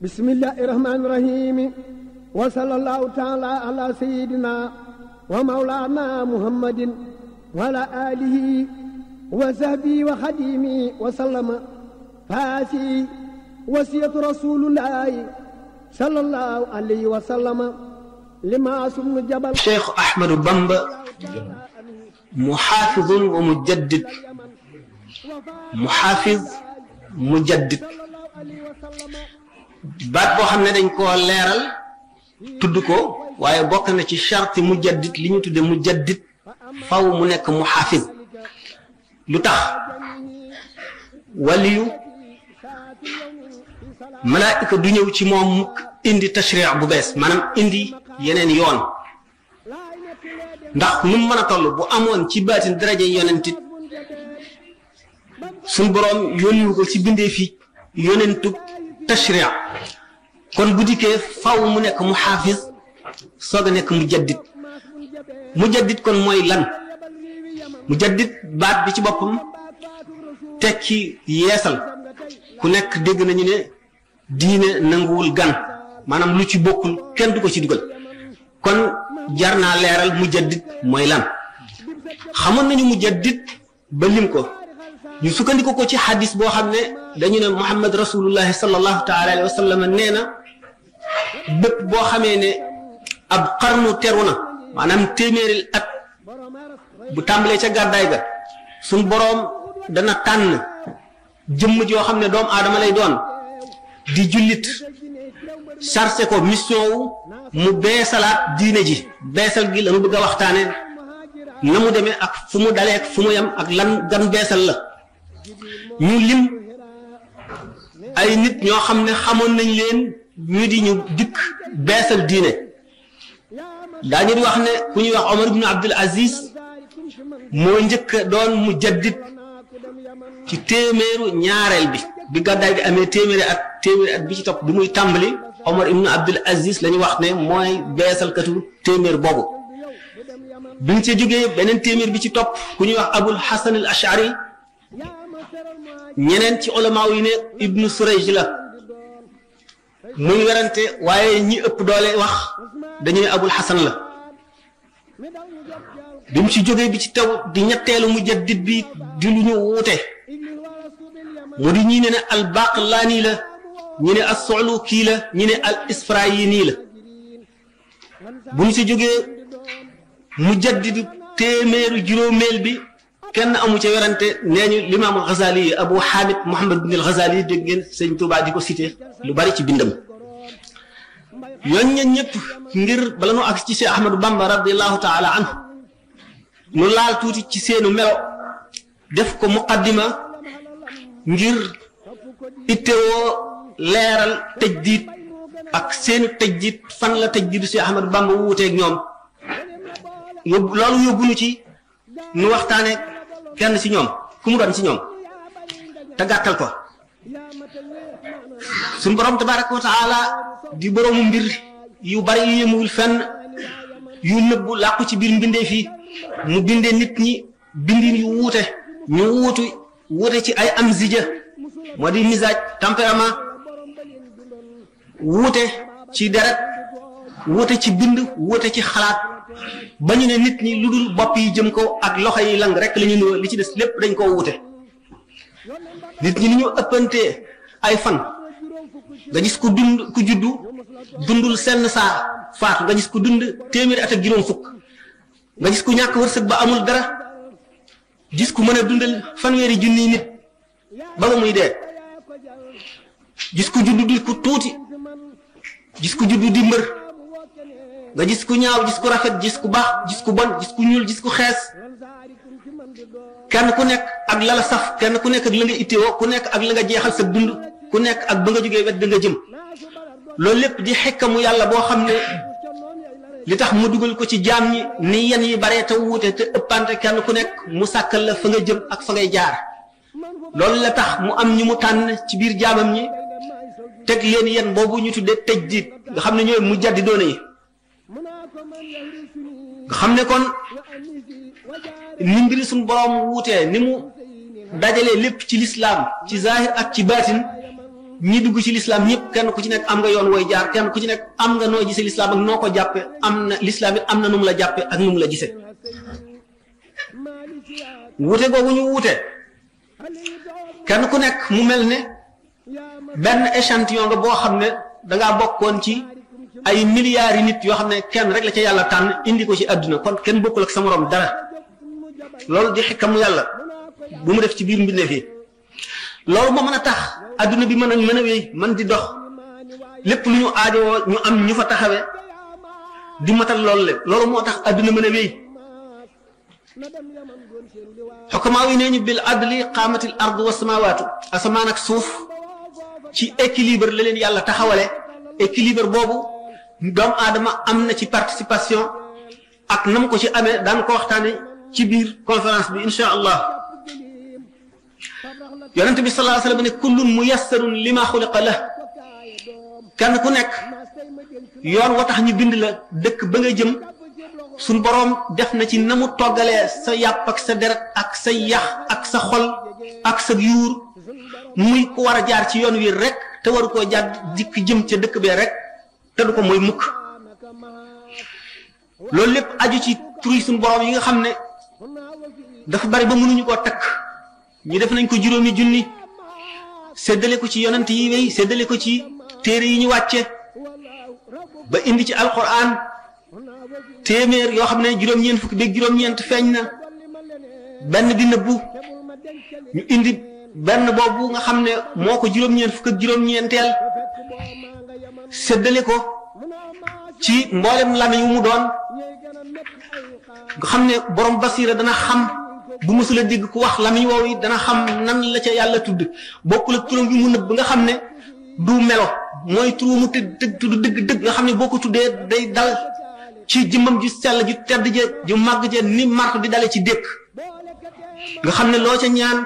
بسم الله الرحمن الرحيم وصلى الله تعالى على سيدنا ومولانا محمد وعلى آله وصحبه وخديمه وسلم. هذه وصية رسول الله صلى الله عليه وسلم لما سمن جبل شيخ أحمد بامبا محافظ ومجدد. محافظ مجدد baat boo xam ne dañ koo leeral tudd ko waaye bokk na ci charte mujaddid li ñu tudde mujaddid faw mu nekk muhafiz. lu tax waliyu malaayika du ñëw ci moom mukk indi tashri' bu bees maanaam indi yeneen yoon ndax nu mu mën a toll bu amoon ci baatin daraja yonentit suñ boroom yónniwu ko ci bindee fi yonentu tashri' kon bu dikkee faw mu nekk muhafiz soog a nekk mujaddid. mujaddid kon mooy lan? mujaddid baat bi ci boppam tekki yeesal. ku nekk dégg nañu ne diine nanguwul gan maanaam lu ci bokkul kenn du ko ci dugal kon jar naa leeral mujaddid mooy lan. xamoon nañu mujaddid ba lim ko ñu sukkandiku ko ci xadis boo xam ne dañu ne Muhammad rasulullahi sallallahu taala alayhi wa sallam nee na bépp boo xamee ne ab xarnu teru na maanaam téeméeri at bu tàmbalee ca gàddaay ga suñ boroom dana tànn jëmm joo xam ne doomu aadama lay doon di jullit chargé ko mission wu mu beesalaat diine ji. beesal gi lañu bëgg a waxtaane na mu demee ak fu mu dalee ak fu mu yem ak lan gan beesal la. ñu lim ay nit ñoo xam ne xamoon nañ leen ñu di ñu dikk beesal diine. daañu di wax ne ku ñuy wax Omar ibn Abdul Aziz moo njëkk doon mujaddid ci téeméeru ñaareel bi gàddaay gi amee téeméeri at bi ci topp bi muy tàmbali Omar ibn Abdul Aziz la ñu wax ne mooy beesalkatu téeméer boobu. bi ñu ci jógee beneen téeméer bi ci topp ku ñuy wax Abul Hasan al Ash'ari ñeneen ci ulamaaw yi ne Ibnu Surayj la muy werante waaye ñi ëpp doole wax dañu ne Abul Hasan la. bi mu ci jógee bi ci taw di ñetteelu mujaddid bi di lu ñu wuute mu di ñii ne al Baqlaani la ñi ne as Suluki la ñi ne al Isfirayini la. bu ñu ci jógee mujaddidu téeméeru juróomeel bi kenn amu ca werante nee ñu limaam al Ghazali Abu Hamid Muhammad bin al Ghazali dégg ngeen sëñ Tuubaa di ko cité lu bari ci bindam. yooñu ñëpp ngir bala nu ak ci Cheikh Ahmadou Bamba radiyallahu taala anhu nu laal tuuti ci seenu melo def ko muqaddima ngir ittewoo leeral tajdiid ak seenu tajdiid fan la tajdiidu Cheikh Ahmadou Bamba wuuteeg ñoom. loolu yóbbu nu ci nu waxtaane kenn ci ñoom ku mu doon ci ñoom te gàttal ko. suñu borom tabaraka wa taala di boroomu mbir yu bari yu yëmuwul fenn yu nëbbu làqu ci biir mbindee fii mu bindee nit ñi bindin yu wuute ñu wuute ci ay amzija moo di misaaj tempérament wuute ci deret wuute ci bind wuute ci xalaat ba ñu ne nit ñi lu dul bopp yi jëm ko ak loxo yi lang rek la ñu nuyoo li ci des lépp dañ koo wuute. nit ñi ni ñu ëppantee ay fan nga gis ku juddu dundul senn saa faatu nga gis ku dund téeméeri at ak juróom fukk nga gis ku ñàkk wërsëg ba amul dara gis ku mën a dundal fanweeri junniy nit ba nga muy dee gis ku juddu di ku tuuti gis ku juddu di mbër nga gis ku ñaaw gis ku rafet gis ku baax gis ku bon gis ku ñuul gis ku xees kenn ku nekk ak la la saf kenn ku nekk ak la nga itteewoo ku nekk ak la nga jeexal sa dund ku nekk ak ba nga jógee wet da nga jëm. loolu lépp di xekkamu yàlla boo xam ne li tax mu dugal ko ci jaam ñi ni yen yi baree te wuute te ëppante kenn ku nekk mu sàkkal la fa nga jëm ak fa ngay jaar. loolu la tax mu am ñu mu tànn ci biir jaamam ñi teg leen yen boobu ñu tuddee tajdiid nga xam ne ñooy mujaddidoona yi nga xam ne kon ni mbiri suñu borom wuutee ni mu dajalee lépp ci lislaam ci zahir ak ci baatin ñi dugg ci l'islam ñëpp kenn ku ci nekk am nga yoon wooy jaar kenn ku ci nekk am nga noo gisee l'islam ak noo ko jàppe am na l'islam it am na nu mu la jàppe ak nu mu la gisee wuute googu ñu wuute kenn ku nekk mu mel ne benn échantillon nga boo xam ne dangaa bokkoon ci ay milliards yi nit yoo xam ne kenn rek la ca yàlla tànn indi ko ci àdduna kon kenn bokkul ak sa morom dara loolu di xikkamu yàlla bu mu def ci biir mbindeef yi loolu moo mën a tax adduna bi mën a wéy mën di dox lépp lu ñu aajowoo ñu am ñu fa taxawee di matal loolu lépp loolu moo tax adduna mën a wéy xukamaa yi nee ñu bil adli qaamatil ardu wa samawaatu asamaan ak suuf ci équilibre la leen yàlla taxawale équilibre boobu doomu aadama am na ci participation ak nam ko ci amee daan ko waxtaane ci biir conférence bi insha allah yonent bi sallallahu alayhi wa sallam ne kullun muyassarun lima xuliqa lah kenn ku nekk yoon wa tax ñu bind la dëkk ba nga jëm suñ boroom def na ci na mu toggalee sa yàpp ak sa deret ak sa yax ak sa xol ak sa yuur muy ko war a jaar ci yoon wi rek te waru koo jàdd dikk jëm ca dëkk bee rek te du ko mooy mukk loolu lépp aju ci turi suñ boroom yi nga xam ne dafa bari ba mënuñu koo takk ñu def nañ ko juróomi junni séddale ko ci yonent yi wéy séddale ko ci téere yi ñu wàcce ba indi ci alquran téeméer yoo xam ne juróom-ñeent fukki beeg juróom-ñeent feeñ na benn bi nëbbu ñu indi benn boobu nga xam ne moo ko juróom-ñeent fukk ak juróom-ñeenteel séddale ko ci mboolem lamiñ wu mu doon nga xam ne borom basira dana xam bu mësula dégg ku wax lamiñ woowu yi dana xam nan la ca yàlla tudd bokkul ak turam bi mu nëbb nga xam ne du melo mooy turu mu tudd dëgg-dëgg nga xam ne boo ko tuddee day dal ci jëmmam ji sell ju tedd ja ju màgg ja ni marto di dale ci dékk nga xam ne loo ca ñaan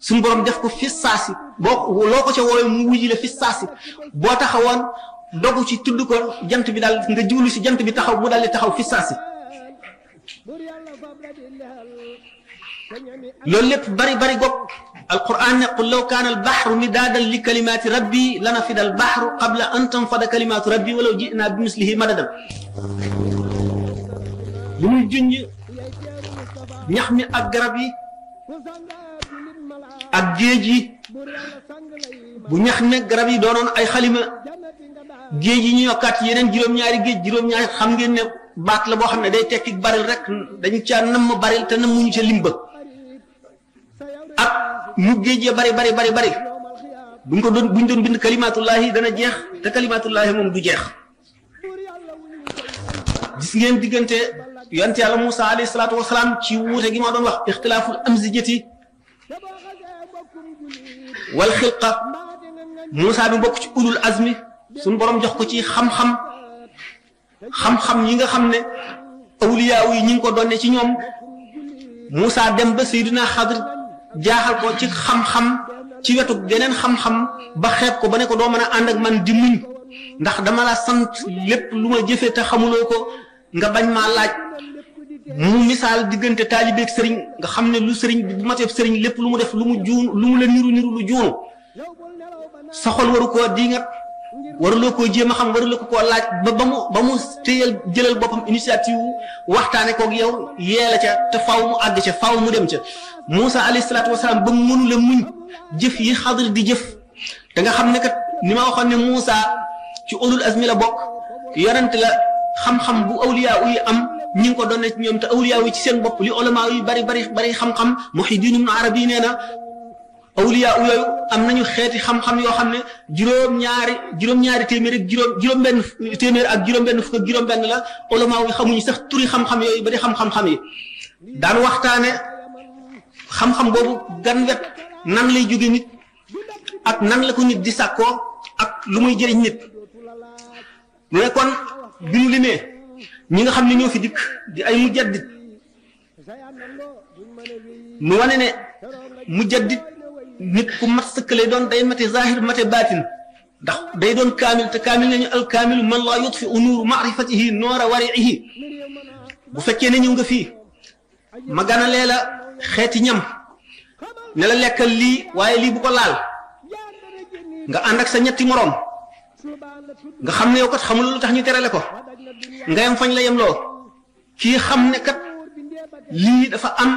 suñu borom def ko fi saasi boo loo ko ca woowee mu wuji la fi saasi boo taxawoon dogu ci tudd ko jant bi daal nga jiwlu si jant bi taxaw mu daal di taxaw fi saasi loolu lépp bari bari gopp alquran ne qul law kaana albaxru midaadan li kalimaati rabbi lanafida albaxru qabla an tanfada kalimaatu rabbi walaw jinaa bi mislihi madadan li muy junj ñax mi ak garab yi ak géej yi bu ñax mi garab yi doonoon ay xalima géej yi ñu yokkaat yeneen juróom-ñaari géej juróom-ñaari xam ngeen ne baat la boo xam ne day tekki baril rek dañu caa namm baril te nammuñu ca limba ak mu géej ya bari buñ doon bind kalimatullahi dana jeex te kalimatullahi moom du jeex gis ngeen diggante yonent yàlla Moussa alayhi salaatu wasalaam ci wuute gi ma doon wax ixtilaaful amzijati wal xilqa Moussa bi bokk ci ulul azmi suñ borom jox ko ci xam-xam yi nga xam ne awliyaaw yi ñi ngi ko doonne ci ñoom Moussa dem ba Seydina Xadir jaaxal ko ci xam-xam ci wetu geneen xam-xam ba xeeb ko ba ne ko doo mën a ànd ak man di muñ ndax dama la sant lépp lu ma jëfee te xamuloo ko nga bañ maa laaj mu misaal diggante taalibeeg sëriñ nga xam ne lu sëriñ bu mateeb sëriñ lépp lu mu def lu mu la niru lu juunu sa xol waru koo diingat waruloo koo jéem a xam waruloo ko koo laaj ba mu téyal jëlal boppam initiative waxtaane koog yow yee la ca te faaw mu àgg ca faaw mu dem ca Moussa alayhi salaatu wasalaam ba mu mënu la muñ jëf yi Xadir di jëf da nga xam ne kat ni ma waxoon ne Moussa ci ulul azmi la bokk yonent la xam-xam bu awliyaa yi am ñi ngi ko doon ci ñoom te awliyaa yi ci seen bopp li ulama yi bari xam-xam Muhyiddin Ibn Arabi nee na awliyaa yooyu am nañu xeeti xam-xam yoo xam ne juróom-ñaari téeméer ak juróom-benn téeméer ak juróom-benn fukk ak juróom-benn la ulama yi xamuñu sax turi xam-xam yooyu ba di xam-xam yi daan waxtaane xam-xam boobu gan wet nan lay jóge nit ak nan la ko nit di sàkkoo ak lu muy jëriñ nit mu ne kon bi ñu limee ñi nga xam ne ñoo fi dikk di ay mujaddid mu wane ne mujaddid nit ku mat sëkk lay doon day mate zahir mate baatin ndax day doon kaamil te kaamil nañu al kaamilu man laa yutfi nuuru maarifatihi noora wariihi bu fekkee ne ñëw nga fii ma ganalee la xeeti ñam ne la lekkal lii waaye lii bu ko laal nga ànd ak sa ñetti moroom nga xam ne yow kat xamul lu tax ñu terale ko nga yem fañ la yem loo kii xam ne kat lii dafa am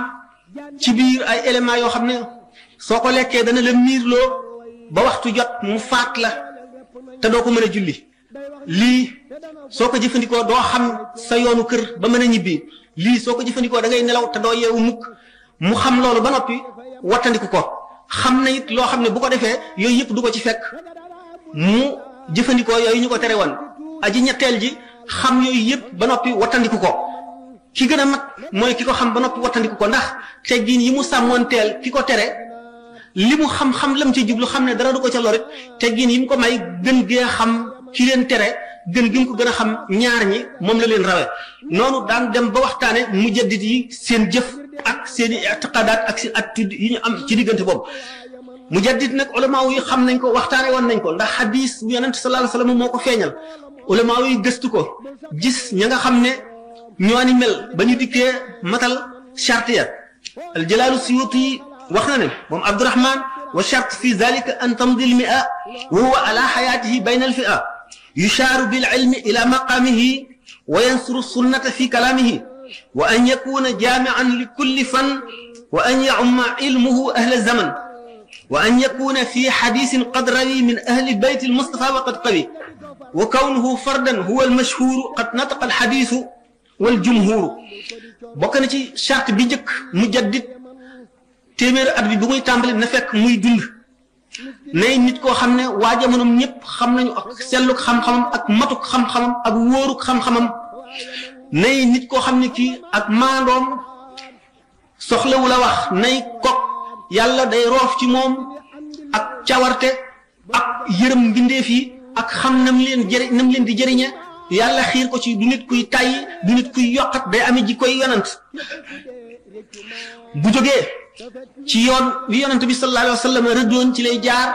ci biir ay éléments yoo xam ne soo ko lekkee dana la miirloo ba waxtu jot mu faat la te doo ko mën a julli lii soo ko jëfandikoo doo xam sa yoonu kër ba mën a ñibbi lii soo ko jëfandikoo da ngay nelaw te doo yeewu mukk mu xam loolu ba noppi wattandiku ko xam na it loo xam ne bu ko defee yooyu yëpp du ko ci fekk mu jëfandikoo yooyu ñu ko tere woon aji ñetteel ji xam yooyu yëpp ba noppi wattandiku ko ki gën a mat mooy ki ko xam ba noppi wattandiku ko ndax teggin yi mu sàmmoonteel ki ko tere li mu xam-xam lam ci jublu xam ne dara du ko ca lorit teggin yi mu ko may gën gee xam ki leen tere gën gi mu ko gën a xam ñaar ñi moom la leen rawe noonu daan dem ba waxtaane mujaddid yi seen jëf ak seen i i'tiqadaat ak seen attitude yi ñu am ci diggante boobu mujaddid nag ulama yi xam nañ ko waxtaane woon nañ ko ndax xadis bu yonent sallallahu alayhi wasallam moo ko feeñal ulama yi gëstu ko gis ña nga xam ne ñoo ni mel ba ñu dikkee matal charte ya al jalaalu suyuti wax na ne moom Abdurahman wa charte fi zalika an tamdi al mi'a wa huwa ala hayatihi bayna al fi'a yushaaru bil ilmi ila maqamihi wa yansuru sunnata fi kalamihi wa an yakuna jami'an li kulli fan wa an ya'umma ilmuhu ahla zaman wa an yakuna fi hadithin qad rawi min ahli bayt al mustafa wa qad qawi wa kawnuhu fardan huwa al mashhur qad nataqa al hadith wal jumhur bokk na ci charte bi njëkk mujaddid téeméeri at bi bu muy tàmbali na fekk muy dund nay nit koo xam ne waa jamonoom ñëpp xam nañu ak selluk xam-xamam ak matuk xam-xamam ak wóoruk xam-xamam nay nit koo xam ne kii ak maandoom soxlawu la wax nay kok yàlla day roof ci moom ak cawarte ak yërëm mbindeef yi ak xam nam leen di jëriñe yàlla xiir ko ci du nit kuy tàyyi du nit kuy yokkat day amee ji koy yonant bu jógee ci yoon wi yonant bi sallallahu alayhi wa sallam rëddoon ci lay jaar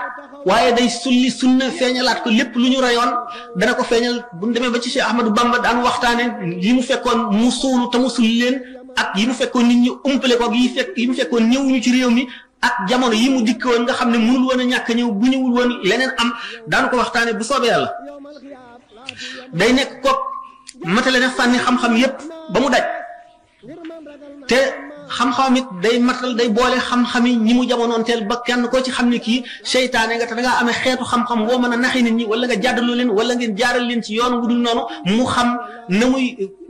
waaye day sulli sunna feeñalaat ko lépp lu ñu rayoon dana ko feeñal bu ñu demee ba ci Cheikh Ahmadou Bamba daan waxtaane yi mu fekkoon mu suulu te mu sulli leen ak yi mu fekkoon nit ñi umpale ko yi mu fekkoon ñëwuñu ci réew mi ak jamono yi mu dikkoon nga xam ne mënul woon a ñàkk ñëw bu ñëwul woon leneen am daanu ko waxtaane bu soobee yàlla day nekk ko matale na fànni xam-xam yépp ba mu daj te xam-xam it day matal day boole xam-xami ñi mu jamonoonteel ba kenn koo ci xam ne kii seytaane nga te da ngaa amee xeetu xam-xam woo mën a naxi nit ñi wala nga jàddaloo leen wala ngeen jaaral leen ci yoon wu dul noonu mu xam na muy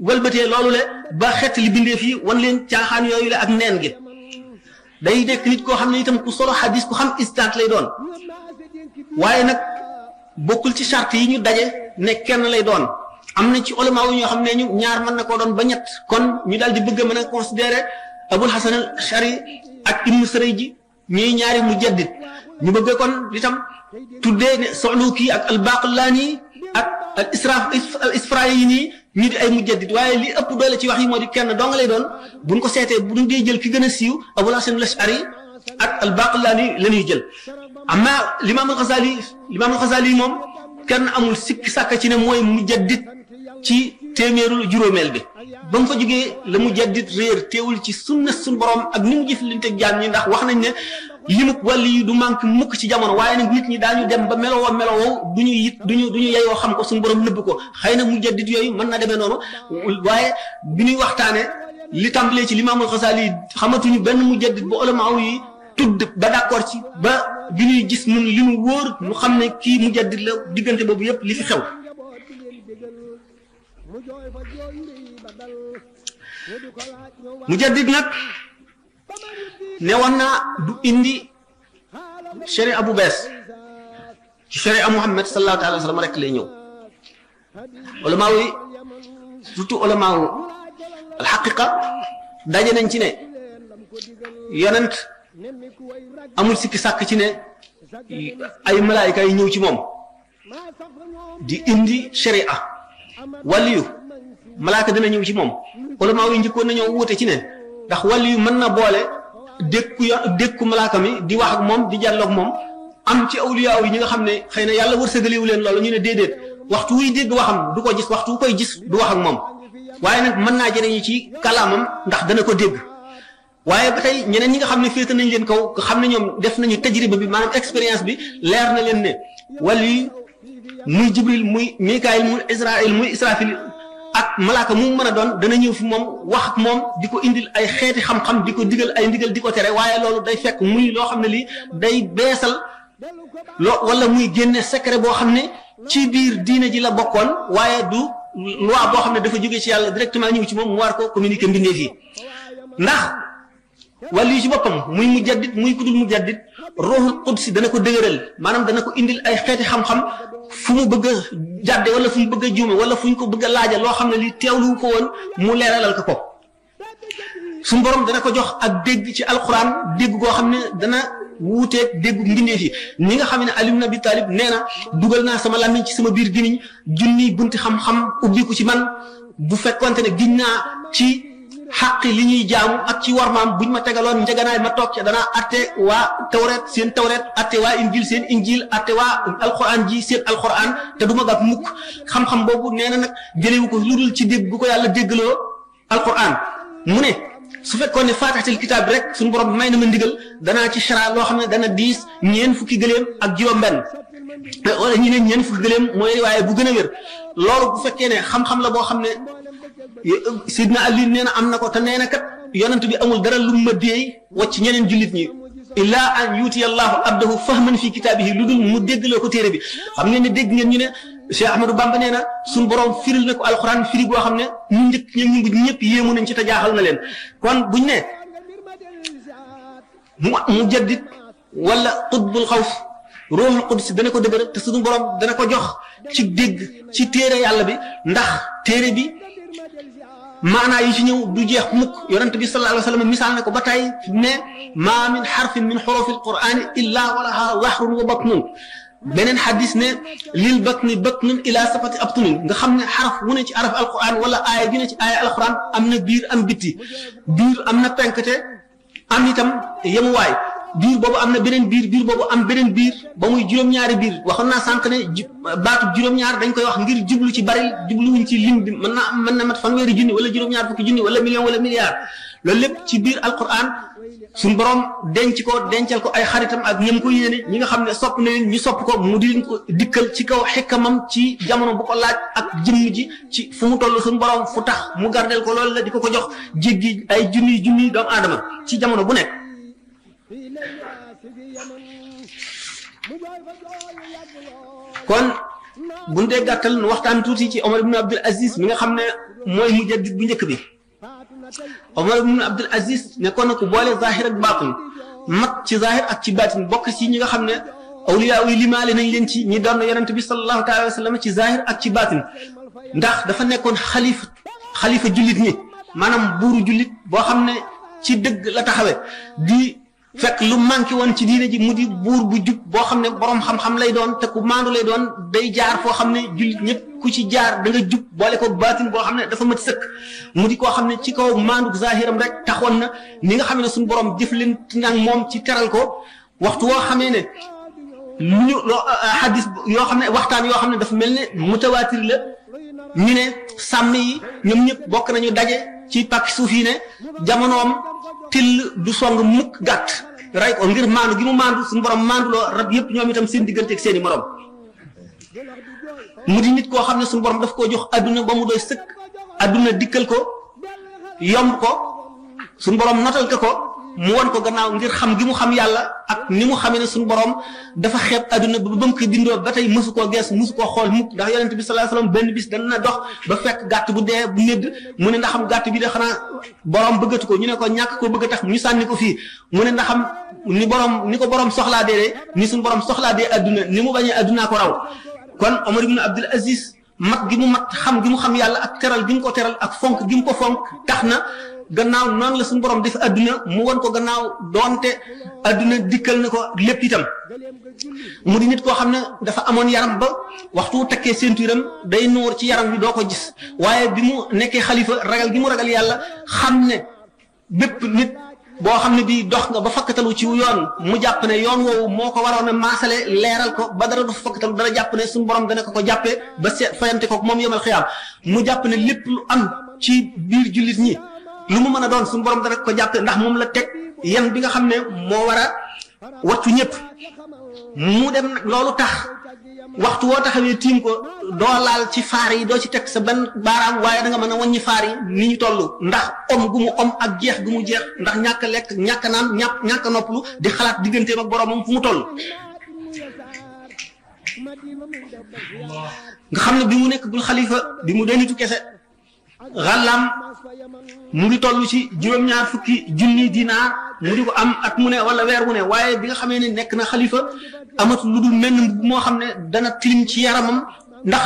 wëlbatee loolu le ba xeet li bindeef yi wan leen caaxaan yooyu le ak neen gi day nekk nit koo xam ne itam ku solo xadis ku xam istant lay doon waaye nag bokkul ci charte yi ñu daje ne kenn lay doon am na ci ulama yu ñoo xam ne ñu ñaar mën na koo doon ba ñett kon ñu daal di bëgg a mën a considérer Abul Hasan al Ashari ak Ibnu Sarayji ñuy ñaari mujaddid ñu bëgg kon itam tuddee ne Suluki ak al Baqillani ak al Isfirayini ñu di ay mujaddid waaye li ëpp doole ci wax yi moo di kenn doo nga lay doon buñ ko seetee bu ñu dee jël ki gën a siiw Abul Hasan al Ashari ak al Baqillani la ñuy jël amma l'imam al Ghazali moom kenn amul sikki sàkk ci ne mooy mujaddid ci téeméerul juróomeel bi ba mu fa jógee la mujaddid réer teewul ci sunna suñ borom ak ni mu jëflanteeg jaam ñi ndax wax nañ ne limuk wàlli yi du manque mukk ci jamono waaye nag nit ñi daañu dem ba melowoo duñu yeyoo xam ko suñ borom nëbb ko xëy na mujaddid yooyu mën na demee noonu waaye bi ñuy waxtaane li tàmbalee ci l'imam al-Ghazali xamatuñu benn mujaddid bu ulama yi tudd ba d'accord ci ba bi ñuy gis ñun li mu wóor ñu xam ne kii mujaddid la diggante boobu yépp li fi xew mujaddid nag ne woon naa du indi sharia bu bees ci sharia Muhammad sallallahu alayhi wa sallam rek lay ñëw ulama yi surtout ulama al haqiqa daje nañ ci ne yonent amul sikki sàkk ci ne ay malaayika yi ñëw ci moom di indi sharia waliyu malaaka dina ñëw ci moom ulama yi njëkkoon nañoo wuute ci ne ndax waliyu mën na boole dékku malaaka mi di wax ak moom di jàlloog moom am ci awliya yi ñi nga xam ne xëy na yàlla wërsëgaliwu leen loolu ñu ne déedéet waxtu wuy dégg waxam du ko gis waxtu wu koy gis du wax ak moom waaye nag mën naa jëriñu ci kalaamam ndax dana ko dégg waaye ba tey ñeneen ñi nga xam ne féete nañ leen kaw nga xam ne ñoom def nañu tajriba bi maanaam expérience bi leer na leen ne wàllu yi muy Jibril muy Mikaayil muy Israël muy Israfil ak malaaka mu mën a doon dana ñëw fi moom wax ak moom di ko indil ay xeeti xam-xam di ko digal ay ndigal di ko tere waaye loolu day fekk muy loo xam ne lii day beesal wala muy génne secret boo xam ne ci biir diine ji la bokkoon waaye du loi boo xam ne dafa jóge ci yàlla directement ñëw ci moom mu war ko communiquer mbindeef yi ndax wàllu yi ci boppam muy mujaddid muy kudul mujaddid ruuxul qudsi dana ko dëgëral maanaam dana ko indil ay xeeti xam-xam fu mu bëgg a jàdde wala fu mu bëgg a juume wala fu ñu ko bëgg a laaja loo xam ne li teewlu ko woon mu leeralal ko suñu borom dana ko jox ak dégg ci alquran dégg goo xam ne dana wuuteeg déggu mbindeef yi ni nga xam ne Ali ibn Abi Talib nee na dugal naa sama làmmiñ ci sama biir gimiñ junniy bunti xam-xam ubbiku ci man bu fekkonte ne giñ naa ci xaq li ñuy jaamu ak ci warmaam buñ ma tegaloon njëganaay ma toog ci danaa atte waa tawret seen tawret atte waa injil seen injil atte waa alquran ji seen alquran te du ma gàtt mukk xam-xam boobu nee na nag jëlewu ko lu dul ci dégg gu ko yàlla déggaloo alquran mu ne su fekkoon ne faatixatul kitaab bi rek suñu borom may na ma ndigal danaa ci chara loo xam ne dana diis ñeen fukki gëléem ak juróom-benn wala ñu ne ñeen fukki gëléem mooy waaye bu gën a wér loolu bu fekkee ne xam-xam la boo xam ne Sidna Ali nee na am na ko te nee na kat yonent bi amul dara lu ma déey wacc ñeneen jullit ñi illaa an yuuti allahu abdahu fahman fi kitaabihi lu dul mu déggloo ko téere bi xam ngeen ne dégg ngeen ñu ne Cheikh Ahmadou Bamba nee na suñu borom firil na ko alxuraan firi goo xam ne ñu njëkk ñu mujj ñëpp yéemu nañ ci te jaaxal na leen kon buñ ne mu jaddit wala qutbul xawf ruuxul qudsi dana ko dëgëral te suñu borom dana ko jox ci dégg ci téere yàlla bi ndax téere bi maanaa yi ci ñëw du jeex mukk yonent bi sallallahu alayhi wa sallam misaal ne ko ba tey ne maa min xarfin min xurufi alqurani illa walaha zahrun wa batnun beneen xadis ne lil batni batnun ila safati abtunin nga xam ne xaraf wu ne ci araf alquran wala aaya ju ne ci aaya alquran am na biir am bitti biir am na penkte am itam yemuwaay biir boobu am na beneen biir biir boobu am beneen biir ba muy juróom-ñaari biir waxoon naa sànq ne baatu juróom-ñaar dañ koy wax ngir jublu ci bari jubluwuñ ci lim bi mën na mat fanweeri junni wala juróom-ñaar fukki junni wala million wala milliard loolu lépp ci biir alquran suñ borom denc ko dencal ko ay xaritam ak ñam ko yéene ñi nga xam ne sopp na leen ñu sopp ko mu di ko dikkal ci kaw xikkamam ci jamono bu ko laaj ak jëmm ji ci fu mu toll suñ borom fu tax mu gardel ko loolu la di ko jox jéggi ay junni doomu aadama ci jamono bu nekk kon bu dee gàttal nu waxtaan tuuti ci Omar ibn Abdul Aziz mi nga xam ne mooy mujaddid bu njëkk bi Omar ibn Abdul Aziz nekkoon na ku boole zahir ak baatin mat ci zahir ak ci baatin bokk ci ñi nga xam ne awliya yi limaale nañ leen ci ñi doon yonent bi sallallahu taala wa sallam ci zahir ak ci baatin ndax dafa nekkoon xalifa jullit ñi maanaam buuru jullit boo xam ne ci dëgg la taxawe di fekk lu manqué woon ci diine ji mu di buur bu jub boo xam ne borom xam-xam lay doon te ku maandu lay doon day jaar foo xam ne jullit ñëpp ku ci jaar da nga jub boole ko baatin boo xam ne dafa mat sëkk mu di koo xam ne ci kaw maandu zahiram rek taxoon na ni nga xam ne suñu borom jëflante ak moom ci teral ko waxtu woo xamee ne lu xadis yoo xam ne waxtaan yoo xam ne dafa mel ne mutawaatir la ñu ne sàmm yi ñoom ñëpp bokk nañu daje ci pàkk suuf yi ne jamonoom till du song mukk gàtt ray ko ngir maandu gi mu maandu suñu borom maandu loo rab yëpp ñoom itam seen diggante ak seeni morom mu di nit koo xam ne suñu borom daf koo jox adduna ba mu doy sëkk adduna dikkal ko yomb ko suñu borom notal ko mu won ko gannaaw ngir xam gi mu xam yàlla ak ni mu xamee ne suñu borom dafa xeeb adduna ba mu ko bindoo ba tey mësu koo gees mësu koo xool mukk ndax yonent bi sallallahu alayhi wasallam benn bis dana dox ba fekk gàtt bu dee bu nédd mu ne ndax xam gàtt bi de xanaa borom bëggatu ko ñu ne ko ñàkk ko bëgg a tax ñu sànni ko fii mu ne ndax xam ni ko borom soxlaa dee ni suñu borom soxlaa dee adduna ni mu bañee addunaa ko raw kon Omar ibn Abdul Aziz mat gi mu mat xam gi mu xam yàlla ak teral gi mu ko teral ak fonk gi mu ko fonk tax na gannaaw noonu la suñu borom def adduna mu won ko gannaaw doonte adduna dikkal na ko lépp itam mu di nit koo xam ne dafa amoon yaram ba waxtu takkee ceinturam day nuur ci yaram bi doo ko gis waaye bi mu nekkee xalifa ragal gi mu ragal yàlla xam ne bépp nit boo xam ne bii dox nga ba fakkatalu ci yoon mu jàpp ne yoon woowu moo ko waroon a maasale leeral ko ba dara du fakkatalu dara jàpp ne suñu borom dana ko jàppee ba fayante ko moom yemal xiyaam mu jàpp ne lépp lu am ci biir jullit ñi lu mu mën a doon suñu borom dana ko jàppe ndax moom la teg yan bi nga xam ne moo war a wattu ñëpp mu dem nag loolu tax waxtu woo taxawee tiim ko doo laal ci faar yi doo ci teg sa benn baaraam waaye da nga mën a wàññi faar yi ni ñu toll ndax om gu mu om ak jeex gu mu jeex ndax ñàkk a lekk ñàkk a naan ñàkk a noppalu di xalaat digganteem ak boromam fu mu toll. nga xam ne bi mu nekk bul xalifa bi mu denitu kese xàllaam mu ngi toll ci juróom-ñaar fukki junni dinaar mu di ko am at mu ne wala weer wu ne waaye bi nga xamee ne nekk na xalifa amatul lu dul menn mbubb moo xam ne dana tilim ci yaramam ndax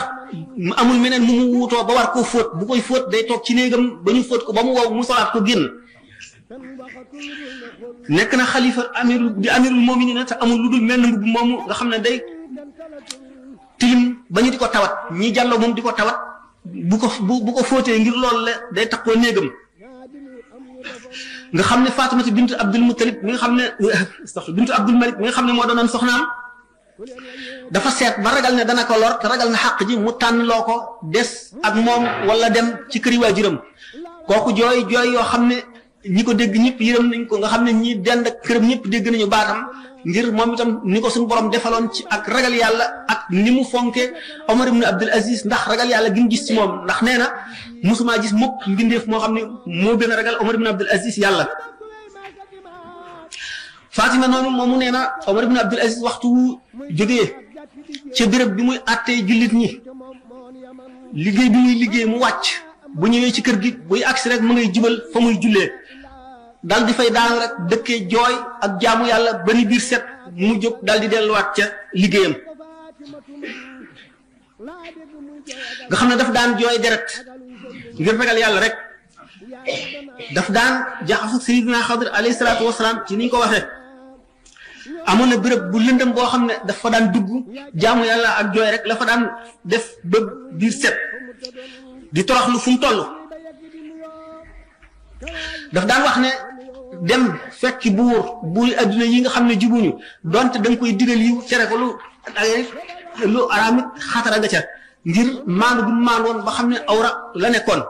amul meneen mu mu wuutoo ba war koo fóot bu koy fóot day toog ci néegam ba ñu fóot ko ba mu wow mu solaat ko génn nekk na xalifa amirul mu'minin te amul lu dul menn mbubb moomu nga xam ne day tilim ba ñu di ko tawat ñi jàlloo moom di ko tawat bu ko fóotee ngir loolu la day takkoo néegam nga xam ne Faatimata bintu Abdul Muttalib mi nga xam ne bintu Abdul Malik mi nga xam ne moo doonoon soxnaam dafa seet ba ragal ne dana ko lor te ragal na xàq ji mu tànn loo ko des ak moom wala dem ci këri waajuram kooku jooy yoo xam ne ñi ko dégg ñëpp yërëm nañ ko nga xam ne ñi dend ak këram ñëpp dégg nañu baatam ngir moom itam ni ko suñu borom defaloon ci ak ragal yàlla ak ni mu fonke Omar ibn Abdul Aziz ndax ragal yàlla gi mu gis ci moom ndax nee na musuma gis mukk mbindeef moo xam ne moo gën a ragal Omar ibn Abdul Aziz yàlla. Fatima noonu moomu nee na Omar ibn Abdul Aziz waxtu jógee ca béréb bi muy àttee jullit ñi liggéey bi muy liggéey mu wàcc bu ñëwee ci kër gi buy agsi rek mu ngay jubal fa muy jullee. dal di fay daanu rek dëkkee jooy ak jaamu yàlla ba ni biir set mu jóg dal di delluwaat ca liggéeyam nga xam ne daf daan jooy deret ngir ragal yàlla rek daf daan jaxasu Sayyidina Xadir alayhi salaatu wasalaam ci ni ñu ko waxee amoon na béréb bu lëndëm boo xam ne daf fa daan dugg jaamu yàlla ak jooy rek la fa daan def ba biir set di toroxlu fu mu toll daf daan wax ne dem fekki buur adduna yi nga xam ne jubuñu donte da nga koy digal yiw cere ko lu araamit xatara nga ca ngir maandu bi mu maandoon ba xam ne awra la nekkoon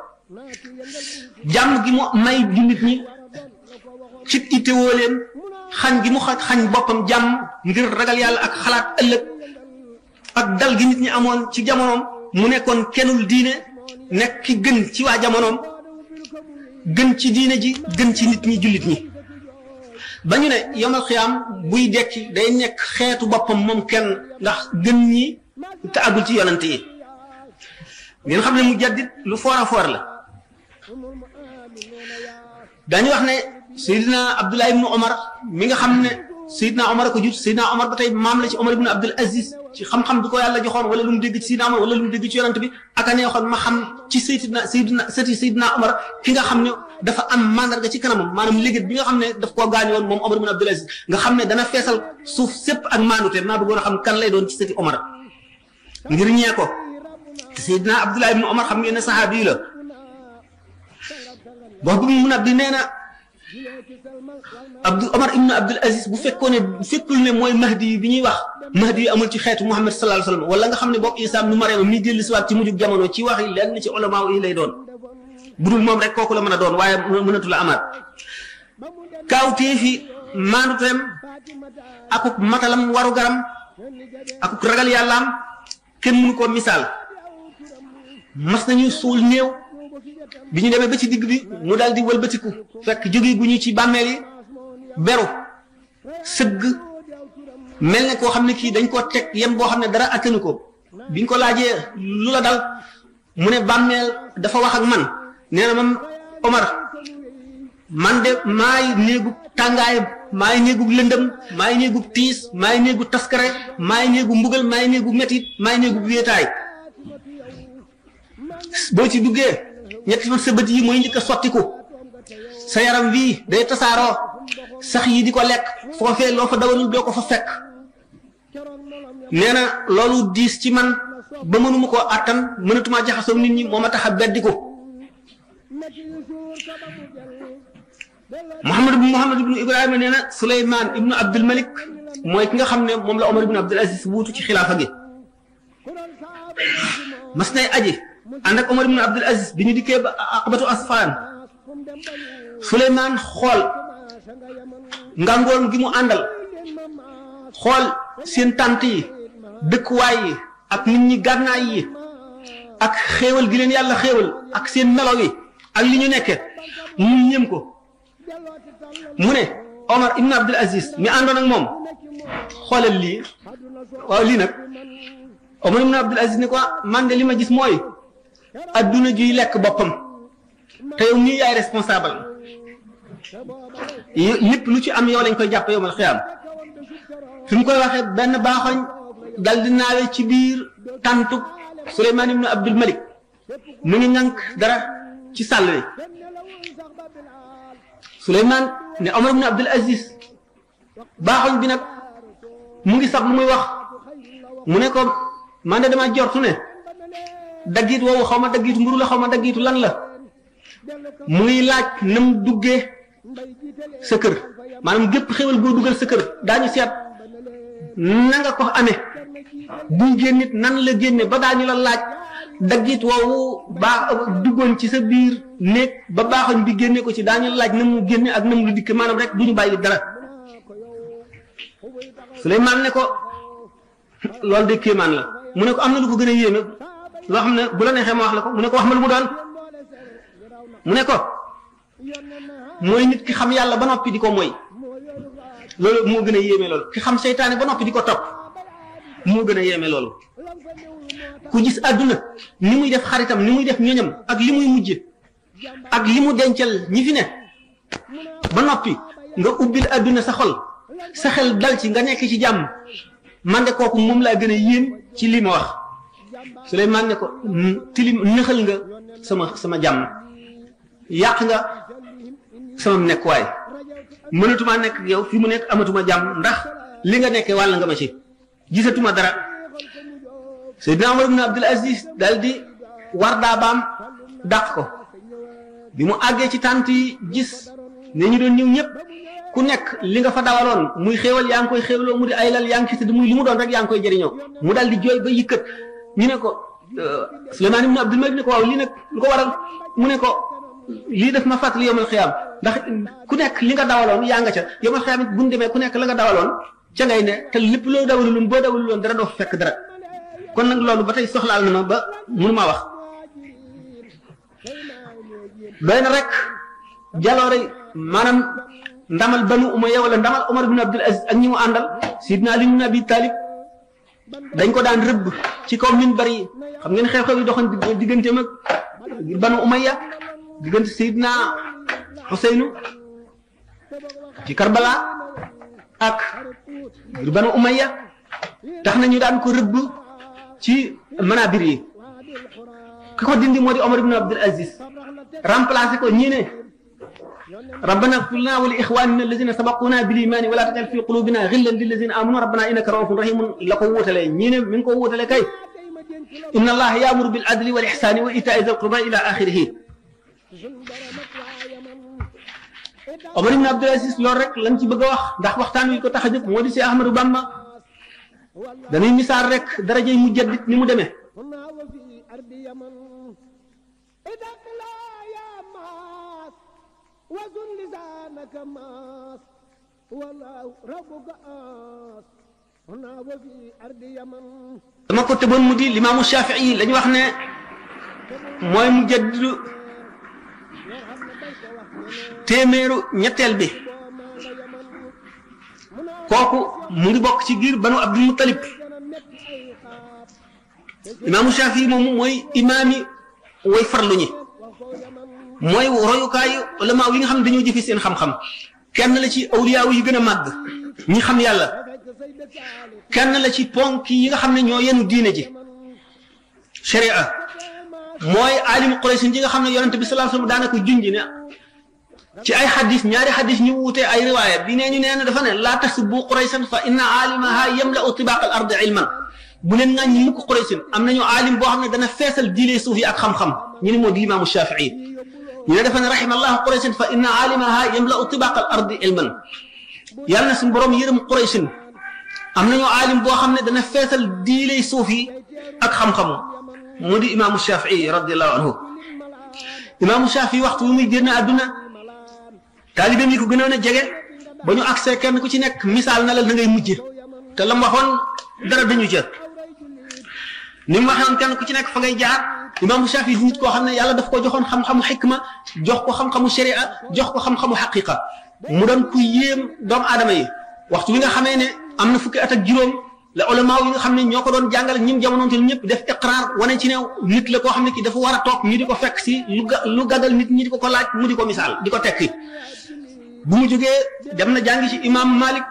jàmm gi mu may jullit ñi ci ittewoo leen xañ gi mu xañ boppam jàmm ngir ragal yàlla ak xalaat ëllëg ak dal gi nit ñi amoon ci jamonoom mu nekkoon kennul diine nekk ki gën ci waa jamonoom gën ci diine ji gën ci nit ñi jullit ñi ba ñu ne yomal xiyaam buy dekki day nekk xeetu boppam moom kenn ndax gën ñi te àggul ci yonante yi ngeen xam ne mu jaddit lu foor a foor la dañu wax ne Seydina Abdullah ibnu Omar mi nga xam ne Seydina Omar a ko jut Seydina Omar ba tey maam la ci Omar ibnu Abdul Aziz ci xam-xam bi ko yàlla joxoon wala lu mu dégg ci Seydina Omar wala lu mu dégg ci yonante bi ak a neexoon ma xam ci Seydina Omar ki nga xam ne dafa am mandarga ci kanamam maanaam léegi bi nga xam ne daf koo gaañu woon moom Omar ibn Abdul Aziz nga xam ne dana feesal suuf sépp ak maanute maa bëggoon a xam kan lay doon ci sëti Omar ngir ñee ko te Seydina Abdullah ibn Omar xam ngeen ne saxaabi yi la wax bu mu nab di nee na Omar ibn Abdul Aziz bu fekkul ne mooy mahdi yi bi ñuy wax mahdi yi amul ci xeetu Muhammad sallallahu alayhi wasallam wala nga xam ne boog Isa nu Maryam mi dellu siwaat ci mujjug jamono ci wax yi lenn ci ulama yi lay doon budul moom rek kooku la mën a doon waaye mënatu la amaat kaawtee fi maanuteem akuk matalam waru garam akuk ragal yàllaam kenn mënu ko misaal mas nañu suul néew bi ñu demee ba ci digg bi mu daal di wëlbatiku fekk jóge gu ñu ci bàmmeel yi beru sëgg mel ne koo xam ne kii dañ koo teg yem boo xam ne dara attanu ko biñ ko laajee lu la dal mu ne bàmmeel dafa wax ak man nee na man Omar man de maay néegu tàngaay maay néegu lëndëm maay néegu tiis maay néegu taskare maay néegu mbugal maay néegu metit maay néegu wéetaay boo ci duggee ñetti fan sa bët yi mooy njëkk a sottiku sa yaram wii day tasaaroo sax yi di ko lekk foofee loo fa dawalul doo ko fa fekk nee na loolu diis ci man ba mënuma koo àttan mënatuma jaxasoo nit ñi moo ma tax a beddiku Muhammad ibnu Ibrahima nee na Suleymaan ibnu Abdul Malik mooy ki nga xam ne moom la Omar ibnu Abdul Aziz wuutu ci xilaafa gi mas nay aji ànd ak Omar ibnu Abdul Aziz bi ñu dikkee ba aqbatu asfaan Suleymaan xool ngangoon gi mu àndal xool seen tànt yi dëkkuwaay yi ak nit ñi gànnaay yi ak xéewal gi leen yàlla xéewal ak seen melo yi ak li ñu nekke mu ñëm ko mu ne Omar ibn Abdul Aziz mi àndoon ak moom xoolal lii waaw lii nag Omar ibn Abdul Aziz ne ko man de li ma gis mooy adduna juy lekk boppam te yow mii yaay responsable lépp lu ci am yow lañ koy jàpp yow mal xiyaam fi mu koy waxee benn baaxoñ dal di naawe ci biir tàntu Suleymaan ibn Abdul Malik mu ngi ŋànk dara ci sàll wi Suleymaan ne Omar ibn Abdul Aziz baaxoñ bi nag mu ngi sab lu muy wax mu ne ko man de dama jortu ne daggit woowu xaw ma daggitu mburu la xaw ma daggitu lan la mu ngi laaj nam duggee sa kër maanaam gépp xéwal goo dugal sa kër daañu seet na nga ko amee buy génn nit nan la génne ba daañu la laaj daggit woowu baax duggoon ci sa biir néeg ba baaxoñ bi génne ko ci daañu la laaj na mu génne ak na mu lu dikk maanaam rek du ñu bàyyi dara Suleymaan ne ko loolu de kéemaan la mu ne ko am na lu ko gën a yéeme loo xam ne bu la neexee ma wax la ko mu ne ko wax ma lu mu doon mu ne ko mooy nit ki xam yàlla ba noppi di ko mooy loolu moo gën a yéeme loolu ki xam seytaane ba noppi di ko topp moo gën a yéeme loolu ku gis àdduna ni muy def xaritam ni muy def ñoñam ak li muy mujj ak li mu dencal ñi fi ne ba noppi nga ubbil àdduna sa xol sa xel dal ci nga nekk ci jàmm man de kooku moom laa gën a yéem ci li ma wax Suleymaan ne ko tilim nëxal nga sama jàmm yàq nga sama nekkuwaay mënatuma nekk yow fi mu nekk amatuma jàmm ndax li nga nekkee wàll nga ma ci gisatuma dara Seydina Omar ibn Abdul Aziz dal di war daabaam dàq ko bi mu àggee ci tànt yi gis ne ñu doon ñëw ñëpp ku nekk li nga fa dawaloon muy xéewal yaa ngi koy xéewloo mu di ay lal yaa ngi ci tëdd muy li mu doon rek yaa ngi koy jëriñoo mu dal di jooy ba yëkkat ñu ne ko Suleymaan ibn Abdul Malik ne ko waaw lii nag lu ko waral mu ne ko lii def ma fàttali yawmal xiyaam ndax ku nekk li nga dawaloon yaa nga ca yawmal xiyaam it bu ñu demee ku nekk la nga dawaloon ca ngay ne te lépp loo dawaluloon boo dawaluloon dara doo fekk dara kon nag loolu ba tey soxlaal na ma ba mënu maa wax doy na rek jaloore maanaam ndamal Banu Umayya wala ndamal Omar ibn Abdul Aziz ak ñi mu àndal Sidna Ali ibn Abi Talib dañ ko daan rëbb ci kaw minbar yi xam ngeen xew-xew yi doxoon digganteem ak Banu Umayya diggante Seydina Xuseynu ci Karbala ak Banu Umayya tax na ñu daan ko rëbb ci manabir yi ki ko dindi moo di Omar ibn Abdul Aziz remplacé ko ñii ne ربنا اغفر لنا ولاخواننا الذين سبقونا بالايمان ولا تجعل في قلوبنا غلا للذين امنوا ربنا انك رؤوف رحيم لقوه لي ني من قوه لك ان الله يامر بالعدل والاحسان وايتاء ذي القربى الى اخره عمر بن عبد العزيز لور رك لنج سي بeuga wax ndax waxtan wi ko taxajuk modi ci Ahmadou Bamba dañuy misal rek darajay mu jaddit ni mu démé وزن لسانك ماس والله ربك آس هنا وفي أرض يمن dama ko tëboon mu di Limaamu Shaafi'i lañu wax ne mooy mu jaddidu téeméeru ñetteel bi kooku mu ngi bokk ci giir Banu Abdul Muttalib Limaamu Shaafi'i moom mooy imaami way farlu ñi mooy royukaayu ulama yi nga xam ne dañoo jëfe seen xam-xam kenn la ci awliyaaw yi gën a màgg ñi xam yàlla kenn la ci ponk yi nga xam ne ñoo yenu diine ji sharia mooy aalimu Quraysh ji nga xam ne yonente bi sallallahu alayhi wasallam daanaka junj ne ci ay xadis ñaari xadis ñu wuute ay riwaaya bi nee ñu nee na dafa ne laa tasubbu Qurayshan fa inna aalimaha yamla'u tibaq al ardi ilman bu leen ŋàññi mukk Quraysh am nañu aalim boo xam ne dana feesal diine suuf yi ak xam-xam ñu ne moo di Imaamu Shaafi'i ñu ne dafa ne rahimallahu Qurayshin fa inna aalimaha yamla'u tibaq al ardi ilman yàlla na suñu borom yërëm Qurayshin am nañu aalim boo xam ne dana feesal diine suuf yi ak xam-xamu mu di Imaamu Shaafi'i radiyallahu anhu Imaamu Shaafi'i waxtu wi muy génn àdduna taalibeem yi ko gënoon a jege ba ñu accès kenn ku ci nekk misaal na la na ngay mujj te la mu waxoon dara dañu ca ni mu waxoon kenn ku ci nekk fa ngay jaar. imaamu Shaafi di nit koo xam ne yàlla daf ko joxoon xam-xamu xikma jox ko xam-xamu sharia jox ko xam-xamu xaqiqa mu doon ku yéem doomu aadama yi waxtu wi nga xamee ne am na fukki at ak juróom la ulama yi nga xam ne ñoo ko doon jàngale ñim jamonoonteel ñëpp def iqraar wane ci ne nit la koo xam ne kii dafa war a toog ñu di ko fekk si lu gàggal nit ñi di ko laaj mu di ko misaal di ko tekki bu mu jógee dem na jàngi ci imam Malik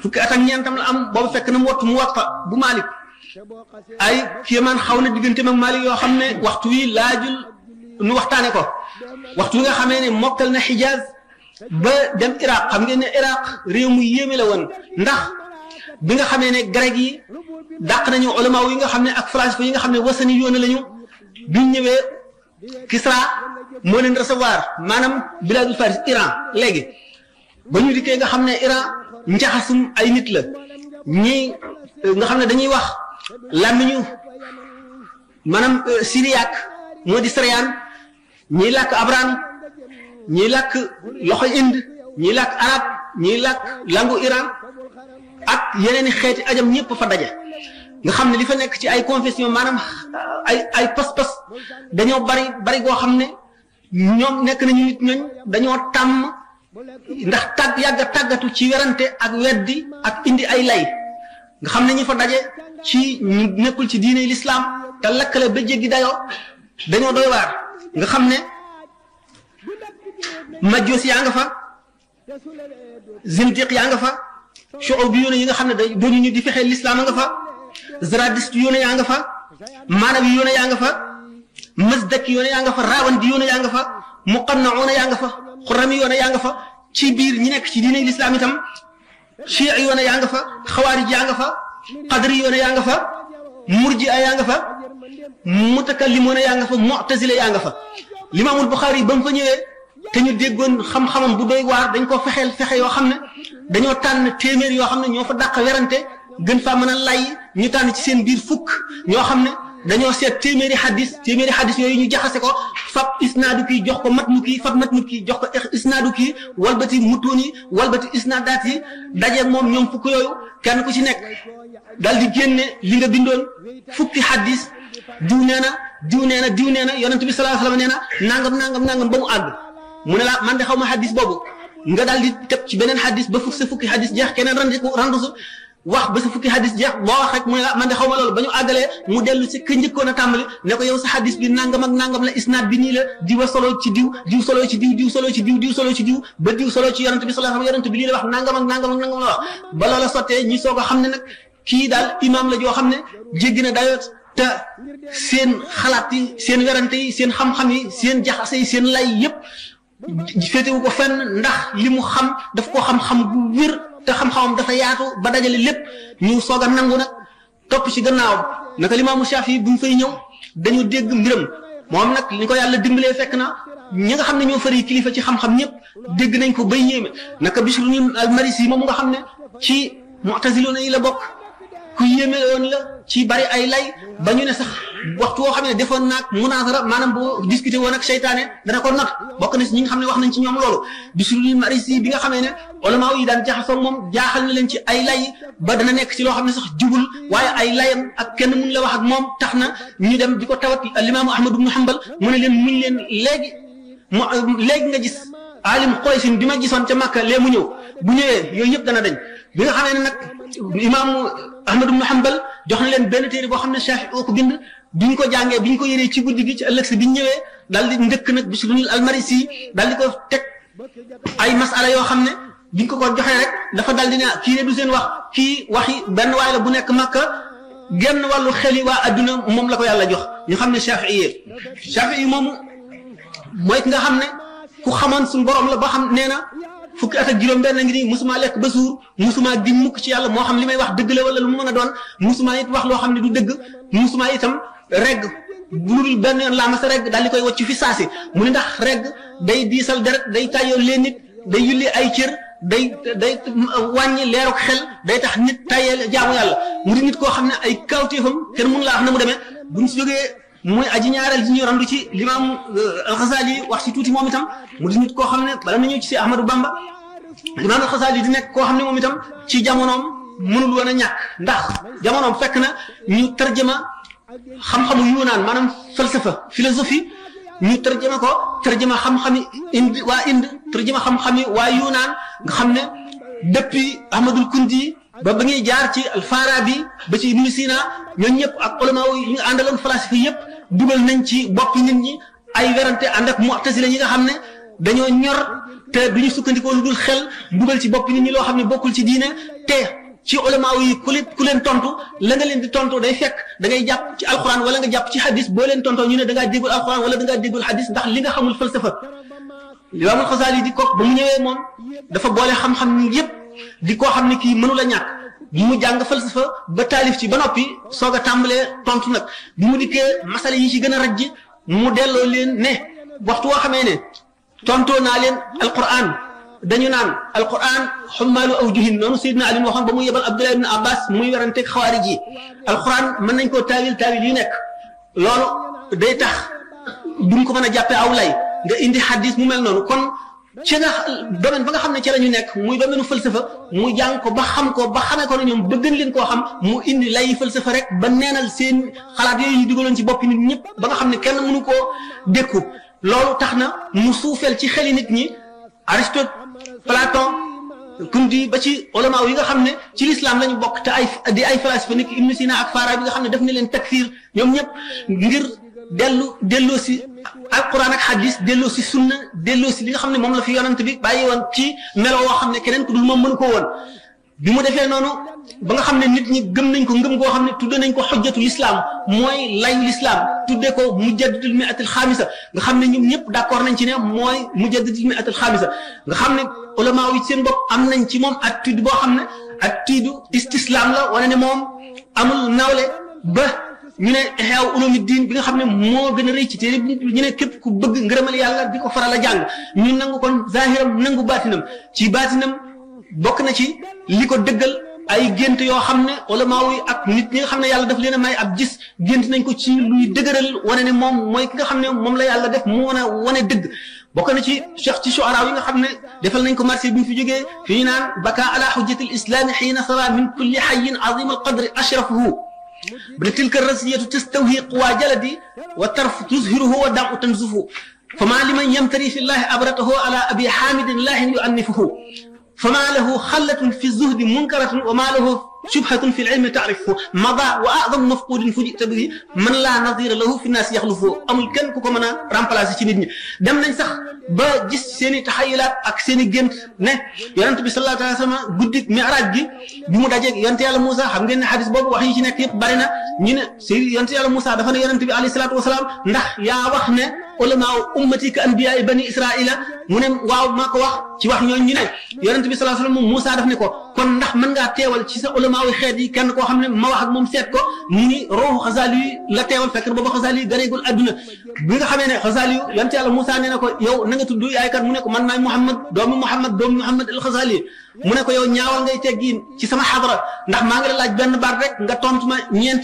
fukki at ak ñeentam la am boobu fekk na mu wattu mu Muwatta bu Malik ay kéemaan xaw na diggante mag Malik yoo xam ne waxtu wi laajul nu waxtaane ko waxtu wi nga xamee ne mokkal na Xijaaz ba dem Iraq xam ngeen ne Iraq réew mu yéeme la woon ndax bi nga xamee ne grec yi dàq nañu ulama yi nga xam ne ak falasifa yi nga xam ne wasani yoon lañu biñ ñëwee Kisra moo leen recevoir maanaam biladul Faris Iran léegi ba ñu dikkee nga xam ne Iran njaxasum ay nit la ñi nga xam ne dañuy wax làmmiñu maanaam syriaque moo di syrian ñiy làkk abran ñiy làkk loxoy Inde ñiy làkk arab ñiy làkk langu Iran ak yeneen i xeeti ajam ñëpp fa daje nga xam ne li fa nekk ci ay confession maanaam ay pas-pas dañoo bari goo xam ne ñoom nekk nañu nit ñooñ dañoo tàmm ndax yàgg a tàggatu ci werante ak weddi ak indi ay lay nga xam ne ñi fa daje ci ñu nekkul ci diine l'islam te lakkale ba jéggi dayoo dañoo doy waar nga xam ne majjoos yaa nga fa zindiq yaa nga fa shu'ubi yoone yi nga xam ne dañu ñu di fexee l'islam a nga fa zaradist yoone yaa nga fa maanawi yoone yaa nga fa masdaki yoone yaa nga fa rawandi yoone yaa nga fa muqannauna yaa nga fa xurami yoone yaa nga fa ci biir ñi nekk ci diine l'islam itam chiites yoone yaa nga fa xawaarij yaa nga fa qadri yoone yaa nga fa murji yaa nga fa mutakallimoone yaa nga fa mu'tazila yaa nga fa limaamul Buxaari ba mu fa ñëwee te ñu déggoon xam-xamam bu doy waar dañ ko fexeel fexe yoo xam ne dañoo tànn téeméer yoo xam ne ñoo fa dàq werante gën faa mën a lay ñu tànn ci seen biir fukk ñoo xam ne dañoo seet téeméeri xadis yooyu ñu jaxase ko fab isnaadu kii jox ko matnu kii fab matnu kii jox ko isnaadu kii walbati mutuun yi walbati isnaadaat yi dajeeg moom ñoom fukk yooyu kenn ku ci nekk dal di génne li nga bindoon fukki xadis diw nee na diw nee na diw nee na yonent bi sallallahu alayhi wasallam nee na nangam ba mu àgg mu ne la man de xaw ma xadis boobu nga daal di teg ci beneen xadis ba sa fukki xadis jeex keneen randusu wax ba sa fukki xadis jeex boo wax rek mu ne la man de xaw ma loolu ba ñu àggalee mu dellu si ka njëkkoon a tàmbali ne ko yow sa xadis bi nangam ak nangam la isnaad bi nii la diwa solo ci diw diw solo ci diw diw solo ci diw diw solo ci diw ba diw solo ci yonent bi sallallahu alayhi wasallam yonent bi lii la wax nangam ak nangam ak nangam la wax ba loola sottee ñi soog a xam ne nag kii daal imaam la joo xam ne jéggi na dayoo te seen xalaat yi seen werante yi seen xam-xam yi seen jaxase yi seen lay yépp féetewu ko fenn ndax li mu xam daf ko xam-xam bu wér te xam-xamam dafa yaatu ba dajale lépp ñu soog a nangu nag topp ci gannaawam naka limaamu Shaafi bu ñu fay ñëw dañu dégg mbiram moom nag li ko yàlla dimbalee fekk na ñi nga xam ne ñoo fari kilifa ci xam-xam ñëpp dégg nañ ko bay yéeme naka Bishrul al-Marisi moom nga xam ne ci mu'taziloona yi la bokk ku yéeme woon la ci bari ay lay ba ñu ne sax waxtu woo xam ne defoon naag munaazara maanaam boo discuté woon ak seytaane dana ko not bokk na si ñi nga xam ne wax nañ ci ñoom loolu Bishrul Marisi bi nga xamee ne ulama yi daan jaxasoo moom jaaxal na leen ci ay lay ba dana nekk ci loo xam ne sax jubul waaye ay layam ak kenn mun la wax ak moom tax na ñu dem di ko tawat al-imaamu Ahmad ibn Hanbal mu ne leen muñ leen léegi nga gis alim Quraysh bi ma gisoon ca Makka lee mu ñëw bu ñëwee yooyu yëpp dana dañ bi nga xamee ne nag imaamu Ahmad ibn Hanbal jox na leen benn téere boo xam ne Shaafi oo ko bind biñ ko jàngee biñ ko yëree ci guddi gi ci ëllëg si biñ ñëwee daal di njëkk nag Bishrul al-Marisi daal di ko teg ay masala yoo xam ne biñ ko joxee rek dafa daal di ne kii ne du seen wax kii waxi benn waay la bu nekk Makka genn wàllu xeli waa adduna moom la ko yàlla jox ñu xam ne Shaafi moomu mooy ki nga xam ne ku xamoon suñu borom la ba xam nee na fukki at ak juróom-benn ngi nii musuma lekk ba suur musuma giñ mukk ci yàlla moo xam li may wax dëgg la wala lu mu mën a doon musuma it wax loo xam ne du dëgg musuma itam regg bu dul benn yoon laa ma sa regg daal di koy wacc fi saasi mu ne ndax regg day diisal deret day tàyyoo leen nit day yulli ay cër day wàññi leeruk xel day tax nit tàyyee jaamu yàlla mu di nit koo xam ne ay kawtéefam kenn mënu laa wax na mu demee buñ si jógee muy aji ñaareel ji ñu randu ci limaam al-Xasaali wax ci tuuti moom itam mu di nit koo xam ne bala na ñëw ci si Ahmadou Bamba limaam al-Xasaali di nekk koo xam ne moom itam ci jamonoom mënul woon a ñàkk ndax jamonoom fekk na ñu tarjama xam-xamu yunaan maanaam falsafa philosophie ñu tarjama ko tarjama xam-xami indi waa Inde tarjama xam-xami waa yunaan nga xam ne depuis Ahmadul Kundi ba ngay jaar ci al-Farabi ba ci Ibn Sina ñooñu ñëpp ak ulama yi ñu àndaloon falasifa yëpp dugal nañ ci boppi nit ñi ay werante ànd ak mu'tazila yi nga xam ne dañoo ñor te duñu sukkandikoo lu dul xel dugal ci boppi nit ñi loo xam ne bokkul ci diine te ci ulama yi ku leen tontu la nga leen di tontu day fekk da ngay jàpp ci alquran wala nga jàpp ci hadis boo leen tontoo ñu ne da ngaa déggul alquran wala da ngaa déggul hadis ndax li nga xamul falsafa Imaam al-Xasaali di ko ba mu ñëwee moom dafa boole xam-xam yëpp di koo xam ne kii mënu la ñàkk bi mu jàng falsafa ba taalif ci ba noppi soog a tàmbalee tontu nag bi mu dikkee masala yi ci gën a rajj mu delloo leen ne waxtu woo xamee ne tontoo naa leen alquran dañu naan alquran xummaalu awjuhin noonu Seydina Ali waxoon ba mu yebal Abdullah ibn Abbas muy weranteeg xawaarij yi alquran mën nañ koo taawil yu nekk loolu day tax duñ ko mën a jàppee aw lay nga indi hadis mu mel noonu kon ci nga domaine ba nga xam ne ci la ñu nekk muy domaine falsafa mu jàng ko ba xam ko ba xamee ko ne ñoom bëgg leen koo xam mu indi lay falsafa rek ba neenal seen xalaat yooyu ñu dugaloon ci boppi nit ñëpp ba nga xam ne kenn mënu koo dékku loolu tax na mu suufeel ci xeli nit ñi Aristote Platon Kundi ba ci ulama yi nga xam ne ci l'islam lañu bokk te di ay falasifa nit Ibn Sina ak Farabi nga xam ne def na leen takfir ñoom ñëpp ngir delloo si alquran ak hadis delloo si sunna delloo si li nga xam ne moom la fi yonent bi bàyyi woon ci melo woo xam ne keneen ku dul moom mënu ko woon bi mu defee noonu ba nga xam ne nit ñi gëm nañ ko ngëm goo xam ne tudde nañ ko xujjatul islam mooy layu l'islam tudde ko mujaddidul mi'atil xaamisa nga xam ne ñoom ñëpp d'accord nañ ci ne mooy mujaddidul mi'atil xaamisa nga xam ne ulama yi seen bopp am nañ ci moom attitude boo xam ne attitude istislam la wane ne moom amul nawle ba ñu ne Ihya Ulumuddin bi nga xam ne moo gën a rëy ci téere ñu ne képp ku bëgg ngërëmal yàlla di ko faral a jàng ñu nangu kon zahiram nangu baatinam ci baatinam bokk na ci li ko dëggal ay gént yoo xam ne ulama yi ak nit ñi nga xam ne yàlla daf leen a may ab gis gént nañ ko ci luy dëgëral wane ne moom mooy ki nga xam ne moom la yàlla def mu wane dëgg bokk na ci cheikh ci shuara yi nga xam ne defal nañ ko marché bi ñu fi jógee fi ñu naan baka ala hujjati al islam xiina sara min kulli xayin azim al qadri ashrafuhu بل تلك الرزية تستوهي قوى جلدي والطرف تزهره ودمع تنزفه فما لمن يمتري في الله أبرته على أبي حامد الله يؤنفه فما له خلة في الزهد منكرة وما له شبهة في العلم تعرفه مضى وأعظم مفقود فجئت به من لا نظير له في الناس يخلفه amul kenn ku ko mën a remplacer ci nit ñi dem nañ sax ba gis seen i taxayulaat ak seen i gént ne yonent bi sallallahu alayhi wa sallam guddi mi'raaj gi bi mu dajeeg yonent yàlla Moussa xam ngeen ne xadis boobu wax yi ci nekk yëpp bari na ñu ne si yonent yàlla Moussa dafa ne yonent bi alayhi salaatu wasalaam ndax yaa wax ne ulama ummati ka anbiyaa bani israila mu ne waaw maa ko wax ci wax ñooñu ñu ne yonent bi sallallahu alayhi wa sallam Moussa daf ne ko kon ndax mën ngaa teewal ci sa ulama yu xeet yi kenn koo xam ne ma wax ak moom seet ko mu ni ruuxu Xasaali yi la teewal fekk booba Xasaali yi ganeegul adduna bi nga xamee ne Xasaali yu yonent yàlla Moussa nee na ko yow na nga tudd yaay kat mu ne ko man maay Muhammad doomu Muhammad al Xasaali mu ne ko yow ñaawal ngay teggiin ci sama xadra ndax maa ngi la laaj benn baat rek nga tontu ma ñeent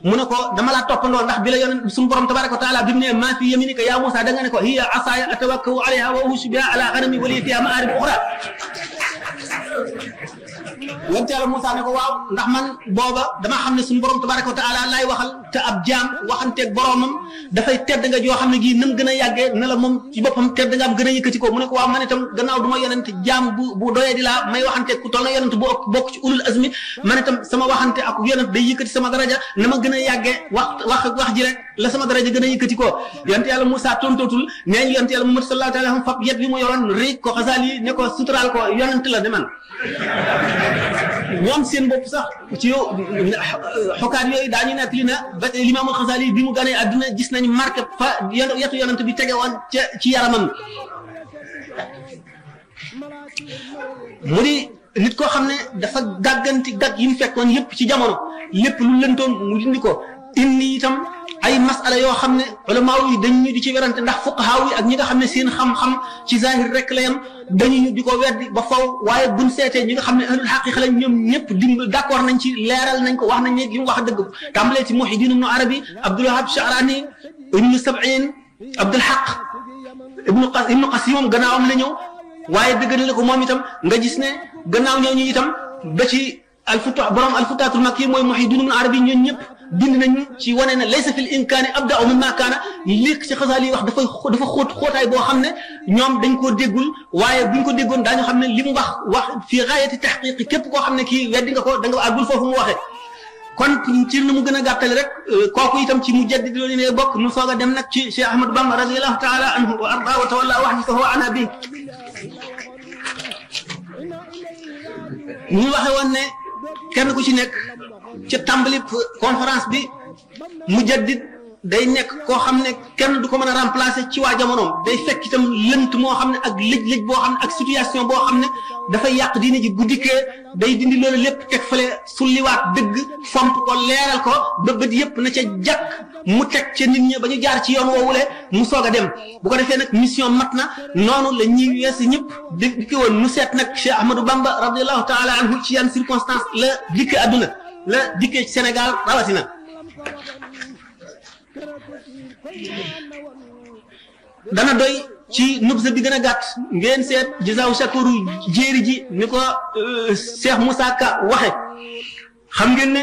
mu ne ko dama laa toppandoo ndax bi la yonent suñu borom tabaraka wa taala bi mu ne maa fi yaminika yaa Moussa da nga ne ko hiya asaaya atawakkau alayha wa uhushu biha ala ghanami wa li fiha ma'arib ukhra yonent yàlla Moussa ne ko waaw ndax man booba dama xam ne suñu borom tabaraka wa taala laay waxal te ab jaam waxanteeg boromam dafay tedd nga joo xam ne gii nam gën a yàggee ne la moom ci boppam tedd nga am gën a yëkkati ko mu ne ko waaw man itam gannaaw du ma yonent jaam bu doyee di laa may waxanteeg ku toll na yonent bu bokk ci ulul azmi man itam sama waxante ak yonent day yëkkati sama daraja na ma gën a yàggee wax ji rek la sama daraja gën a yëkkati ko yonent yàlla Moussa tontootul nee ñu yonent yàlla Muhammad sallallahu alayhi wa sallam fab yet bi mu yoroon riig ko Xasaali yi ne ko suturaal ko yonent la de man ñoom seen bopp sax ci xokaat yooyu daañu nekk li na ba Imaam al-Xasaali bi mu ganee àdduna gis nañ marqué fa yetu yonent bi tege woon ci yaramam mu di nit koo xam ne dafa gàgganti gàgg yi mu fekkoon yëpp ci jamono lépp lu lëntoon mu dindi ko indi itam ay masala yoo xam ne ulama yi dañu di ci werante ndax fuqaha yi ak ñi nga xam ne seen xam-xam ci zahir rek la yam dañu di ko weddi ba faw waaye buñ seetee ñi nga xam ne ahlul haqiqa lañ ñoom ñëpp d'accord nañ ci leeral nañ ko wax nañ ne li mu wax dëgg tàmbalee ci Muhyiddin ibnu Arabi Abdul Wahhab Sha'rani ibnu Sab'in Abdul Haq ibnu Qasim moom gannaawam la ñëw waaye dëggal la ko moom itam nga gis ne gannaaw ñooñu itam ba ci borom alfutaatul makki mooy Muhyiddin ibnu Arabi ñoom ñëpp bind nañu ci wane ne laysa fil imkaani abda'u mimma kaana li ci Xasaali yi wax dafa xóotaay boo xam ne ñoom dañ koo déggul waaye buñ ko déggoon daañu xam ne li mu wax fii gaayati tahqiqi képp koo xam ne kii weddi nga ko da nga àggul foofu mu waxee kon ci nu mu gën a gàttale rek kooku itam ci mujaddid loolu ne bokk nu soog a dem nag ci Cheikh Ahmadou Bamba radiyallahu taala anhu wa arda wa tawalla wahdahu ana bi ñu waxe woon ne kenn ku ci nekk ca tàmbali conférence bi mujaddid day nekk koo xam ne kenn du ko mën a remplacer ci waa jamonoom day fekk itam lënt moo xam ne ak lëj-lëj boo xam ne ak situation boo xam ne dafay yàq diine ji bu dikkee day dindi loolu lépp teg fale sulliwaat dëgg fomp ko leeral ko ba bët yépp na ca jàkk mu teg ca nit ñi ba ñu jaar ci yoon woowule mu soog a dem bu ko defee nag mission mat na noonu la ñuy weesu ñëpp dikki woon nu seet nag Cheikh Ahmadou Bamba radiallahu taala anhu ci yan circonstance la dikke adduna la dikkee ci Sénégal rawatina dana doy ci nubza bi gën a gàtt ngeen seet Jazaaw Shakuru jéeri ji ni ko Cheikh Moussa Ka waxe xam ngeen ne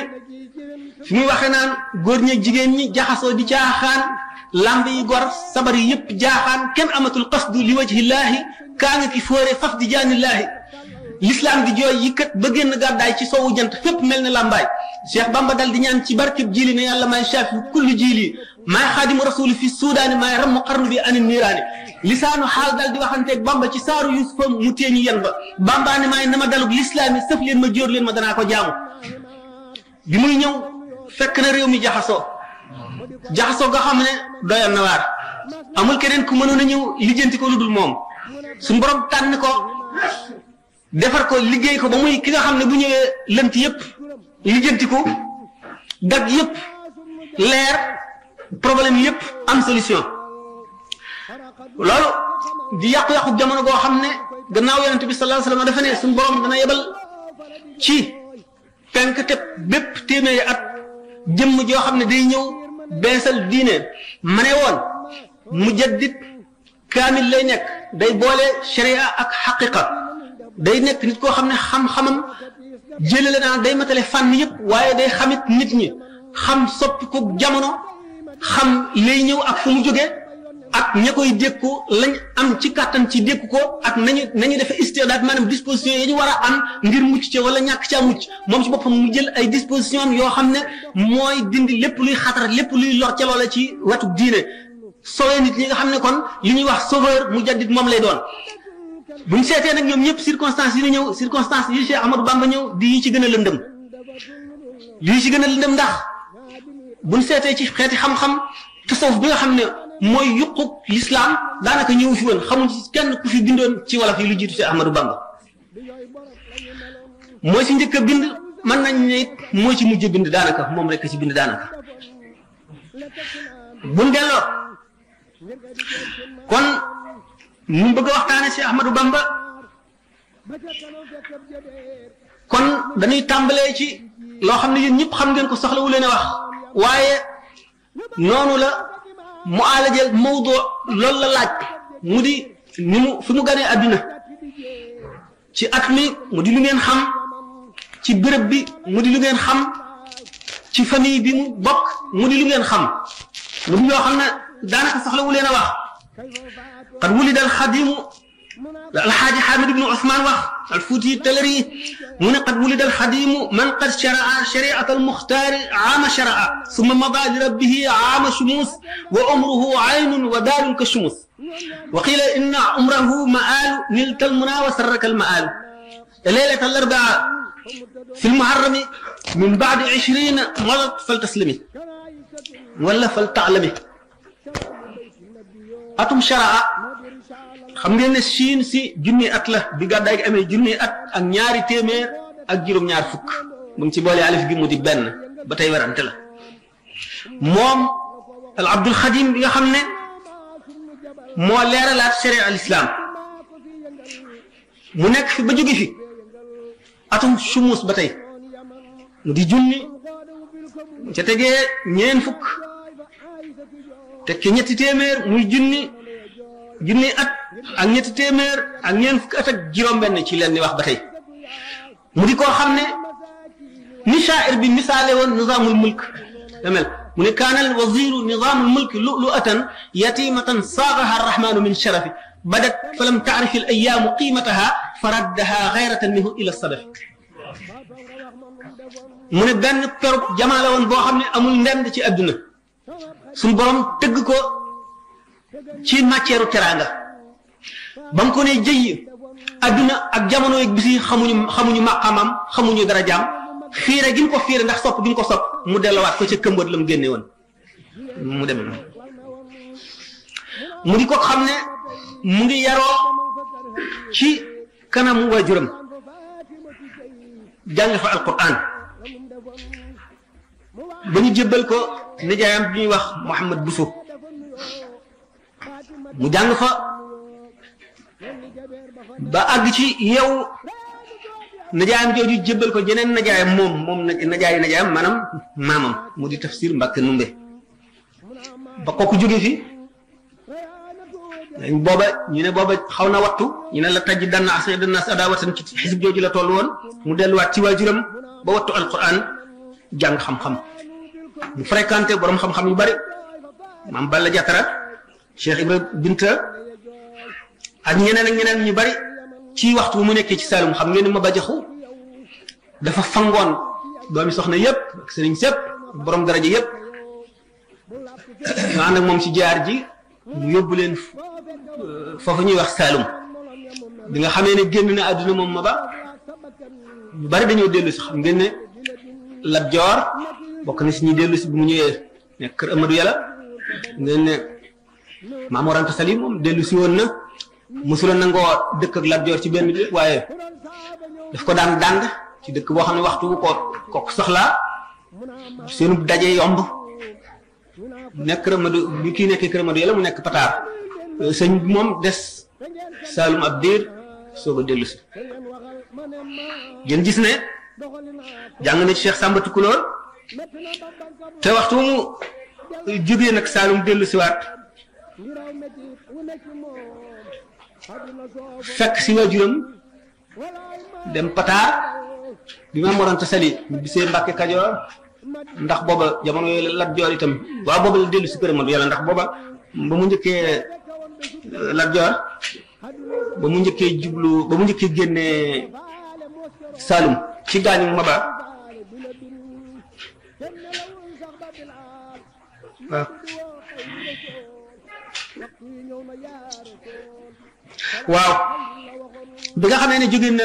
fi muy waxe naan góor ñi jigéen ñi jaxasoo di caaxaan lamb yi gor sabar yi yëpp jaaxaan kenn amatul qasdu li wajhillaahi kaa nga ki foore faf di jaanillaahi l'islam di jooy yi kat ba génn gàddaay ci soowu jant fépp mel ne lambaay Cheikh Bamba dal di ñaan ci barkeb jiili ne yàlla may shaafi kullu jiili maay xaadimu rasuli fi suudaani maay ramu xarnu bi ani niiraani lisaanu xaal dal di waxanteeg Bamba ci saaru Yusufa mu téeñu yen ba Bamba ne maay nama dalug lislaam yi sëf leen ma jóor leen ma danaa ko jaamu bi muy ñëw fekk na réew mi jaxasoo nga xam ne doyoon na waar amul keneen ku mënoon a ñëw lijjanti ko lu dul moom suñu borom tànn ko defar ko liggéey ko ba muy ki nga xam ne bu ñëwee lënt yëpp lijjanti ko dag yëpp leer problème yëpp am solution loolu di yàqu-yàqu jamono goo xam ne gannaaw yonent bi sallallahu alayhi wasallam dafa ne suñu borom dana yebal ci penk te bépp téeméeri at jëmm joo xam ne day ñëw beesal diine ma ne woon mujaddid kaamil lay nekk day boole sharia ak xaqiqa day nekk nit koo xam ne xam-xamam jëlale naa day matale fànn yëpp waaye day xamit nit ñi xam soppi ko jamono xam lay ñëw ak fu mu jóge ak ña koy dékku lañ am ci kàttan ci dékku ko ak nañu defe istidaad maanaam disposition yi ñu war a am ngir mucc ca wala ñàkk caa mucc moom ci boppam mu jël ay disposition am yoo xam ne mooy dindi lépp luy xatar lépp luy lor ca loola ci wetu diine sowee nit ñi nga xam ne kon li ñuy wax sauveur mujaddid moom lay doon buñ seetee nag ñoom ñëpp circonstance yi ñëw circonstance yi Cheikh Ahmadou Bamba ñëw di yi ci gën a lëndëm ndax buñ seetee ci xeeti xam-xam tasawuf bi nga xam ne mooy yuqub l'islam daanaka ñëw fi woon xamuñ ci kenn ku fi bindoon ci wolof yi lu jiitu Cheikh Ahmadou Bamba mooy ci njëkk a bind mën nañ ne it mooy ci mujj bind daanaka moom rek ci bind daanaka buñ delloo kon ñu bëgg a waxtaane Cheikh Ahmadou Bamba kon dañuy tàmbalee ci loo xam ne yéen ñëpp xam ngeen ko soxlawu leen a wax waaye noonu la mu alajeel mawdu loolu la laaj mu di ni mu fi mu ganee àdduna ci at mi mu di lu ngeen xam ci béréb bi mu di lu ngeen xam ci famille bi mu bokk mu di lu ngeen xam lu mu yoo xam ne daanaka soxlawu leen a wax qad wulida alxadimu alxaaji Xaamid ibnu Usmaan wax alfuuti Talari mu ne qad wulida alxadimu man qad sharaa shariata almuxtaari aama sharaa summa mada li rabbihi aama shumuus wa umruhu aynun wa daarun ka shumuus wa qiila inna umrahu maalu nilta almuna wa sarraka almaalu leylata alarbaa fi lmuharrami min baadi 20 madat faltaslimi wala faltaalami atum sharaa xam ngeen ne Chine si junni at la bi gàddaay gi amee junni at ak ñaari téeméer ak juróom-ñaar fukk mu ngi ci boole alif gi mu di benn ba tey werante la moom al abdul xadim bi nga xam ne moo leeralaat sharia al islam mu nekk fi ba jóge fi atum sumus ba tey mu di junni ca tegee ñeen fukk tekki ñetti téeméer muy junni at ak ñetti téeméer ak ñeen fukk at ak juróom-benn ci leen di wax ba tey mu di koo xam ne ni shaa'ir bi misaale woon nizaamul mulk damel mu ne kaana al waziru nizaamul mulk lu'lu'atan yatimatan saagaha arrahmanu min sharafi badat falam taarif al ayyaamu qiimataha faraddaha gayratan minhu ila sadafi mu ne benn perub jamaa la woon boo xam ne amul ndend ci adduna suñ borom tëgg ko ci matière teraanga ba mu ko ne jëy adduna ak jamono yeeg bis yi xamuñu maqamam xamuñu darajaam fiire gi mu ko fiire ndax sopp gi mu ko sopp mu delluwaat ko ca këmbat la mu génne woon mu dem mu di ko xam ne mu ngi yaroo ci kanamu waajuram jàng fa alquran ba ñu jébbal ko nijaayam bi ñuy wax Mouhamad Bousso mu jàng fa ba àgg ci yow nijaayam jooju jébbal ko jeneen nijaayam moom nijaayam maanaam maamam mu di Tafsir Mbàkke Numbe ba kooku jóge fi booba ñu ne booba xaw na wattu ñu ne la taj danna asdanna adawatan ci xisib jooju la toll woon mu delluwaat ci waajuram ba wattu alquran jàng xam-xam mu fréquenté borom xam-xam yu bari maam Balla Jatara Cheikh Ibra Binta ak ñeneen ñu bari ci waxtu bu mu nekkee ci Saalum xam ngeen ni ma ba jaxu dafa fangoon doomi soxna yépp ak sëriñ sépp borom daraja yépp ñu ànd ak moom ci jaar ji mu yóbbu leen foofu ñuy wax Saalum bi nga xamee ne génn na àdduna moom ma ba ñu bari dañoo dellu si xam ngeen ne Lat Joor bokk na si ñuy dellu si bi mu ñëwee nekk kër Amadou Yàlla ngeen ne Maam Mor Anta Sali moom dellu si woon na mosula nangoo dëkk ak Lat Joor ci benn bi waaye daf ko daan dànd ci dëkk boo xam ne waxtu bu ko soxlaa seenu daje yomb nekk kër Amadou bi kii nekkee kër Amadou Yàlla mu nekk Pataar sëñ bi moom des Saalum ab diir soog a dellu si ngeen gis ne jàng na ci Cheikh Samba Tukulóor te waxtu mu jógee nag Saalum dellu si waat fekk si waajuram dem Pataar bi Maam Mor Anta Sali ñu bisee Mbàkke Kajoor ndax booba jamono yooyu Lat Joor itam waaw booba la dellu si kër Amadou Yàlla ndax booba ba mu njëkkee Lat Joor ba mu njëkkee génnee Saalum ci gaañu Maba waaw bi nga xamee ne jóge na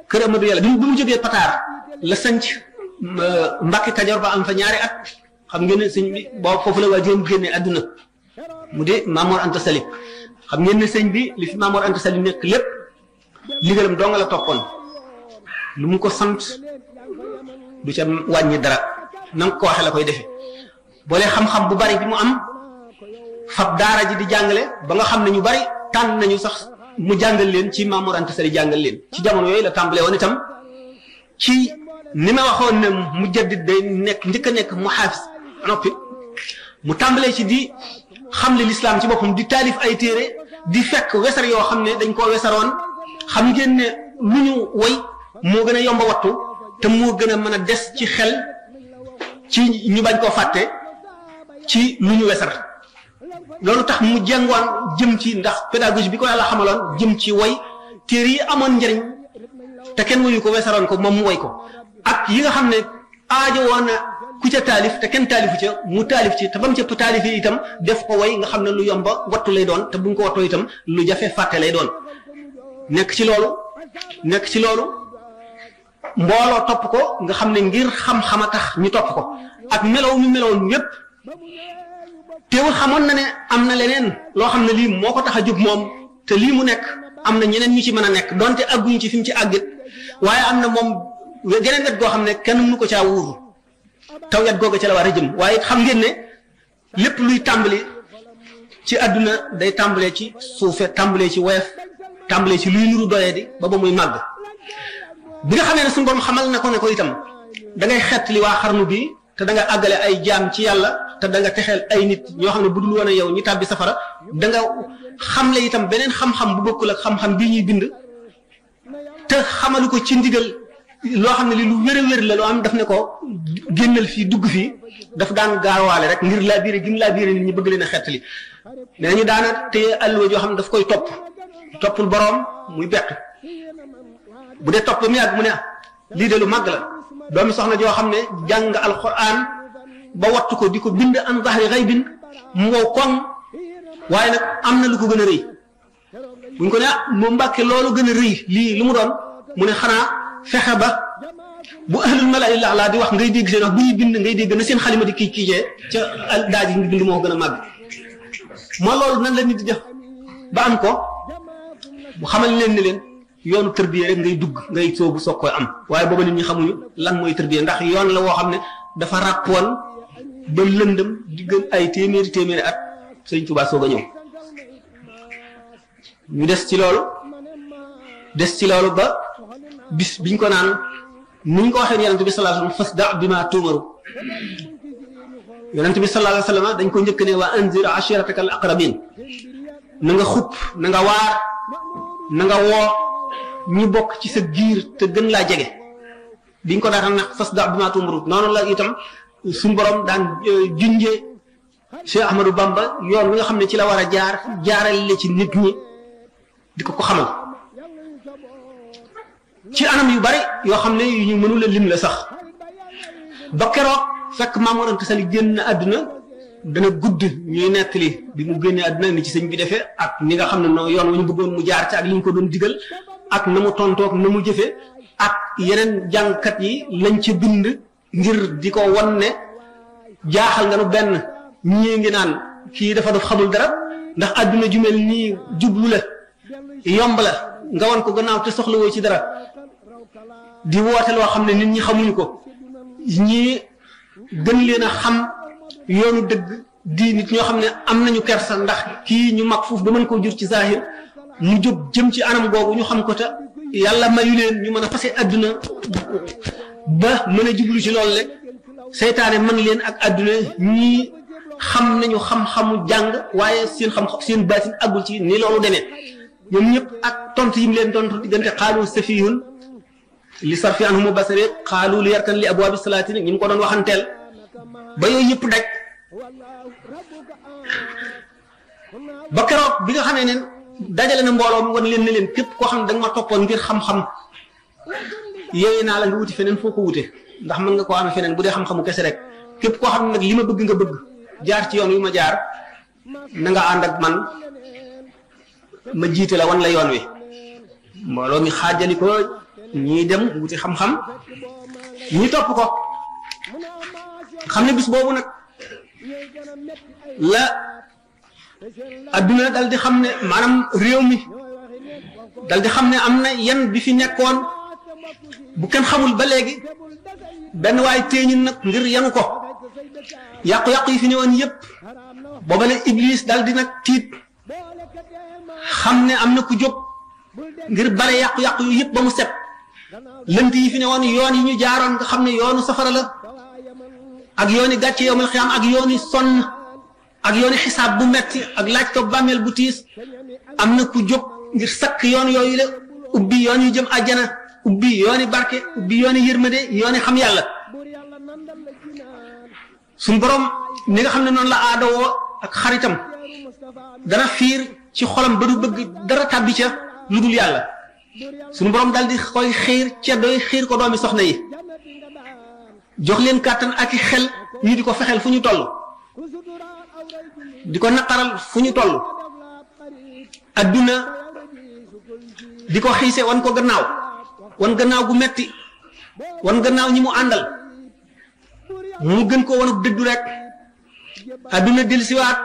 kër Amadou Yàlla bi mu jógee Pataar la sanc Mbàkke Kajoor ba am fa ñaari at xam ngeen ne sëñ bi boobu foofu la waajuram génne àdduna mu de Maam Mor Anta Sali xam ngeen ne sëñ bi li fi Maam Mor Anta Sali nekk lépp liggéeyam dong la toppoon lu mu ko sant du ca wàññi dara na nga ko waxee la koy defee boole xam-xam bu bari bi mu am fab daara ji di jàngale ba nga xam ne ñu bari tànn nañu sax mu jàngal leen ci Maam Mor Anta Sali jàngal leen ci jamono yooyu la tàmbalee woon itam ci ni ma waxoon ne mujaddid day nekk njëkk a nekk mu xaafis noppi mu tàmbalee ci di xamle lislaam ci boppam di taalif ay téere di fekk wesar yoo xam ne dañ koo wesaroon xam ngeen ne lu ñu woy moo gën a yomba wattu te moo gën a mën a des ci xel ci ñu bañ koo fàtte ci lu ñu wesar loolu tax mu jàngoon jëm ci ndax pédagogie bi ko yàlla xamaloon jëm ci woy téere yi amoon njëriñ te kenn woyu ko wesaroon ko moom mu woy ko ak yi nga xam ne aajo woon na ku ca taalif te kenn taalifu ca mu taalif ci te ba mu ca taalif yi itam def ko woy nga xam ne lu yomba wattu lay doon te buñ ko wattoo itam lu jafe fàtte lay doon nekk ci loolu mbooloo topp ko nga xam ne ngir xam-xam a tax ñu topp ko ak melow mi melowoon yépp teewul xamoon na ne am na leneen loo xam ne lii moo ko tax a jóg moom te lii mu nekk am na ñeneen ñu ci mën a nekk donte àgguñu ci fi mu ci àggit waaye am na moom geneen wet goo xam ne kenn mënu ko caa wuuru taw wet googu ca la war a jëm waaye xam ngeen ne lépp luy tàmbali ci àdduna day tàmbalee ci suufe tàmbalee ci woyof tàmbalee ci luy nuru doyadi ba muy màgg bi nga xamee ne suñu borom xamal na ko ne ko itam da ngay xettali waa xarnu bi te da nga àggale ay jaam ci yàlla te da nga texeel ay nit ñoo xam ne bu dul woon a yow ñi tàbbi safara da nga xamle itam beneen xam-xam bu bokkul ak xam-xam bii ñuy bind te xamalu ko ci ndigal loo xam ne li lu wér a wér la loo am daf ne ko génnal fii dugg fii daf daan gaawaale rek ngir laa biire gim laa biire nit ñi bëgg leen a xettali nee nañu daana téye alluwa joo xam ne daf koy toppul boroom muy bett bu dee topp ba mu yàgg mu ne lii de lu màgg la doomi soxna joo xam ne jàng alquran ba wattu ko di ko bind an zahri ghaybin mu wow koŋ waaye nag am na lu ko gën a rëy buñ ko ne moom Mbàkke loolu gën a rëy lii lu mu doon mu ne xanaa fexe ba bu ahlul malaa'il laa di wax ngay dégg seen wax bu ñuy bind ngay dégg na seen xalima di kii kiijee ca daaj yi ñu bind moo gën a màgg moo loolu nan la nit di def ba am ko bu xamal leen ne leen yoonu tërbiye rek ngay dugg ngay soobu soog koy am waaye booba nit ñi xamuñu lan mooy tërbiye ndax yoon la woo xam ne dafa ràppoon ba lëndëm diggal ay téeméeri at Sëñ Tuubaa soog a ñëw ñu des ci loolu ba bis biñ ko naan ni ñu ko waxee yonent bi sallallahu alayhi wasallam fasda bima tumaru yonent bi sallallahu alayhi wasallam dañ ko njëkk ne wa anzir ashirataka al aqrabin na nga xupp na nga waar na nga woo ñi bokk ci sa giir te gën laa jege biñ ko daataan nag fasda bima tumaru noonu la itam suñu borom daan junje Cheikh Ahmadou Bamba yoon wi nga xam ne ci la war a jaarale ci nit ñi di ko xamal ci anam yu bari yoo xam ne yu ñu mënul a lim la sax ba keroog fekk Maam Mor Anta Sali génn àdduna dana gudd ñuy nettali bi mu génnee àdduna ni ci sëñ bi defee ak ni nga xam ne noo yoon wu ñu bëggoon mu jaar ci ak li ñu ko doon digal ak na mu tontoog na mu jëfe ak yeneen jàngkat yi lañ ci bind ngir di ko wan ne jaaxal nga nu benn ñii ngi naan kii dafa def xamul dara ndax àdduna ju mel nii jublu la yomb la nga wan ko gannaaw te soxlawoo ci dara di woote loo xam ne nit ñi xamuñu ko ñii gën leen a xam yoonu dëgg di nit ñoo xam ne am nañu kersa ndax kii ñu mag foofu ba mën koo jur ci zahir mu jóg jëm ci anam googu ñu xam ko te yàlla mayu leen ñu mën a fase àdduna ba mën a jublu ci loolu rek seytaane mën leen ak àdduna ñii xam nañu xam-xamu jàng waaye seen xam-xam seen baatin àggul ci ni loolu demee ñoom ñëpp ak tontu yi mu leen tontu diggante xaalu safihun li sarfi anhumu basari xaalu li yarkan li abwaabi salaati ñi mu ko doon waxanteel ba yooyu yëpp daj ba keroog bi nga xamee ne dajale na mbooloo mu wan leen ne leen képp koo xam ne da nga ma toppoon ngir xam-xam yooyu naa la nga wuti feneen foo ko wute ndax mën nga koo amee feneen bu dee xam-xamu kese rek képp koo xam ne nag li ma bëgg nga bëgg jaar ci yoon wi ma jaar na nga ànd ak man ma jiite la wan la yoon wi mbooloo mi xaajali ko ñii dem wuti xam-xam ñi topp ko xam ne bis boobu nag la adduna dal di xam ne maanaam réew mi dal di xam ne am na yan bi fi nekkoon bu kenn xamul ba léegi benn waay téeñin nag ngir yanu ko yàqu-yàqu yi fi ñëwoon yépp booba la Iblis dal di nag tiit xam ne am na ku jóg ngir bare yàqu-yàqu yu yëpp ba mu set lënt yi fi ne woon yoon yi ñu jaaroon nga xam ne yoonu safara la ak yooni gàcce yowmal xiyaam ak yooni sonn ak yooni xisaab bu metti ak laaj ko bàmmeel bu tiis am na ku jóg ngir sakk yoon yooyu la ubbi yoon yu jëm àjjana ubbi yooni barke ubbi yooni yërmande yooni xam yàlla suñ borom ni nga xam ne noonu la aadawoo ak xaritam dana fiir ci xolam ba du bëgg dara tàbbi ca lu dul yàlla suñu borom daal di koy xiir ceddo yi xiir ko doomi soxna yi jox leen kàttan ak i xel ñu di ko fexeel fu ñu toll di ko naqaral fu ñu toll adduna di ko xiise wan ko gannaaw wan gannaaw gu metti wan gannaaw ñi mu àndal mu gën ko wanuk dëddu rek adduna dellusiwaat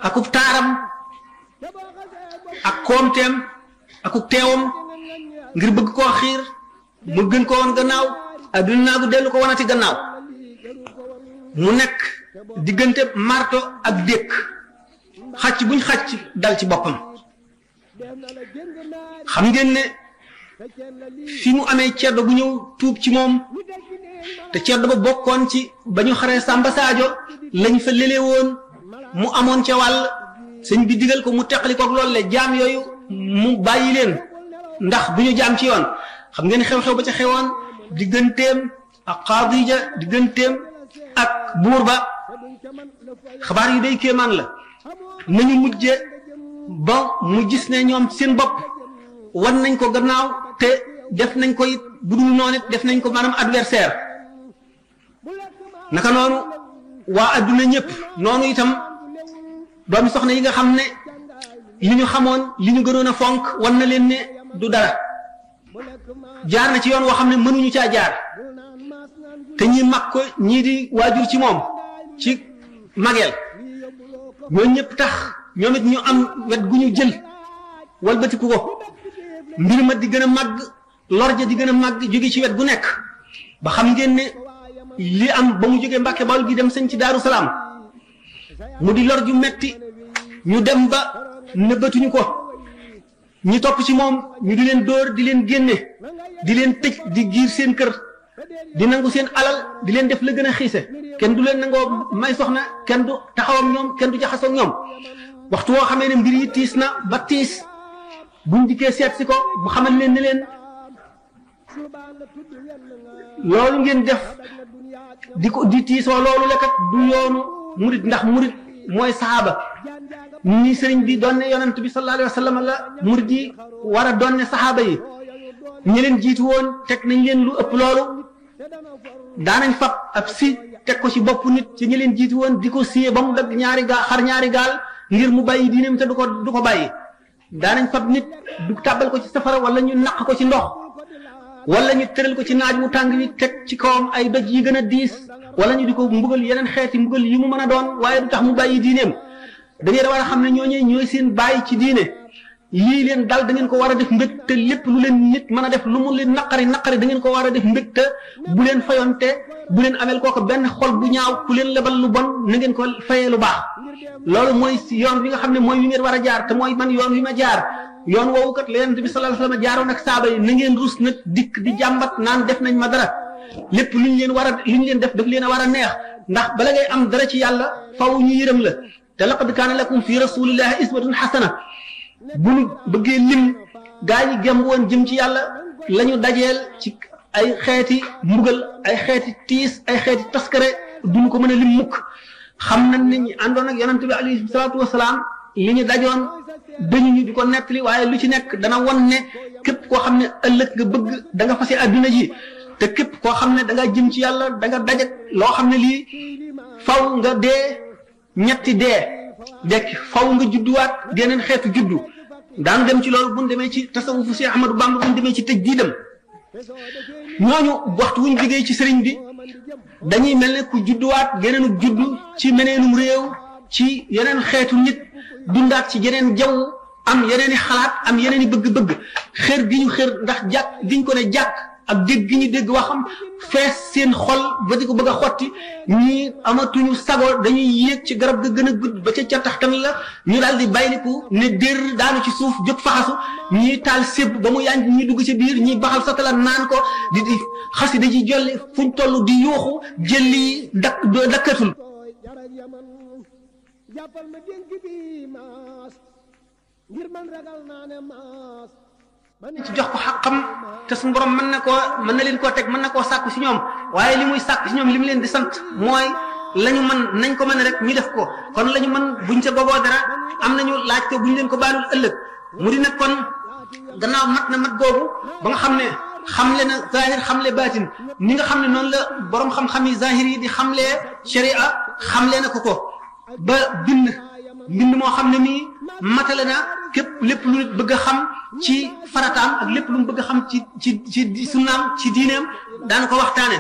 akub taaram ak koomteem akub teewam ngir bëgg koo xiir mu gën ko woon gannaaw adduna naagu dellu ko wanati gannaaw mu nekk diggante marto ak dékk xàcc buñ xàcc dal ci boppam. xam ngeen ne fi mu amee ceddo bu ñëw tuub ci moom te ceddo ba bokkoon ci ba ñu xaree Samba Sadio lañ fa lële woon mu amoon ca wàll sëñ bi digal ko mu teqali koog loolu le jaam yooyu mu bàyyi leen ndax bu ñu jaam ci yoon. xam ngeen xew-xew ba ca xewoon digganteem ak Xaadija digganteem ak buur ba xabaar yi day kéemaan la nañu mujje ba mu gis ne ñoom seen bopp wan nañ ko gannaaw te def nañ ko it bu dul noonu it def nañ ko maanaam adversaire naka noonu waa adduna ñëpp noonu itam doomi soxna yi nga xam ne li ñu xamoon li ñu gënoon a fonk wan na leen ne du dara jaar na ci yoon woo xam ne mënuñu caa jaar te ñi mag ko ñii di waajur ci moom ci mageel ñoo ñëpp tax ñoom it ñu am wet gu ñu jël walbatiku ko mbir ma di gën a màgg lor ja di gën a màgg jóge ci wet gu nekk ba xam ngeen ne li am ba mu jógee Mbàkke Bawol gi dem sëñ ci Daaru Salaam mu di lor ju metti ñu dem ba nëbbatuñu ko ñi topp ci moom ñu di leen dóor di leen génne di leen tëj di giir seen kër di nangu seen alal di leen def la gën a xiise kenn du leen nangoo may soxna kenn du taxaw ak ñoom kenn du jaxasoo ak ñoom waxtu woo xamee ne mbir yi tiis na ba tiis buñ dikkee seet si ko bu xamal leen ne leen loolu ngeen def di tiisoo loolu la kat du yoonu murit ndax murit mooy saxaaba ni sëriñ bi doon ne yonent bi sallallahu alayhi wa sallam la murit yi war a doon ne saxaaba yi ñi leen jiitu woon teg nañ leen lu ëpp loolu daanañ fab ab si teg ko ci bopp nit ci ñi leen jiitu woon di ko siyee ba mu dagg ñaari gaal xar ñaari gaal ngir mu bàyyi diineem te du ko bàyyi daanañ fab nit du tàbbal ko ci safara wala ñu naq ko ci ndox wala ñu tëral ko ci naaj mu tàng wi teg ci kawam ay doj yi gën a diis wala ñu di ko mbugal yeneen xeeti mbugal yi mu mën a doon waaye du tax mu bàyyi diineem da ngeen war a xam ne ñooñu ñooy seen bàyyi ci diine lii leen dal da ngeen ko war a def mbég te lépp lu leen nit mën a def lu mu leen naqari da ngeen ko war a def mbég te bu leen fayonte bu leen amel kooku benn xol bu ñaaw ku leen lebal lu bon na ngeen ko fayee lu baax loolu mooy yoon wi nga xam ne mooy wi ngeen war a jaar te mooy man yoon wi ma jaar yoon woowu kat la Yonent bi sallallahu alayhi wasallam jaaroon ak saaba yi na ngeen rus nag dikk di jàmbat naan def nañ ma dara lépp lu ñu leen def daf leen a war a neex ndax bala ngay am dara ci yàlla faw ñu yërëm la te laqad kaana lakum fi rasulillahi iswatun hasana bu ñu bëggee lim gaa yi gem woon jëm ci yàlla la ñu dajeel ci ay xeeti mbugal ay xeeti tiis ay xeeti taskare duñu ko mën a lim mukk xam nañ ne ñi àndoon ak yonent bi alayhi salaatu wasalaam li ñu dajoon dañu ñu di ko nettali waaye lu ci nekk dana won ne képp koo xam ne ëllëg nga bëgg da nga fase adduna ji te képp koo xam ne da nga jëm ci yàlla da nga dajak loo xam ne lii faw nga dee ñetti dee dekk faw nga judduwaat geneen xeetu juddu daan dem ci loolu buñ demee ci tasawufu si Ahmadu Bamba buñ demee ci tëj diidam ñooñu waxtu wuñ jógee ci sëriñ bi dañuy mel ne ku judduwaat geneenu juddu ci meneenum réew ci yeneen xeetu nit dundaat ci yeneen jaww am yeneeni xalaat am yeneeni bëgg-bëgg xër gi ñu xër ndax jàkk gi ñu ko ne jàkk ak dégg gi ñu dégg waxam fees seen xol ba di ko bëgg a xotti ñii amatuñu sago dañuy yéeg ci garab ga gën a gudd ba ca taxtan la ñu daal di bayliku ne dér daanu ci suuf jóg faxasu ñii taal sébb ba mu yànj ñi dugg ci biir ñii baxal satala naan ko di xasi da ci jolli fuñ toll di yuuxu jëlli dakkatul jàppal ma dénk bi maas ngir man ragal naa ne maas ci jox ko xaqam te suñu borom mën na leen koo teg mën na koo sàkku si ñoom waaye li muy sàkku si ñoom li mu leen di sant mooy la ñu mën nañ ko mën rek ñu def ko kon la ñu mën buñ ca boboo dara am nañu laaj ko buñ leen ko baalul ëllëg mu di nag kon gannaaw mat na mat googu ba nga xam ne xamle na zahir xamle baatin ni nga xam ne noonu la borom xam-xam yi zahir yi di xamlee sharia xamle na ko ba bind moo xam ne nii matale na képp lépp lu nit bëgg a xam ci farataam ak lépp lu mu bëgg a xam ci sunnaam ci diineem daana ko waxtaane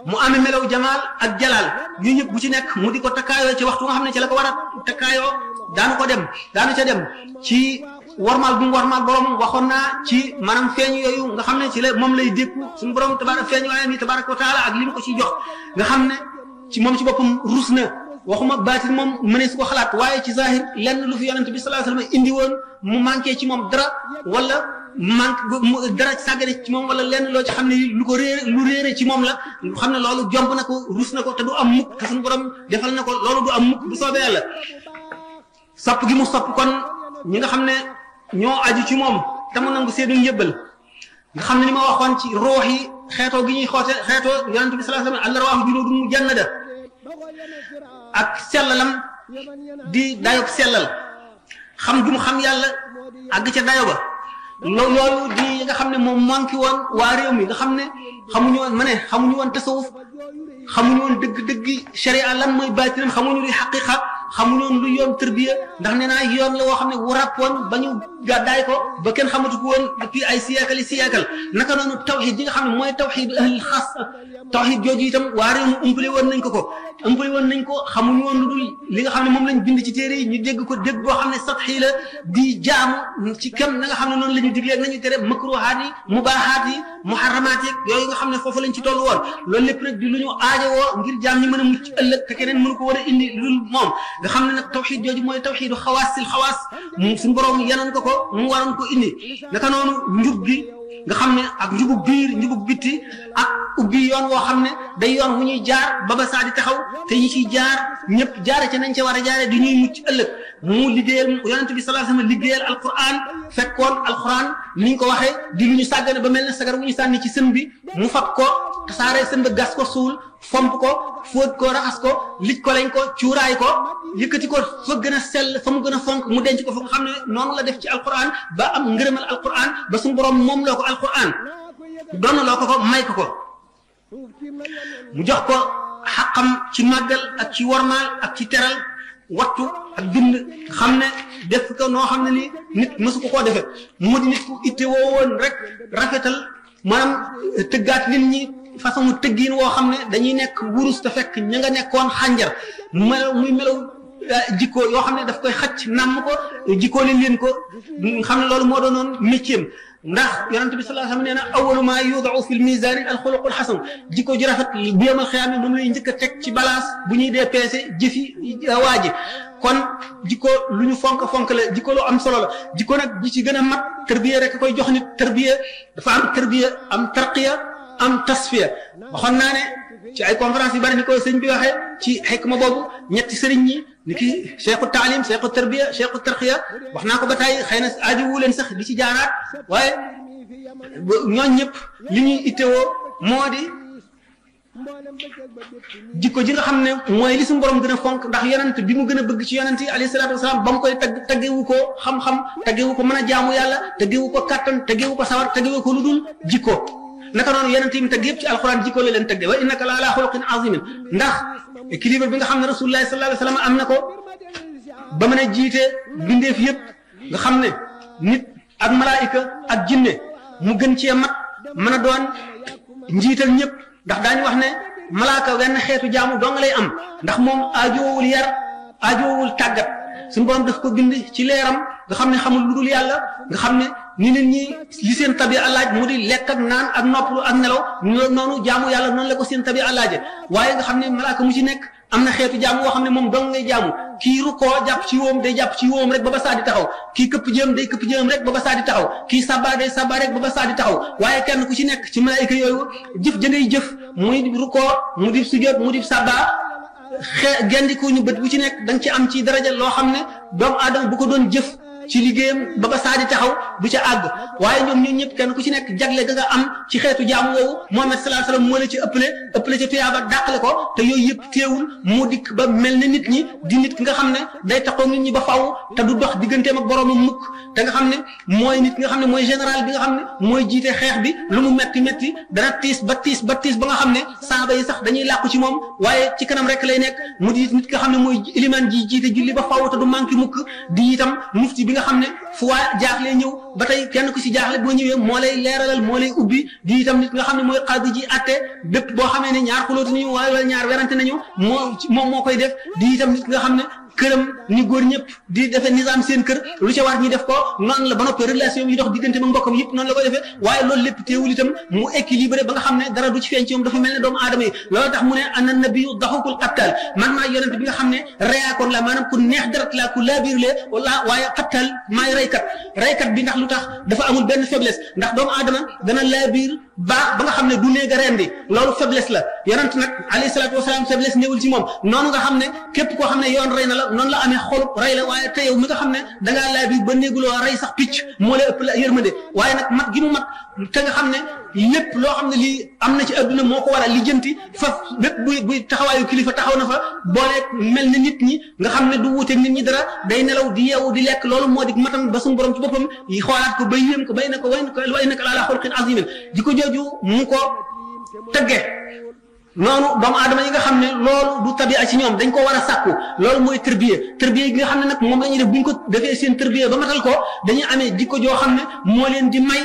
mu amee melaw jamaal ak jalaal yu ñëpp bu ci nekk mu di ko takkaayoo ci waxtu nga xam ne ci la ko war a takkaayoo daanu ca dem ci warmaal bu mu warmaal borom waxoon naa ci maanaam feeñ yooyu nga xam ne ci la moom lay dékku suñu borom feeñ waayam yi tabaraka wa taala ak li mu ko ci jox nga xam ne ci moom ci boppam rus na waxuma baatin moom mënees ko xalaat waaye ci zahir lenn lu fi yonent bi sallallahu alayhi wasallam indi woon mu manqué ci moom dara wala manque dara sàggane ci moom wala lenn loo ci xam ne lu ko réere lu réere ci moom la xam ne loolu jomb na ko rus na ko te du am mukk te suñu borom defal na ko loolu du am mukk bu soobee yàlla sopp gi mu sopp kon ñi nga xam ne ñoo aju ci moom te mu nangu seenu njëbbal nga xam ne ni ma waxoon ci ruux yi xeetoo gi ñuy xoote xeetoo yonent bi sallallahu alayhi wasallam al-arwaahu junuudun mujannada ak sellalam di dayob sellal xam gi mu xam yàlla àgg ca dayo ba loolu di nga xam ne moom manqué woon waa réew mi nga xam ne xamuñu woon ma ne xamuñu woon tasawuf xamuñu woon dëgg-dëggi sharia lan mooy baatinam xamuñu luy xaqiqa xamuñu woon lu yoon tërbiya ndax nee naa yoon la woo xam ne wu ràppoon ba ñu gàddaay ko ba kenn xamatu ko woon depuis ay siècle siècle naka noonu tawxid yi nga xam ne mooy tawxid ahlil xaas tawxid jooju itam waa réew mi umpale woon nañ ko xamuñu woon lu dul li nga xam ne moom lañ bind ci téere yi ñu dégg ko dégg boo xam ne satxi la di jaamu ci kem na nga xam ne noonu la ñu diglee ak nañu tere makruhaat yi mubaahaat yi muharramaat yi yooyu nga xam ne foofu lañ ci toll woon loolu lépp nag di lu ñu aajowoo ngir jaam ñi mën a mucc ëllëg te keneen mënu ko war a indi lu dul moom nga xam ne nag tawxid jooju mooy tawxidu xawaasil xawaas suñu borom yanoon ko mu waroon ko indi naka noonu njub gi nga xam ne ak njubug biir njubug bitti ak ubbi yoon woo xam ne day yoon wu ñuy jaar ba ba saa di taxaw te ñi ciy jaar ñëpp jaare ca nañ ca war a jaare di ñuy mucc ëllëg mu liggéeyal yonent bi sallallahu alayhi wasallam liggéeyal alquran fekkoon alquran ni ñu ko waxee di lu ñu sàggane ba mel ne sagar wu ñu sànni ci sën bi mu fab ko tasaare sën ba gas ko suul fomp ko fóot ko raxas ko lij ko lañ ko cuuraay ko yëkkati ko fa gën a sell fa mu gën a fonk mu denc ko fa nga xam ne noonu la def ci alquran ba am ngërëmal alquran ba suñu borom moom loo ko alquran doon loo ko may ko mu jox ko xaqam ci màggal ak ci wormaal ak ci teral wattu ak bind xam ne def ko noo xam ne ni nit mësu ko koo defee mu di nit ku itte woo woon rek rafetal maanaam tëggaat nit ñi façon mu tëggiin woo xam ne dañuy nekk wurus te fekk ña nga nekkoon xànjar muy melaw jikko yoo xam ne daf koy xacc nàmm ko jikkoo leen ko xam ne loolu moo doonoon métier ndax yonent bi sallallahu alayhi wasallam nee na awwalu ma yudau fi l misani al xuluqul xasan jikko ji rafet bu yemal xiyaam moom lay njëkk a teg ci balance bu ñuy dee peese jëfi waa ji kon jikko lu ñu fonk la jikko lu am solo la jikko nag ji ci gën a mat tarbiya rek koy jox nit tarbiya dafa am tarbiya am tarqiya am tasfiya waxoon naa ne ci ay conférence yu bari ni ko sëñ bi waxee ci xikma boobu ñetti sëriñ ñi ni ki cheikhu taalim cheikhu tarbiya cheikhu tarqiya wax naa ko ba tey xëy na aaju wu leen sax di ci jaaraat waaye ñooñ ñëpp li ñuy ittewoo moo di jikko ji nga xam ne mooy li suñu borom gën a fonk ndax yonent bi mu gën a bëgg ci yonent yi alayhi salaatu wasalaam ba mu koy taggewu ko xam-xam taggewu ko mën a jaamu yàlla taggewu ko kattan taggewu ko sawar taggewu ko lu dul jikko naka noonu yonent yi mu tagg yëpp ci alquran jikko la leen tagge wa innaka la ala xuluqin azimin ndax équilibre bi nga xam ne rasulullah sallallahu alayhi wasallam am na ko ba mën a jiite bindeef yëpp nga xam ne nit ak malaayika ak jinne mu gën cee mat mën a doon njiital ñëpp ndax daañu wax ne malaaka wenn xeetu jaamu dong lay am ndax moom aajowul yar aajowul tàggat suñu borom daf ko bind ci leeram nga xam ne xamul lu dul yàlla nga xam ne ni nit ñi li seen tabi alaaj mu di lekk ak naan ak noppalu ak nelaw noonu jaamu yàlla noonu la ko seen tabi alaaje waaye nga xam ne malaaka mu ci nekk am na xeetu jaamu woo xam ne moom dong ngay jaamu kii rukkoo jàpp ci wóom day jàpp ci wóom rek ba ba saa di taxaw kii këpp jëm day këpp jëm rek ba ba saa di taxaw kii sabba day sabba rek ba ba saa di taxaw waaye kenn ku ci nekk ci malaayika yooyu jëf ja ngay jëf muy rukkoo mu di sujjóot mu di sabba gendiku ñu bët bu ci nekk da nga ci am ci daraja loo xam ne doomu aadama bu ko doon jëf ci liggéeyam ba ba saa di taxaw du ca àgg waaye ñoom ñun ñëpp kenn ku ci nekk jagle ga nga am ci xeetu jaamu woowu Muhammad sallallahu alayhi wasallam moo la ci ëppale ca tuyaaba dàqale ko te yooyu yëpp teewul mu dikk ba mel ne nit ñi di nit ki nga xam ne day taxaw nit ñi ba faw te du dox digganteem ak boroomu mukk te nga xam ne mooy nit ki nga xam ne mooy général bi nga xam ne mooy jiite xeex bi lu mu metti metti dana tiis ba nga xam ne saaba yi sax dañuy làqu ci moom waaye ci kanam rek lay nekk mu di nit ki nga xam ne mooy ilimaan ji jiite julli ba faw te du manqué mukk di itam mufti bi nga xam ne fu waa jaaxle ñëw ba tey kenn ku ci jaaxle boo ñëwee moo lay leeralal moo lay ubbi di itam nit nga xam ne mooy xaadi ji atte bépp boo xamee ne ñaar xulóotu nañu wala ñaar werante nañu moom moo koy def di itam nit nga xam ne këram ni góor ñëpp di defee nizaam seen kër lu ca war ñi def ko noonu la ba noppi relation yi dox diggante ma mbokkam yëpp noonu la ko defee waaye loolu lépp teewul itam mu équilibré ba nga xam ne dara du ci feeñ ci moom dafa mel ne doomu aadama yi loolu tax mu ne ana nabiyu daxukul xattal man maa yonent bi nga xam ne reyaakoon la maanaam ku neex deret la ku laabiir lee wala waaye xattal maay reykat bi ndax lu tax dafa amul benn faiblesse ndax doomu aadama dana laabiir baax ba nga xam ne du néega rendi loolu faiblesse la yonent nag alayhi salaatu wasalaam faiblesse néewul ci moom noonu nga xam ne képp koo xam ne yoon rey na la noonu la amee xolub rey la waaye te yow mi nga xam ne dangaa laabiir ba néeguloo rey sax picc moo la ëpp la yërmande waaye nag mat gi mu mat te nga xam ne lépp loo xam ne lii am na ci adduna moo ko war a lijjanti faf lépp buy taxawaayu kilifa taxaw na fa booleeg mel ni nit ñi nga xam ne du wuuteeg nit ñi dara day nelaw di yeewu di lekk loolu moo di matam ba suñu borom ci boppam yi xoolaat ko ba yéem ko bay na ko way na ko ala xulqin azimin di ko jooju mu ko tëgge noonu doomu aadama yi nga xam ne loolu du tabia ci ñoom dañ ko war a sàkku loolu mooy tërbiye gi nga xam ne nag moom la ñuy def bu ñu ko defee seen tërbiye ba matal ko dañuy amee jikko joo xam ne moo leen di may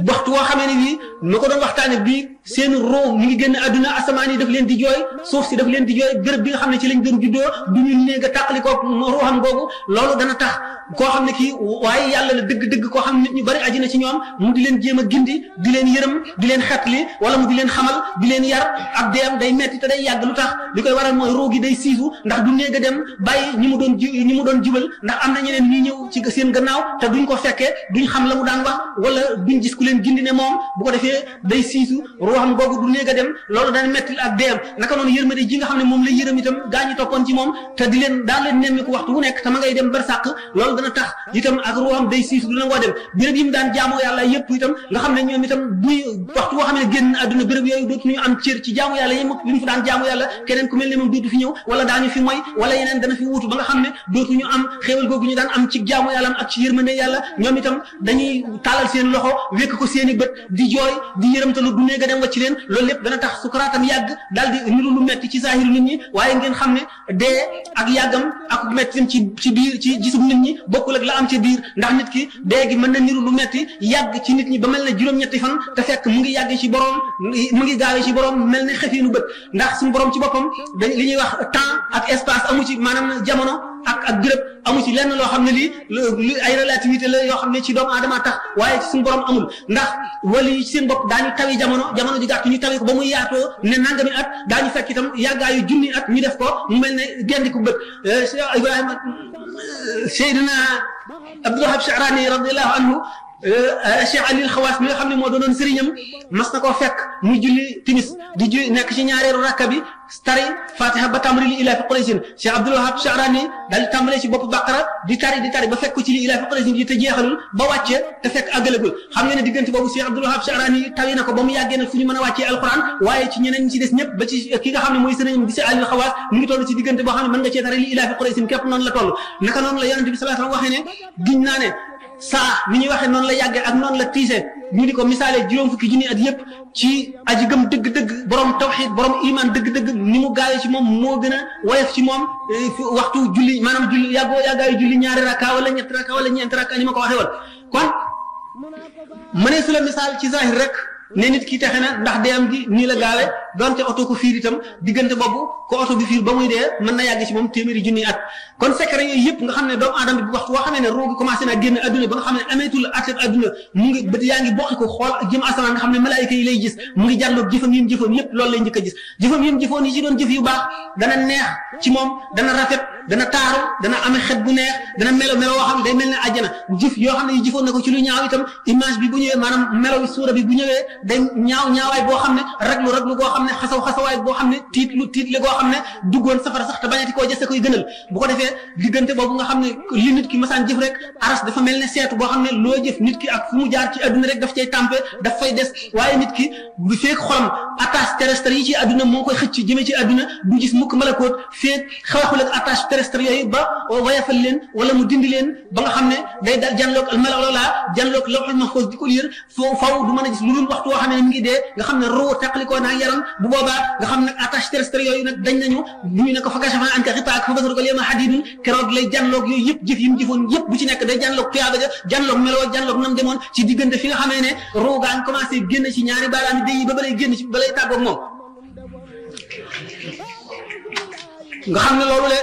waxtu woo xamee ne bii nu ko doon waxtaane bii seen roo mi ngi génn àdduna asamaan yi daf leen di jooy suuf si daf leen di jooy béréb bi nga xam ne ci lañ doon juddoo du ñu néeg a tàqali ko ruuxam googu loolu dana tax koo xam ne kii waaye yàlla la dëgg-dëgg koo xam ne nit ñu bari aji na ci ñoom mu di leen jéem a gindi di leen yërëm di leen xetli wala mu di leen xamal di leen yar ak deem day metti te day yàgg lu tax li koy waral mooy roo gi day siisu ndax du néeg a dem bàyyi ñi mu doon jubal ndax am na ñeneen ñuy ñëw ci seen gannaaw te duñ ko fekkee duñ xam la mu daan wax wala duñ gis ku leen gindi ne moom bu ko defee day siisu ruuxam googu du néeg a dem loolu dana metti ak deem naka noonu yërmande ji nga xam ne moom la yërëm itam gaa ñi toppoon ci moom te di leen daan leen nemmiku waxtu wu nekk te ma ngay dem barsàq loolu dana tax itam ak ruuxam day siisu du nangoo dem béréb yi mu daan jaamoo yàlla yëpp itam nga xam ne ñoom itam buy waxtu woo xam ne génn àdduna béréb yooyu dootu ñu am cër ci jaamu yàlla yi mu fi daan jaamu yàlla keneen ku mel ne moom dootu fi ñëw wala daañu fi moy wala yeneen dana fi wuutu ba nga xam ne dootu ñu am xéewal googu ñu daan am ci jaamu yàlla ak ci yërmande yàlla ñoom itam dañuy taalal seen loxo wékk ko seeni bët di jooy di yërëmtalu du néega dem wacc leen loolu lépp dana tax sukaraatam yàgg daal di niru lu metti ci zaahiru nit ñi waaye ngeen xam ne dee ak yàggam ak mettim ci biir ci gisum nit ñi bokkul ak la am ci biir ndax nit ki dee gi mën na niru lu metti yàgg ci nit ñi ba mel ne juróom-ñetti fan te fekk mu ngi yàgg ci borom mu ngi gaawee ci borom mel ne xefiinu bët ndax suñu borom ci boppam dañ li ñuy wax temps ak espace amu ci maanaam jamono ak béréb amu ci lenn loo xam ne lii ay relativité la yoo xam ne ci doomu aadama tax waaye ci suñu borom amul ndax wala yi ci seen bopp daañu tawi jamono ji gàtt ñu tawi ko ba muy yaatoo ne nangami at daañu fekk itam yàggaayu junni at ñu def ko mu mel ne gendiku bët Ibrahima Seydina Abdul Wahab Sha'rani radiyallahu anhu Cheikh Ali Xawaas mi nga xam ne moo doonoon sëriñam mas na koo fekk muy julli timis di nekk ci ñaareelu rakka bi tari fatiha ba tàmbali li ilaa fi Quraysin Cheikh Abdul Wahab Sha'rani daal di tàmbalee ci bopp Baqara di tari ba fekk ko ci li ilaa fi Quraysin yi te jeexalul ba wàcce te fekk àggalagul xam nga ne diggante boobu Cheikh Abdul Wahab Sha'rani tawi na ko ba mu yàggee nag fu ñu mën a wàccee alquran waaye ci ñeneen ñi ci des ñëpp ba ci ki nga xam ne mooy sëriñam di Cheikh Ali Xawaas mu ngi toll ci diggante boo xam ne mën nga cee tari li ilaa fi Quraysin képp noonu la toll naka noonu la Yonent bi sallallahu alayhi wa sallam waxee ne giñ naa ne saa ni ñuy waxee noonu la yàggee ak noonu la tiisee ñu di ko misaalee juróom fukki junni at yëpp ci aji gëm dëgg-dëgg borom tawxiid borom iman dëgg-dëgg ni mu gaawee ci moom moo gën a woyof ci moom waxtu julli maanaam julli yàggaayu julli ñaari rakka wala ñetti rakka wala ñeenti rakka ni ma ko waxee woon kon mënee su la misaal ci zahir rek ne nit ki texe na ndax deyam gi nii la gaawe donte oto ko fiir itam diggante boobu ko oto bi fiir ba muy dee mën na yàgg ci moom téeméeri junni at kon secret yooyu yëpp nga xam ne doomu aadama bi waxtu woo xamee ne roo gi commencé naa génn adduna ba nga xam ne ameetul ateb adduna mu ngi bët yaa ngi bokki ko xool jëm asamaan nga xam ne malaayika yi lay gis mu ngi jàlloog jëfam yi mu jëfoon yëpp loolu lay njëkk a gis jëfam yi mu jëfoon yi ci doon jëf yu baax dana neex ci moom dana rafet dana taaru dana ame xet bu neex dana melo woo xam ne day mel ne àjjana jëf yoo xam ne yi jëfoon na ko ci lu ñaaw itam image bi bu ñëwee maanaam melo suura bi bu ñëwee day ñaawaay boo xam ne raglu boo xam ne xasawaay boo xam ne tiitle goo xam ne duggoon safara sax te bañati koo jëse koy gënal bu ko defee diggante boobu nga xam ne li nit ki masaan jëf rek aras dafa mel ne seetu boo xam ne loo jëf nit ki ak fu mu jaar ci adduna rek daf cay tàmpe daf fay des waaye nit ki bu feek xolam attache terrestre yi ci adduna moo koy xëcc jëmee ci adduna du gis mukk malakoot feek xewaxul ak attache terrestre yooyu ba wayafal leen wala mu dindi leen ba nga xam ne day dal janloog almalala janloog lawhul mahfuz di ko liir faw du mën a gis lu dul waxtu woo xam ne mi ngi dee nga xam ne roo teqalikoo naa yaram bu boobaa nga xam nag attache terrestre yooyu nag dañ nañu ñu ne ko fa kashafa anka ghitaa'ak fa basaruka al-yawma hadiidun keroog lay janloog yooyu yëpp jëf yi mu jëfoon yëpp bu ci nekk day janloog tuyaaba ja janloog meloo janloog nam demoon ci diggante fi nga xamee ne roo gaa ngi commencé génn ci ñaari baaraami day yi ba balay génn ci balay tàggoog moom nga xam ne loolu le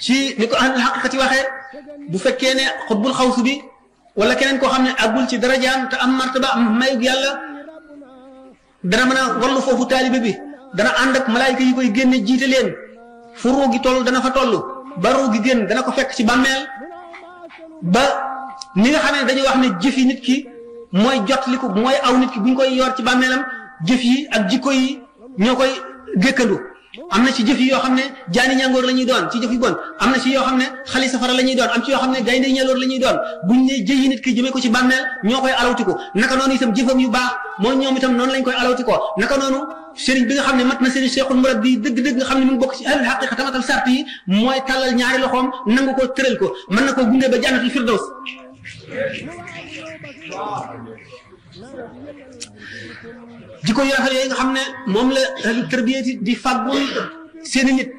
ci ni ko ahlul xaqiqati waxee bu fekkee ne xutbul xawsu bi wala keneen koo xam ne àggul ci darajaam te am martaba am mayug yàlla dana mën a wallu foofu taalibe bi dana ànd ak malaayika yi koy génne jiite leen fu ruu gi toll dana fa toll ba ruu gi génn dana ko fekk ci bàmmeel ba ni nga xam ne dañuy wax ne jëf yi nit ki mooy jotliku mooy aw nit ki bu ñu koy yor ci bàmmeelam jëf yi ak jikko yi ñoo koy gékkandu am na ci jëf yi yoo xam ne jaani ñangoor la ñuy doon ci jëf yu bon am na ci yoo xam ne xali safara la ñuy doon am ci yoo xam ne gaynde ñaloor la ñuy doon buñ ne jëyi nit ki jëmee ko ci bàmmeel ñoo koy alawtiku naka noonu itam jëfam yu baax moo ñoom itam noonu lañ koy alawtikoo naka noonu sëriñ bi nga xam ne mat na sëriñ Cheikhul Murabbi dëgg-dëgg nga xam ne mu ngi bokk ci ahlul haqiqa tamatal sart yi mooy tàllal ñaari loxoom nangu ko tëral ko mën na ko gunge ba jannatul firdaws jikko yu rafet yooyu nga xam ne moom la ahlu tarbiyati di fàggul seeni nit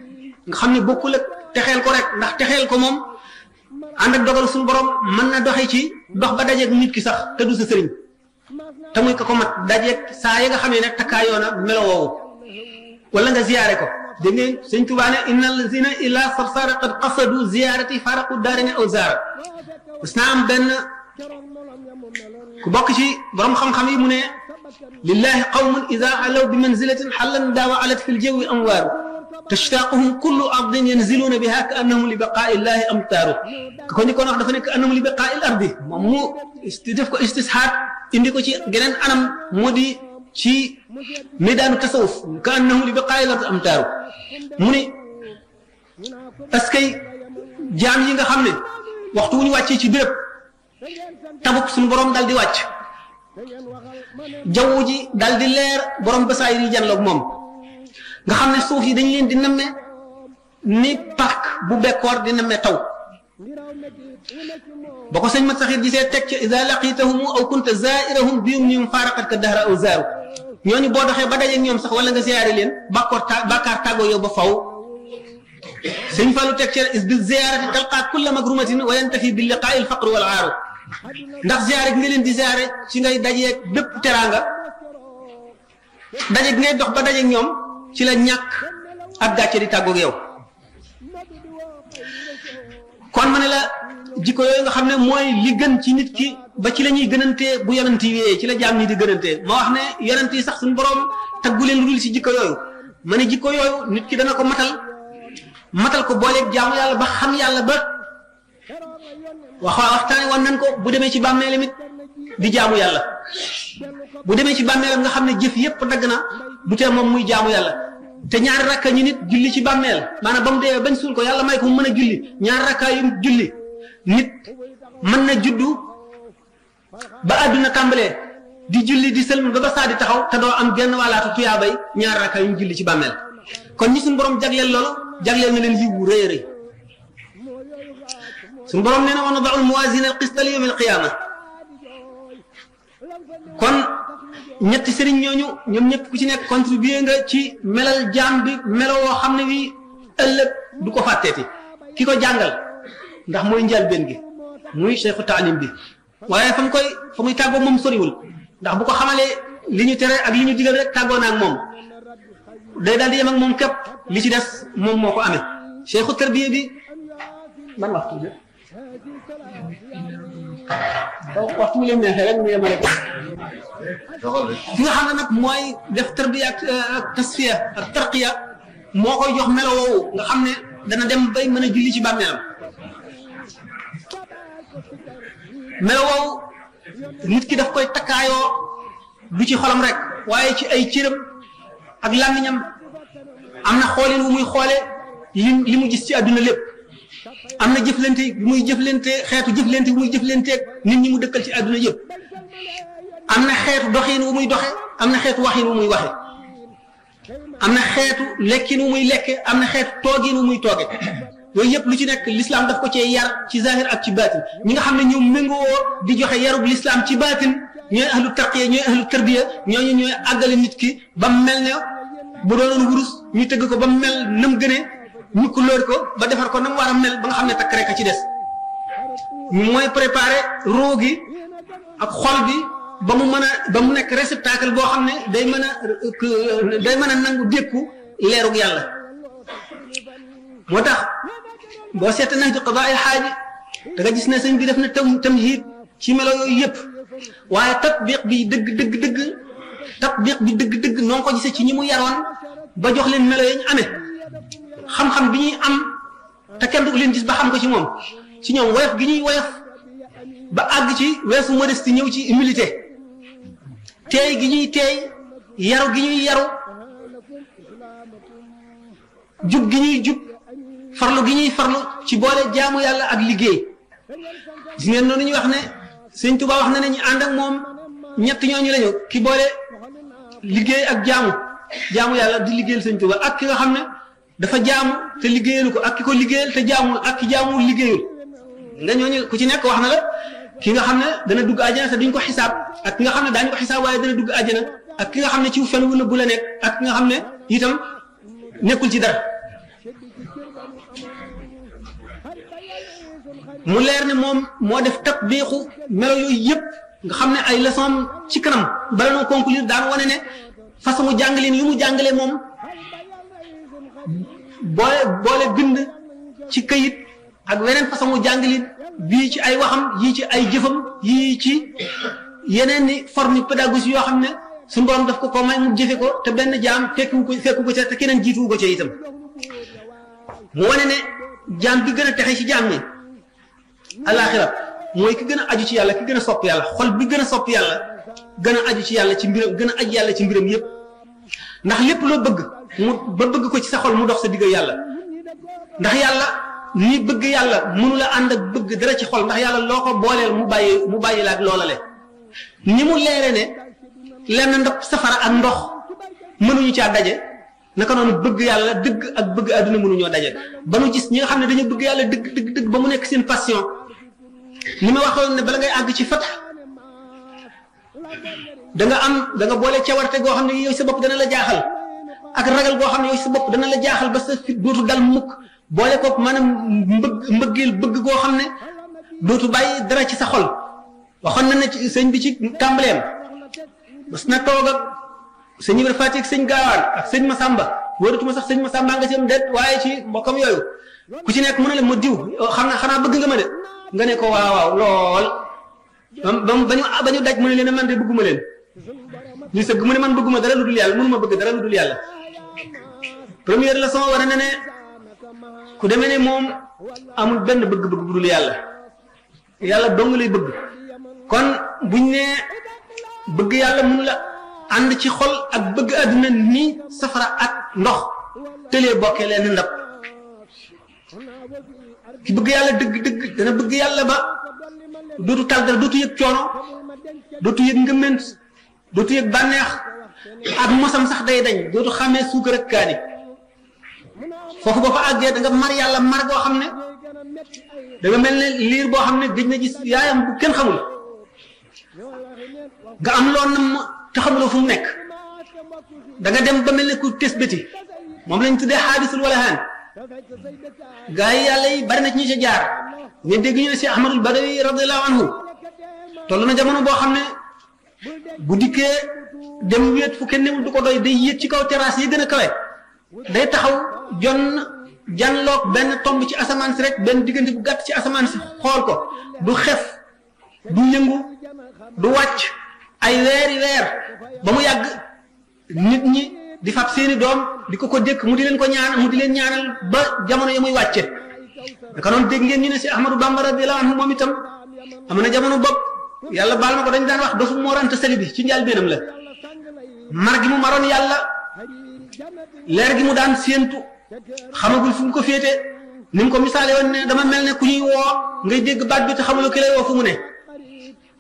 nga xam ne bokkul ak texeel ko rek ndax texeel ko moom ànd ak dogal suñu borom mën na doxe ci dox ba dajeeg nit ki sax te du sa sëriñ te muy ko mat dajeeg saa yi nga xam ne nag takkaayoo na melo woowu wala nga ziyaare ko dégg ngeen sëñ Tuubaa ne inna allazina ila sarsara qad qasadu ziyarati faraqu daarine aw zaara mas naa am benn ku bokk ci borom xam-xam yi mu ne lillahi qawmun ida alaw bi manzilatin xallan daawa alat fi ljawi amwaaru tashtaquhum kullu ardin yanziluuna biha ka annahum li baqaa illahi amtaaru ka ko njëkkoon wax dafa nekk annahum li baqaa il ardi moom mu def ko istishaad indi ko ci geneen anam moo di ci midaanu tasawuf ka annahum li baqaa il ardi amtaaru mu ni est-ce que jaam yi nga xam ne waxtu wu ñu wàccee ci béréb tabuk suñu borom dal di wàcc jaww ji dal di leer borom basaay yi janloog moom nga xam ne suuf yi dañ leen di namme ni parc bu bekkoor di namme taw ba ko sëñ mat saxit gisee teg ca ida laqitahum aw kunta zairahum biyum nium faaraqat ka dahra aw zaaru ñooñu boo doxee ba dajeeg ñoom sax wala nga ziyaare leen bàkkaar tàggoo yow ba faw sëñ Fallu teg ca is bi ziyaarati talqaa kulla magrumatin wa yantafi bi liqaa'i al-faqr wal aaru ndax ziyaare gi nga leen di ziyaare ci ngay dajeeg bépp teraanga dajeeg ngay dox ba dajeeg ñoom ci la ñàkk ak gàcce di tàggoog yow kon ma ne la jikko yooyu nga xam ne mooy li gën ci nit ki ba ci la ñuy gënantee bu yonent yi wéyee ci la jaam ñi di gënantee ma wax ne yonent yi sax suñu borom taggu leen lu dul ci jikko yooyu ma ne jikko yooyu nit ki dana ko matal ko booleeg jaamu yàlla ba xam yàlla ba waxtaane woon nañ ko bu demee ci bàmmeelam it di jaamu yàlla bu demee ci bàmmeelam nga xam ne jëf yépp dagg na bu tee moom muy jaamu yàlla te ñaari rakka ñu nit julli ci bàmmeel maanaam ba mu dee bañ suul ko yàlla may ko mu mën a julli ñaari rakka yu julli nit mën na juddu ba àdduna tàmbalee di julli di sëlm ba saa di taxaw te doo am genn wàllaatu tuyaabay ñaari rakka yu julli ci bàmmeel kon ñi suñu borom jagleel loolu jagleel na leen yiw wu rëy a rëy suñu borom nee na wa nada'u al-mawaazina al-qista li yawm al-qiyaama kon ñetti sëriñ ñooñu ñoom ñëpp ku ci nekk contribuer nga ci melal jaam bi melo woo xam ne wi ëllëg du ko fàtteeti ki ko jàngal ndax mooy njëlbéen gi muy cheikhu taalim bi waaye fa muy tàggoo moom soriwul ndax bu ko xamalee li ñu tere ak li ñu digal rek tàggoo na ak moom day daal di yem ak moom képp li ci des moom moo ko amee cheikhu tarbiya bi man waxtu bi waxtu leen neexee rek mu yemale ko ki nga xam ne nag mooy def tarbiya ak tasfiya ak tarqiya moo koy jox melo woowu nga xam ne dana dem bay mën a julli ci bàmmeelam melo woowu nit ki daf koy takkaayoo du ci xolam rek waaye ci ay cëram ak làmmiñam am na xoolin wu muy xoole li mu gis ci àdduna lépp am na jëflante bi muy jëflante xeetu jëflante bi muy jëflanteeg nit ñi mu dëkkal ci àdduna yëpp am na xeetu doxin wu muy doxe am na xeetu waxin wu muy waxe am na xeetu lekkin wu muy lekke am na xeetu toogin wu muy tooge yooyu yëpp lu ci nekk l'islam daf ko cee yar ci zahir ak ci baatin ñi nga xam ne ñoom méngoo di joxe yarub l'islam ci baatin ñooy ahlu tarqiya ñooy ahlu tarbiya ñooñu ñooy àggale nit ki ba mel ne bu doonoon wurus ñu tëgg ko ba mel nam gëne ñu couleur ko ba defar ko na mu war a mel ba nga xam ne takk rek a ci des mooy préparer roo gi ak xol bi ba mu mën a ba mu nekk réceptacle boo xam ne day mën a nangu dékku leerug yàlla moo tax boo seete nañ ci qadaa il xaaji da nga gis ne sëñ bi def na tamhiid ci melo yooyu yëpp waaye tatbiq bi dëgg noo ko gisee ci ñi mu yaroon ba jox leen melo yañ amee xam-xam bi ñuy am te kenn du leen gis ba xam ko ci moom ci ñoom woyof gi ñuy woyof ba àgg ci weesu modestie ñëw ci humilité teey gi ñuy teey yaru gi ñuy yaru jub gi ñuy jub farlu gi ñuy farlu ci boole jaamu yàlla ak liggéey gis ngeen noonu ñuy wax ne Sëñ Tuubaa wax na ne ñu ànd ak moom ñett ñooñu lañu ki boole liggéey ak jaamu yàlla di liggéeyal Sëñ Tuubaa ak ki nga xam ne dafa jaamu te liggéeyalu ko ak ki ko liggéeyal te jaamul ak ki jaamul liggéeyul nga ñooñu ku ci nekk wax na la ki nga xam ne dana dugg àjjana te duñ ko xisaab ak ki nga xam ne daañu ko xisaab waaye dana dugg àjjana ak ki nga xam ne ci fen wu nëbbu la nekk ak ki nga xam ne itam nekkul ci dara mu leer ne moom moo def tatbiixu melo yooyu yëpp nga xam ne ay leçon ci kanam bala noo conclure daan wane ne façon jàngaleen yu mu jàngalee moom boole bind ci këyit ak weneen façon jàngaleen bii ci ay waxam yii ci ay jëfam yii ci yeneen ni forme pédagogie yoo xam ne suñu borom daf ko may mu jëfe ko te benn jaam fekku ko ca te keneen jiituwu ko ca itam mu wane ne jaam bi gën a texe ci jaam ñi alaxira mooy ki gën a aju ci yàlla ki gën a sopp yàlla xol bi gën a sopp yàlla gën a aju ci yàlla ci mbiram gën a aju yàlla ci mbiram yépp ndax lépp loo bëgg ba bëgg ko ci sa xol mu dox sa digg yàlla ndax yàlla ni bëgg yàlla mënu la ànd ak bëgg dara ci xol ndax yàlla loo ko booleel mu bàyyi la ak loola le ni mu leere ne lenn ndox safara ak ndox mënuñu caa daje naka noonu bëgg yàlla dëgg ak bëgg àdduna mënuñoo daje ba nu gis ñi nga xam ne dañu bëgg yàlla dëgg ba mu nekk seen passion ni ma waxoon ne bala ngay àgg ci fatax da nga boole cawarte goo xam ne yow sa bopp dana la jaaxal ak ragal goo xam ne yow sa bopp dana la jaaxal ba sa fit dootu dal mukk boole ko maanaam mbëggeel bëgg goo xam ne dootu bàyyi dara ci sa xol waxoon na ne sëñ bi ci tàmbaleem mas na toog ak sëñ Ibra Faati ak sëñ Gaawaan ak sëñ Masamba wóoratuma sax sëñ Masamba nga ci am déet waaye ci mbokkam yooyu ku ci nekk mu ne la ma diw xanaa bëgg nga ma de nga ne ko waaw lool ba ñu daj mu ne leen man de bëgguma leen ñu sëgg mu ne man bëgguma dara lu dul yàlla mënuma bëgg dara lu dul yàlla première leçon war na ne ku demee ne moom amul benn bëgg-bëgg bu dul yàlla yàlla dong lay bëgg kon buñ ne bëgg yàlla mun la ànd ci xol ak bëgg àdduna ni safara ak ndox tëlee bokkee leen ndab ki bëgg yàlla dëgg dana bëgg yàlla ba dootu tal dara dootu yëg coono dootu yëg ngëment dootu yëg bànneex ak mosam sax day dañ dootu xàmmee suukar ak kaani foofu boo fa àggee da nga mar yàlla mar boo xam ne da nga mel ne liir boo xam ne gëj na gis yaayam bu kenn xamul nga am loo nam te xamuloo fu mu nekk da nga dem ba mel ne ku tes bëti moom lañ tuddee xaadisul walahaan gaa yi yàlla yi bari na ci ñu ca jaar ñu dégg ñu ne si Ahmadul Badawi radiyallahu anhu toll na jamono boo xam ne bu dikkee dem wéet fu kenn newul du ko doy day yéeg ci kaw terrasse yi gën a kawe day taxaw janloog benn tomb ci asamaan si rek benn diggante bu gàtt ci asamaan si xool ko du xef du yëngu du wàcc ay weeri weer ba mu yàgg nit ñi di fab seeni doom di ko dékk mu di leen ko ñaan mu di leen ñaanal ba jamono ya muy wàcce naka noonu dégg ngeen ñu ne si Ahmadou Bamba radiyallahu anhu moom itam am na jamono bopp yàlla baal ma ko dañ daan wax dofu Mor Anta Sali bi ci njaal beenam la mar gi mu maroon yàlla leer gi mu daan séentu xamagul fu mu ko féete ni mu ko misaale woon ne dama mel ne ku ñuy woo ngay dégg baat bi te xamuloo ki lay woo fu mu ne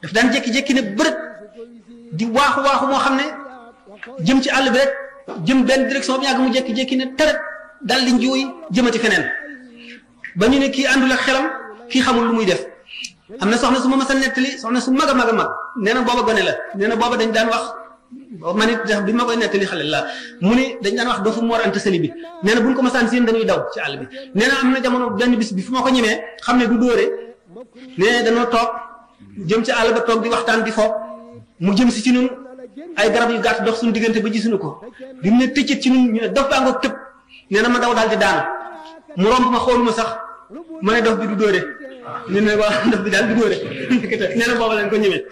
daf daan jékki-jékki ne bërët di waaxu moo xam ne jëm ci àll bi rek jëm benn direction bi yàgg mu jékki-jékki ne teret dal di njuuy jëmati feneen ba ñu ne kii àndul ak xelam kii xamul lu muy def am na soxna su ma mës a nettali soxna su mag a mag nee na booba gone la nee na booba dañ daan wax man it bi ma koy nettali xale la mu ni dañ daan wax doofu Mor Anta Sali bi nee na buñ ko masaan seen dañuy daw ci àll bi nee na am na jamono benn bis bi fu ma ko ñemee xam ne du dóore nee na dañoo toog jëm ci àll ba toog di waxtaan di fo mu jëm si ci ñun ay garab yu gàtt dox suñu diggante ba gisuñu ko bi mu ne tëccët ci ñun ñu ne dof baa ngoog tëb nee na ma daw daal di daanu mu romb ma xooluma sax mu ne dof bi du dóore ñu ne waa dof bi daal du dóore nee na booba lañ ko ñemee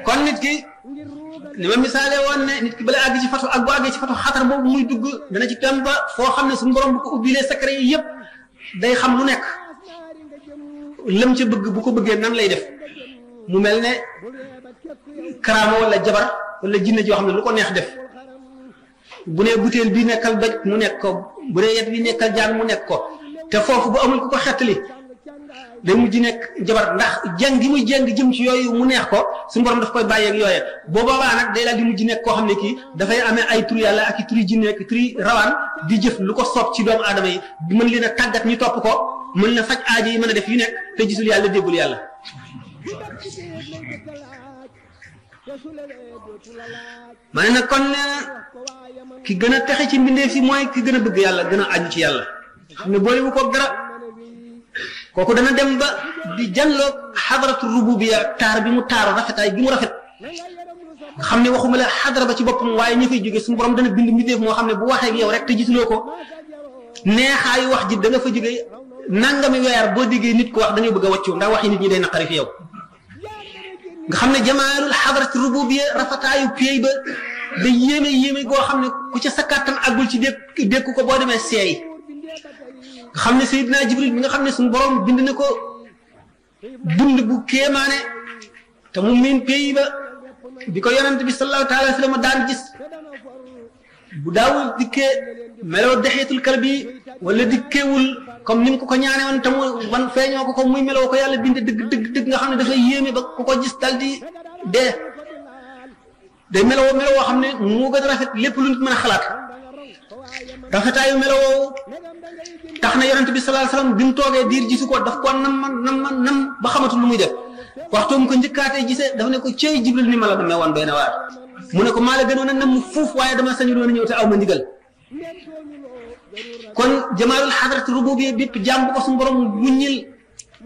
kon nit ki li ma misaale woon ne nit ki bala àgg ci fatu ak bu àggee ci fatu xatar boobu muy dugg dana ci dem ba foo xam ne suñu borom bu ko ubbilee secret yi yëpp day xam lu nekk lam ca bëgg bu ko bëggee nan lay def mu mel ne karaama wala jabar wala jinne joo xam ne lu ko neex def bu ne butéel bi nekkal doj mu nekk ko bu ne yet bi nekkal jaan mu nekk ko te foofu bu amul ku ko xettali day mujj nekk jabar ndax jàng gi muy jàng jëm ci yooyu mu neex ko suñu borom daf koy bàyyi ak yooye boo boobaa nag day daal di mujj nekk koo xam ne kii dafay amee ay tur yàlla ak i turi jinne ak turi rawaan di jëf lu ko soob ci doomu aadama yi mën leen a tàggat ñu topp ko mën na faj aajo yi mën a def yu nekk te gisul yàlla déggul yàlla ma ne nag kon ki gën a texe ci mbindeef si mooy ki gën a bëgg yàlla gën a aju ci yàlla xam ne boolewu ko dara kooku dana dem ba di janloog xadaratu rububiya taar bi mu taaru rafetaay bi mu rafet nga xam ne waxuma la xadara ba ci boppam waaye ña fay jóge suñu borom dana bind mbindeef moo xam ne bu waxee ak yow rek te gisuloo ko neexaayu wax ji da nga fa jóge nangami weer boo déggee nit ko wax da ngay bëgg a wàccu ndax waxi nit ñi day naqari fi yow nga xam ne jamaalul xadaratu rububiya rafetaayu piyey ba da yéeme yéeme goo xam ne ku ca sa kàttan àggul ci dékku ko boo demee seey nga xam ne Seydina Jibril bi nga xam ne suñu borom bind na ko dund bu kéemaane te mu miin pays ba bi ko yonent bi sallallahu taala wa sallam daan gis bu daawul dikkee meloo dexeetul kal bi wala dikkeewul comme ni mu ko ñaane woon te mu wan feeñoo ko muy meloo ko yàlla bind dëgg nga xam ne dafay yéeme ba ku ko gis dal di dee day meloo meloo xam ne moo gën a rafet lépp lu nit mën a xalaat rafetaayu meloo tax na yonent bi sallallahu alayhi wasallam bi mu toogee diir gisu ko daf ko nam ba xamatul lu muy def waxtu mu ko njëkkaatee gisee dafa ne ko cey Jibril ni ma la demee woon doy na waar mu ne ko maa la gënoon a nam mu fuuf waaye dama sañu doon a ñëw te aw ma ndigal kon jamaalul xadarat rububiyya bépp jaam bu ko suñu borom wuññil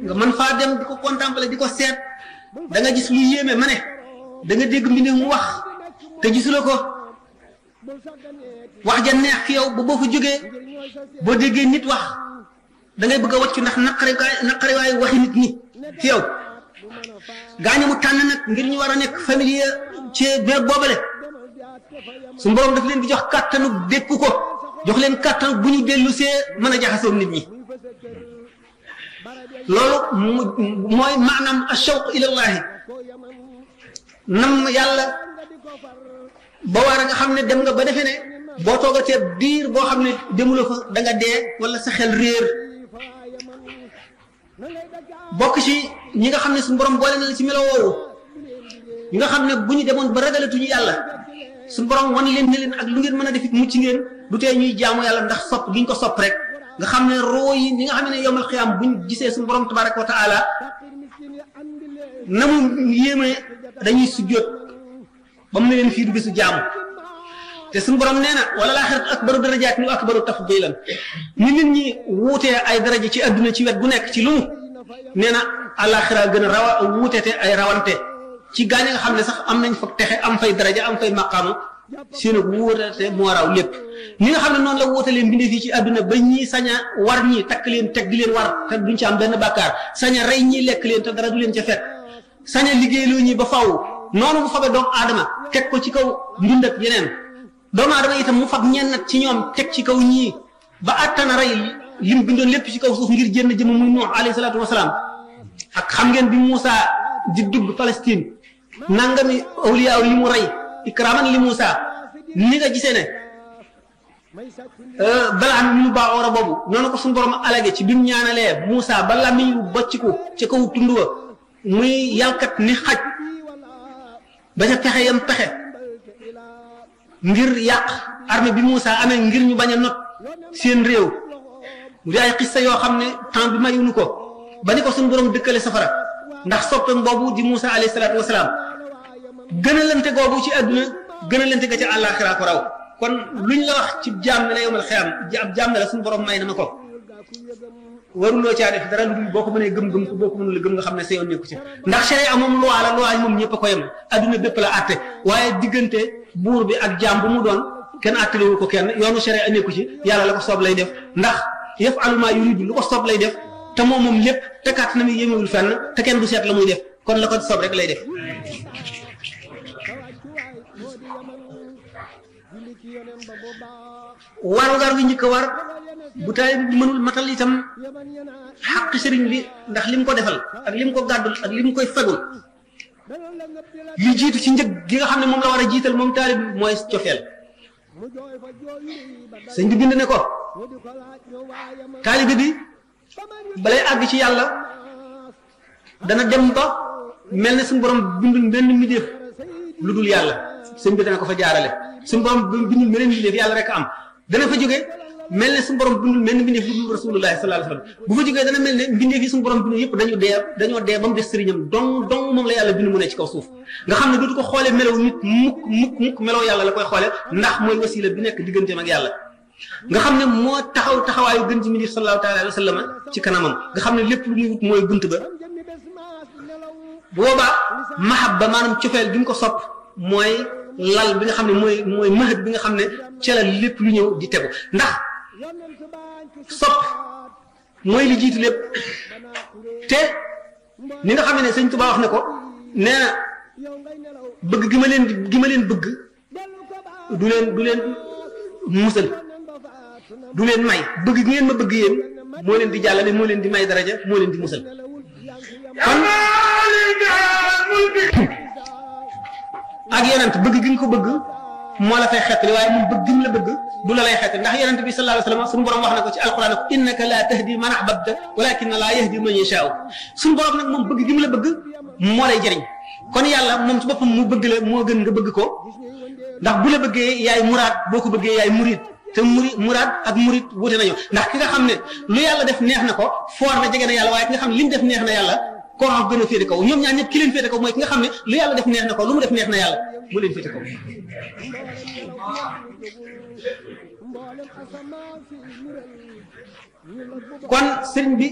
nga mën faa dem di ko contempler di ko seet da nga gis lu yéeme ma ne da nga dégg mbindee mu wax te gisuloo ko wax ja neex fi yow ba boo fa jógee boo déggee nit wax da ngay bëgg a wàcc ndax naqari waaye waxi nit ñi fi yow gaañu mu tànn nag ngir ñu war a nekk familier ci béréb boobale suñu borom daf leen di jox kàttanu dékku ko jox leen kàttanu bu ñu dellu see mën a jaxasoo nit ñi loolu mooy maanaam ashawq ilallahi nam yàlla ba war a nga xam ne dem nga ba defee ne boo toogatee diir boo xam ne demuloo fa da nga dee wala sa xel réer bokk ci ñi nga xam ne suñu borom boole na la ci melo woowu ñi nga xam ne bu ñu demoon ba ragalatuñu yàlla suñu borom wan leen ne leen ak lu ngeen mën a def it mucc ngeen du tee ñuy jaamu yàlla ndax sopp gi ñu ko sopp rek nga xam ne roo yi ñi nga xam ne yowmal xiyaam buñ gisee suñu borom tabaraka wa taala na mu yéeme dañuy sujjóot ba mu ne leen fii du bisu jaamu te suñu borom nee na wala laaxiratu akbaru darajaat ni akbaru tafdilan ni nit ñi wuutee ay daraja ci adduna ci wet gu nekk ci lu mu nee na àllaaxira gën a wuutete ay rawante ci gaañ nga xam ne sax am nañ fa texe am fay daraja am fay maqaamu seen wuutete moo raw lépp ñi nga xam ne noonu la wuutalee mbindee fii ci adduna ba ñii sañ a war ñii takk leen teg di leen war te duñ ci am benn bàkkaar sañ a rey ñii lekk leen te dara du leen ca fekk sañ a liggéeyloo ñi ba faw noonu mu fabee doomu aadama teg ko ci kaw ndund ak yeneen doomu aadama itam mu fab ñenn ci ñoom teg ci kaw ñii ba attana rey lim bindoon lépp ci kaw suuf ngir jënd jëm muy Nuux alayhi salaatu wasalaam ak xam ngeen bi Moussa di dugg Palestine nangami awliya li mu rey ikraman li Moussa ni nga gisee ne balaa mi mu baax ora boobu noonu ko suñu borom alage ci bi mu ñaanalee Moussa ba lamiñ wu bocciku ca kaw tund wa muy yàlkat ni xaj ba ca pexe yam pexe ngir yàq armée bi Moussa amee ngir ñu bañ a not seen réew mu di ay xissa yoo xam ne temps bi mayuñu ko ba ni ko suñu borom dëkkale safara ndax soppeem boobu di Moussa alayhi salaatu wasalaam gënalante googu ci àdduna gënalante ga ca àllaaxira ko raw kon luñ la wax ci jaam ne la yowmal xiyaam ab jaam ne la suñu borom may na ma ko waruloo caa def dara lu dul boo ko mënee gëm-gëm ko boo ko mënul gëm nga xam ne sa yoon nekku ci ndax sharia moom loi la loi moom ñëpp a ko yem adduna bépp la àtte waaye diggante buur bi ak jaam bu mu doon kenn àttalewu ko kenn yoonu sharia nekku ci yàlla la ko soob lay def ndax yaf'alu maa yuriidu lu ko soob lay def te moom lépp te kàttanam yi yéemewul fenn te kenn du seet la muy def kon la ko soob rek lay def. warugar gi njëkk a war bu taalibe bi mënul matal itam xaq sëriñ bi ndax lim ko defal ak lim ko gàddul ak lim koy fegul li jiitu ci njëg gi nga xam ne moom la war a jiital moom taalibe bi mooy cofeel sëñ bi bind ne ko taalibe bi balay àgg ci yàlla dana dem ba mel ne suñu borom bindul benn mbindeef lu dul yàlla sëñ bi dana ko fa jaarale suñu borom bindul meneen mbindeef yàlla rek am dana fa jóge mel ne suñu borom bindul menn mbindeef lu dul rasulullahi sallallahu alayhi wasallam bu fa jógee dana mel ne mbindeef yi suñu borom bindu yëpp dañoo dee ba mu des sëriñam dong moom la yàlla bind mu ne ci kaw suuf nga xam ne dootu ko xoolee melaw nit mukk melaw yàlla la koy xoolee ndax mooy wasila bi nekk digganteem ak yàlla nga xam ne moo taxawaayu gën ci mbindeef sallallahu taala alayhi wasallam ci kanamam nga xam ne lépp lu muy wut mooy bunt ba boobaa mahabba maanaam cofeel bi nga ko sopp mooy lal bi nga xam ne mooy mahad bi nga xam ne ca la lépp lu ñëw di tegu ndax sopp mooy li jiitu lépp te ni nga xam ne sëñ Tuubaa wax ne ko nee na bëgg gi ma leen bëgg du leen musal du leen may bëgg gi ngeen ma bëgg yéen moo leen di jàllale moo leen di may daraja moo leen di musal kon ak yonent bëgg gi nga ko bëgg moo la fay xettali waaye moom bëgg gi mu la bëgg du la lay xettali ndax yonent bi sallallahu alayhi wasallam suñu borom wax na ko ci alquran ko innaka la tahdi man ahbabta walakin la yahdi man yashaa suñu borom nag moom bëgg gi mu la bëgg moo lay jëriñ kon yàlla moom ci boppam mu bëgg la moo gën nga bëgg ko ndax bu la bëggee yaay muraad boo ko bëggee yaay murid te muraad ak murid wute nañu ndax ki nga xam ne lu yàlla def neex na ko foor na jege na yàlla waaye ki nga xam ne li mu def neex na yàlla koo xam gën a féete kaw ñoom ñaar ñëpp ki leen féete kaw mooy ki nga xam ne lu yàlla def neex na ko lu mu def neex na yàlla mu leen féete kaw kon sëriñ bi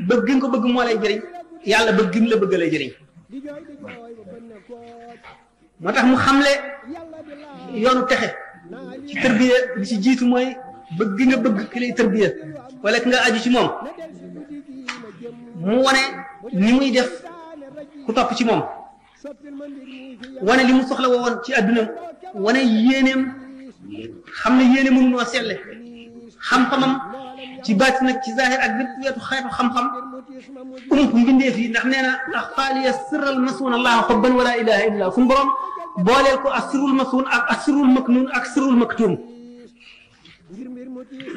bëgg nga ko bëgg moo lay jëriñ yàlla bëgg gi mu la bëgg lay jëriñ moo tax mu xamle yoonu texe ci tërbiya li ci jiitu mooy bëgg gi nga bëgg ki lay tërbiya wala ki nga aju ci moom mu wane ni muy def ku topp ci moom wane li mu soxla woon ci adduna wane yéeneem xam ne yéene mënu noo selle xam-xamam ci baati nag ci zahir ak bépp weetu xeetu xam-xam mbindeef yi ndax nee na axfaaliya sirral masuun allah xobban wala ilaha illa suñu borom booleel ko ak sirrul masuun ak sirrul maknuun ak sirrul maktuum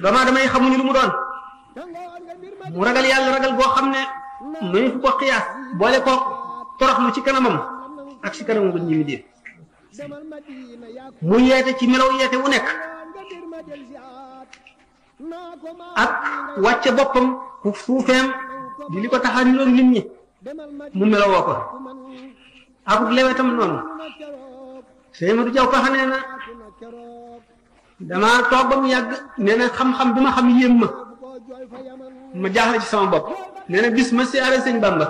doomaa damay xamuñu lu mu doon mu ragal yàlla ragal boo xam ne mënu fu ko xiyaas boole ko toroxlu ci kanamam ak ci kanamam ba ñu mi dee mu yeete ci melaw yeete wu nekk ak wàcce boppam ku suufeem di li ko tax a niroog nit ñi mu melawoo ko ak lewetam noonu sëñ Madou Diaw Paxa nee na damaa toog ba mu yàgg nee na xam-xam bi ma xam yéem ma jaaxle ci sama bopp nee na bis ma siyaare sëñ Bamba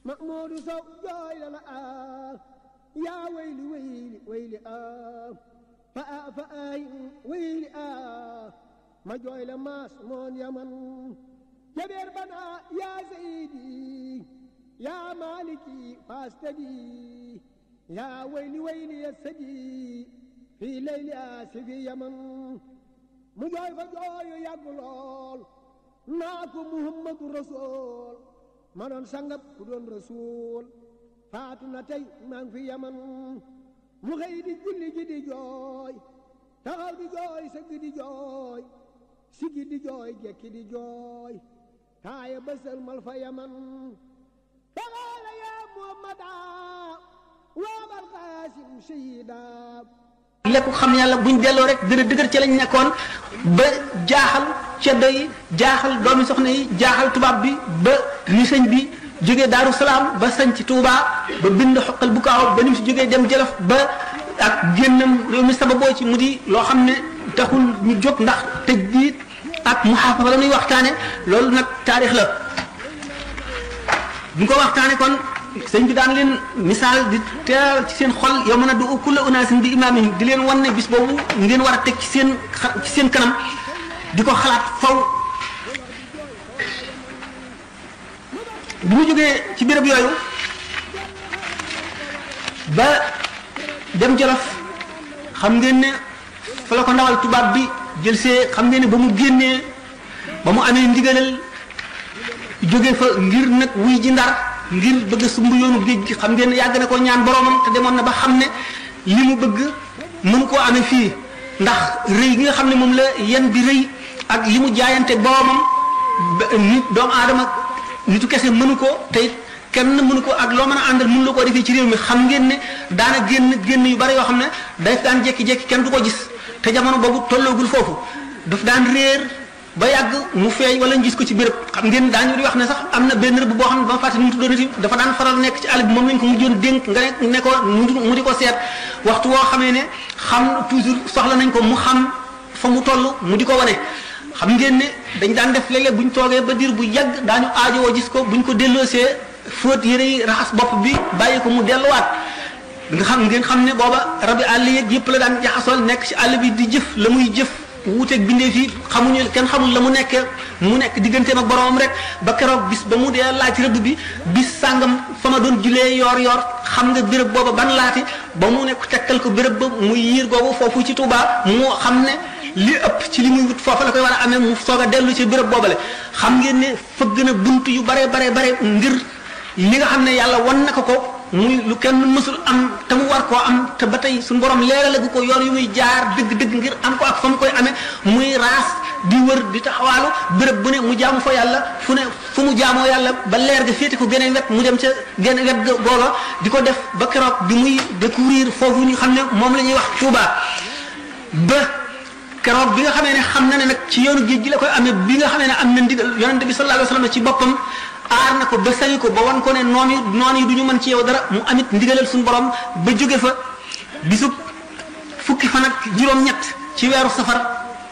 Mahmoudou Sow jooy la yaa wayli wayli fa ay wayli ma jooy la maas moon yaman jabeer bana yaa sayidi yaa maliki fastadi yaa wayli ya sadi fi layli asifi yaman mu jooy fa jooyu yàgg lool naa ko Muhammadu Rasul ma doon sangab ku doon rasul faatu na tey maa ngi fi yaman mu xëy di julli ji di jooy taxaw di jooy sëgg di jooy sigi di jooy jekki di jooy taaya bësal mal fa yaman taxaala yaa muhammada waabal qaasim shahida lépp xam yàlla buñ delloo rek dëgër dëgër ci lañ nekkoon ba jaaxal ceddo yi jaaxal doomi soxna yi jaaxal tubaab bi ba ni sëñ bi jógee Daaru Salaam ba sañ ci Touba ba bind xoqal bu kaaw ba ni mu si jógee dem Jolof ba ak génnam réew mi sababoo ci mu di loo xam ne taxul ñu jóg ndax tëj diit ak muhaafaza la ñuy waxtaane loolu nag taarix la bu ko waxtaane kon sëñ bi daan leen misaal di teel ci seen xol yow mën a du kulla unaasin bi imaamihim di leen wan ne bis boobu ngeen war a teg ci seen kanam di ko xalaat faw bi mu jógee ci béréb yooyu ba dem Jolof xam ngeen ne fa la ko ndawal tubaab bi jël see xam ngeen ne ba mu génnee ba mu amee ndigalal jóge fa ngir nag wuy ji Ndar ngir bëgg sumb yoonu géej gi xam ngeen ne yàgg na ko ñaan boromam te demoon na ba xam ne li mu bëgg mënu koo amee fii ndax rëy gi nga xam ne moom la yen bi rëy ak li mu jaayante boromam nit doomu aadama nitu kese mënu ko te it kenn mënu ko ak loo mën a àndal mënu la koo defee ci réew mi xam ngeen ne daana génn yu bari yoo xam ne day daan jékki-jékki kenn du ko gis te jamono boobu tolloogul foofu daf daan réer ba yàgg mu feeñ wala ñu gis ko ci béréb xam ngeen daañu di wax ne sax am na benn rëbb boo xam ne ba ma fàtte nu mu tuddoon dafa daan faral nekk ci àll bi moom lañ ko mujjoon dénk nga ne ko mu di ko seet waxtu woo xamee ne xam toujours soxla nañ ko mu xam fa mu toll mu di ko wane. xam ngeen ne dañ daan def léeg-léeg bu ñu toogee ba diir bu yàgg daañu aajowoo gis ko bu ñu ko delloosee fóot yére yi raxas bopp bi bàyyi ko mu delluwaat ngeen xam ne booba rabi àll yeeg yëpp la daan jaxasool nekk ci àll bi di jëf la muy jëf. wuuteeg bindee fii xamuñu kenn xamul la mu nekk digganteem ak boromam rek ba keroog bis ba mu dee laaj rëbb bi bis sàngam fa ma doon julee yor xam nga béréb booba ban laati ba mu nekk tekkal ko béréb ba muy yiir googu foofu ci Touba mu xam ne li ëpp ci li muy wut foofa la koy war a amee mu soog a dellu ci béréb boobale xam ngeen ne fëgg na bunt yu bare ngir li nga xam ne yàlla wan na ko muy lu kenn mësul am te mu war koo am te ba tey suñu borom leeralagu ko yoon yu muy jaar dëgg ngir am ko ak fa mu koy amee muy raas di wër di taxawaalu béréb bu ne mu jaamu fa yàlla fu mu jaamoo yàlla ba leer ga féete ko geneen wet mu dem ca geneen wet googa di ko def ba keroog bi muy découvrir foofu ñu xam ne moom la ñuy wax Touba ba keroog bi nga xamee ne xam na ne nag ci yoonu géej gi la koy amee bi nga xamee ne am na ndigal yonente bi sallallahu alayhi wa sallam ci boppam aar na ko ba sañu ko ba wan ko ne noon yi du ñu mën ci yow dara mu amit ndigalal suñu borom ba jóge fa bisub fukki fan ak juróom-ñett ci weeru safar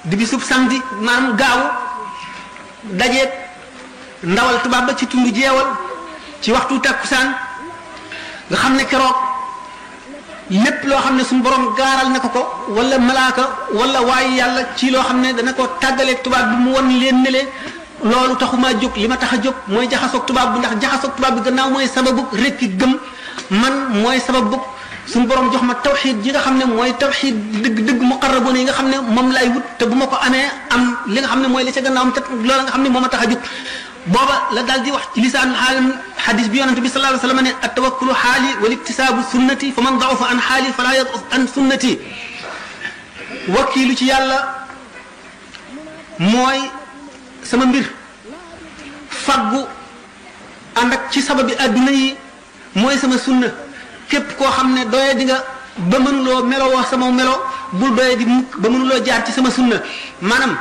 di bisub samedi maanaam gaawu dajeeg ndawal tubaab ba ci tundu jeewal ci waxtu takkusaan nga xam ne keroog lépp loo xam ne suñu borom gaaral na ko wala malaaka wala waaye yàlla ci loo xam ne dana ko tàggaleeg tubaab bi mu won leen ne leen loolu taxumaa jóg li ma tax a jóg mooy jaxasoog tubaab bi ndax jaxasoog tubaab bi gannaaw mooy sababu rekki gëm man mooy sababu suñu borom jox ma tawxiid ji nga xam ne mooy tawxiid dëgg muqarraboon yi nga xam ne moom lay wut te bu ma ko amee am li nga xam ne mooy li ca gannaawam te loolu nga xam ne moo ma tax a jóg booba la daal di wax ci lisaan xaalam xadis bi yonente bi sallallahu alayhi wa sallam ne at tawakkulu xaali wal iktisaabu sunnati fa man da'ufa an xaali fala yad'uf an sunnati wakkiilu ci yàlla mooy sama mbir faggu ànd ak ci sababi adduna yi mooy sama sunna képp koo xam ne doye di nga ba mënuloo melowoo sama melo bul doye di mukk ba mënuloo jaar ci sama sunna maanaam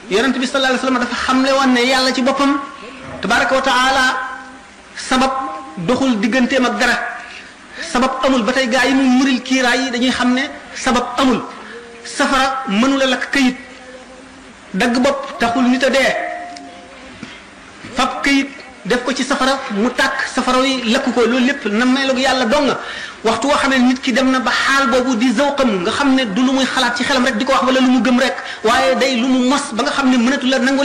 yonent bi sallallahu alayhi wasallam dafa xamle woon ne yàlla ci boppam tabaraka wa taala sabab doxul digganteem ak dara sabab amul ba tey gaa yi muy muril kiiraay yi dañuy xam ne sabab amul safara mënula lakk kayit dagg bopp taxul nit a dee fab kayit def ko ci safara mu tàkk safara yi lakk ko loolu lépp na meloog yàlla dong waxtu woo xam ne nit ki dem na ba xaal boobu di zawqam nga xam ne du lu muy xalaat ci xelam rek di ko wax wala lu mu gëm rek waaye day lu mu mos ba nga xam ne mënatu la nangu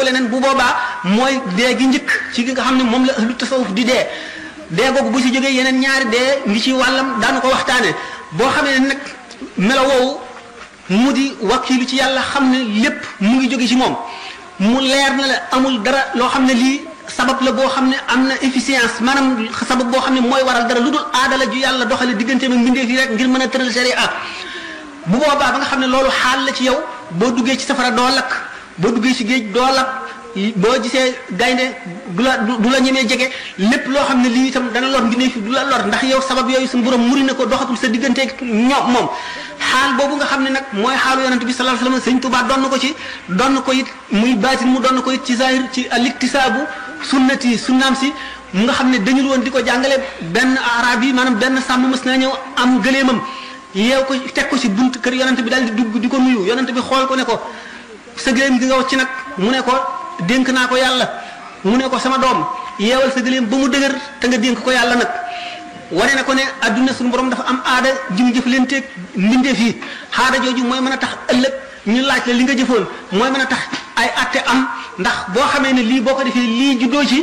leneen bu boobaa mooy dee gi njëkk ci nga xam ne moom la ahlu tasawuf di dee googu bu si jógee yeneen ñaari dee ngi ci wàllam daanu ko waxtaane boo xamee ne nag melo woowu mu di wakkilu ci yàlla xam ne lépp mu ngi jóge ci moom mu leer na la amul dara loo xam ne lii sabab la boo xam ne am na efficience maanaam sabab boo xam ne mooy waral dara lu dul aadala ju yàlla doxale diggante ak mbindeef yi rek ngir mën a tëral sharia bu boobaa ba nga xam ne loolu xaal la ci yow boo duggee ci safara doo lakk boo duggee ci géej doo lakk boo gisee gaynde du la ñemee jege lépp loo xam ne lii itam dana lor mbindeef yi du la lor ndax yow sabab yooyu suñu borom muri na ko doxatul sa diggante ak moom xaal boobu nga xam ne nag mooy xaalu yonent bi sallallahu alayhi wasallam sëñ Tuubaa donn ko ci donn ko it muy baatin mu donn ko it ci zahir ci al-iktisaabu sunnati sunnaam si mu nga xam ne dañul woon di ko jàngale benn arab yi maanaam benn sàmm mës naa ñëw am gëleemam yeew ko teg ko ci bunt kër yonent bi daal di dugg di ko nuyu yonent bi xool ko ne ko sa gëleem gi nga wax ci nag mu ne ko dénk naa ko yàlla mu ne ko sama doom yeewal sa gëléem ba mu dëgër te nga dénk ko yàlla nag wane na ko ne adduna suñu borom dafa am aada ji mu jëflanteeg mbindeef yi aada jooju mooy mën a tax ëllëg ñu laaj la li nga jëfoon mooy mën a tax ay atte am ndax boo xamee ne lii boo ko defee lii juddoo ci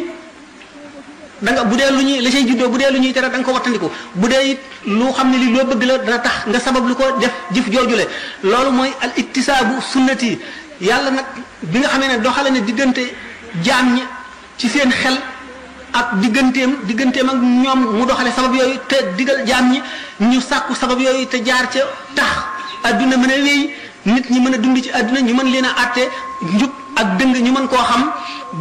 da nga bu dee lu ñuy la say juddoo bu dee lu ñuy tere da nga ko wattandiku bu dee it lu xam ne lii loo bëgg la dana tax nga sabab lu ko def jëf joojule loolu mooy al iktisaabu sunnati yàlla nag bi nga xamee ne doxale ne diggante jaam ñi ci seen xel ak digganteem ak ñoom mu doxale sabab yooyu te digal jaam ñi ñu sàkku sabab yooyu te jaar ca tax adduna mën a wéy nit ñi mën a dund ci adduna ñu mën leen a àtte njub ak dëng ñu mën koo xam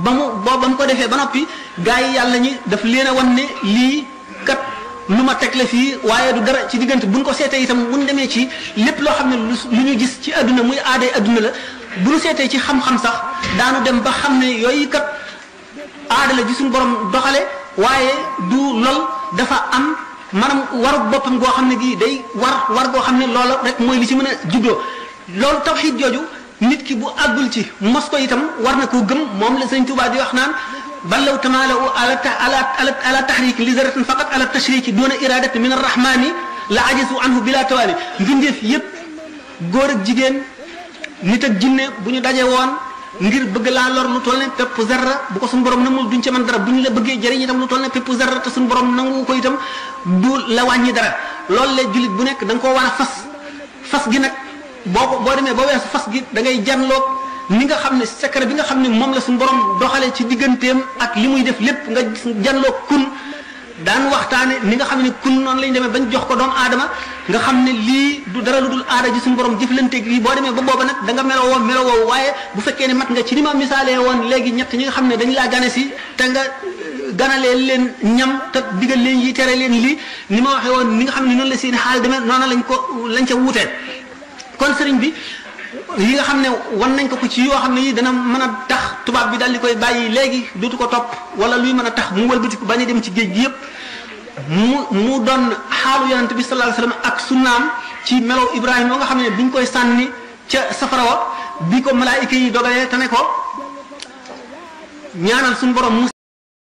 ba mu ko defee ba noppi gaa yi yàlla ñi daf leen a wan ne lii kat lu ma teg la fii waaye du dara ci diggante buñ ko seetee itam buñ demee ci lépp loo xam ne lu ñu gis ci adduna muy aaday adduna la bu ñu seetee ci xam-xam sax daanu dem ba xam ne yooyu kat aada la ji suñu borom doxale waaye du lol dafa am maanaam waru boppam goo xam ne gii day war goo xam ne loola rek mooy li ci mën a juddoo loolu tawxiid jooju nit ki bu àggul ci mos ko itam war na koo gëm moom la sëñ Tuubaa di wax naan ballaw tamaalaw ala tahrik li zaratin faqat ala tashriki duna iradati min arrahmani la ajisu anhu bila tawaali mbindeef yépp góor ak jigéen nit ak jinne bu ñu daje woon ngir bëgg laa lor lu toll ne pepp zarra bu ko suñu borom namul duñ ca mën dara bu ñu la bëggee jëriñ itam lu toll ne pepp zarra te suñu borom nangu ko itam du la wàññi dara loolu la jullit bu nekk da nga koo war a fas gi nag boo demee ba weesu fas gi da ngay janloog ni nga xam ne secret bi nga xam ne moom la suñu borom doxalee ci digganteem ak li muy def lépp nga janloog kun daan waxtaane ni nga xam ne kun noonu lañ demee bañ jox ko doomu aadama nga xam ne lii du dara lu dul aada ji suñu borom jëflanteeg lii boo demee ba booba nag da nga melowoo waaye bu fekkee ne mat nga ci ni ma misaalee woon léegi ñett ñi nga xam ne dañ laa gane si te nga ganalee leen ñam te digal leen yi tere leen lii ni ma waxee woon ni nga xam ne noonu la seen xaal demee noonu lañ ca wuutee kon sëriñ bi yi nga xam ne wan nañ ko ci yoo xam ne yi dana mën a tax tubaab bi daal di koy bàyyi léegi dootu ko topp wala luy mën a tax mu wëlbatiku bañ a dem ci géej gi yëpp mu doon xaalu yonent bi sallallahu alayhi wasallam ak sunnaam ci melow Ibrahima moo nga xam ne biñ koy sànni ca safara wa bi ko malaayika yi dogalee te ne ko ñaanal suñu borom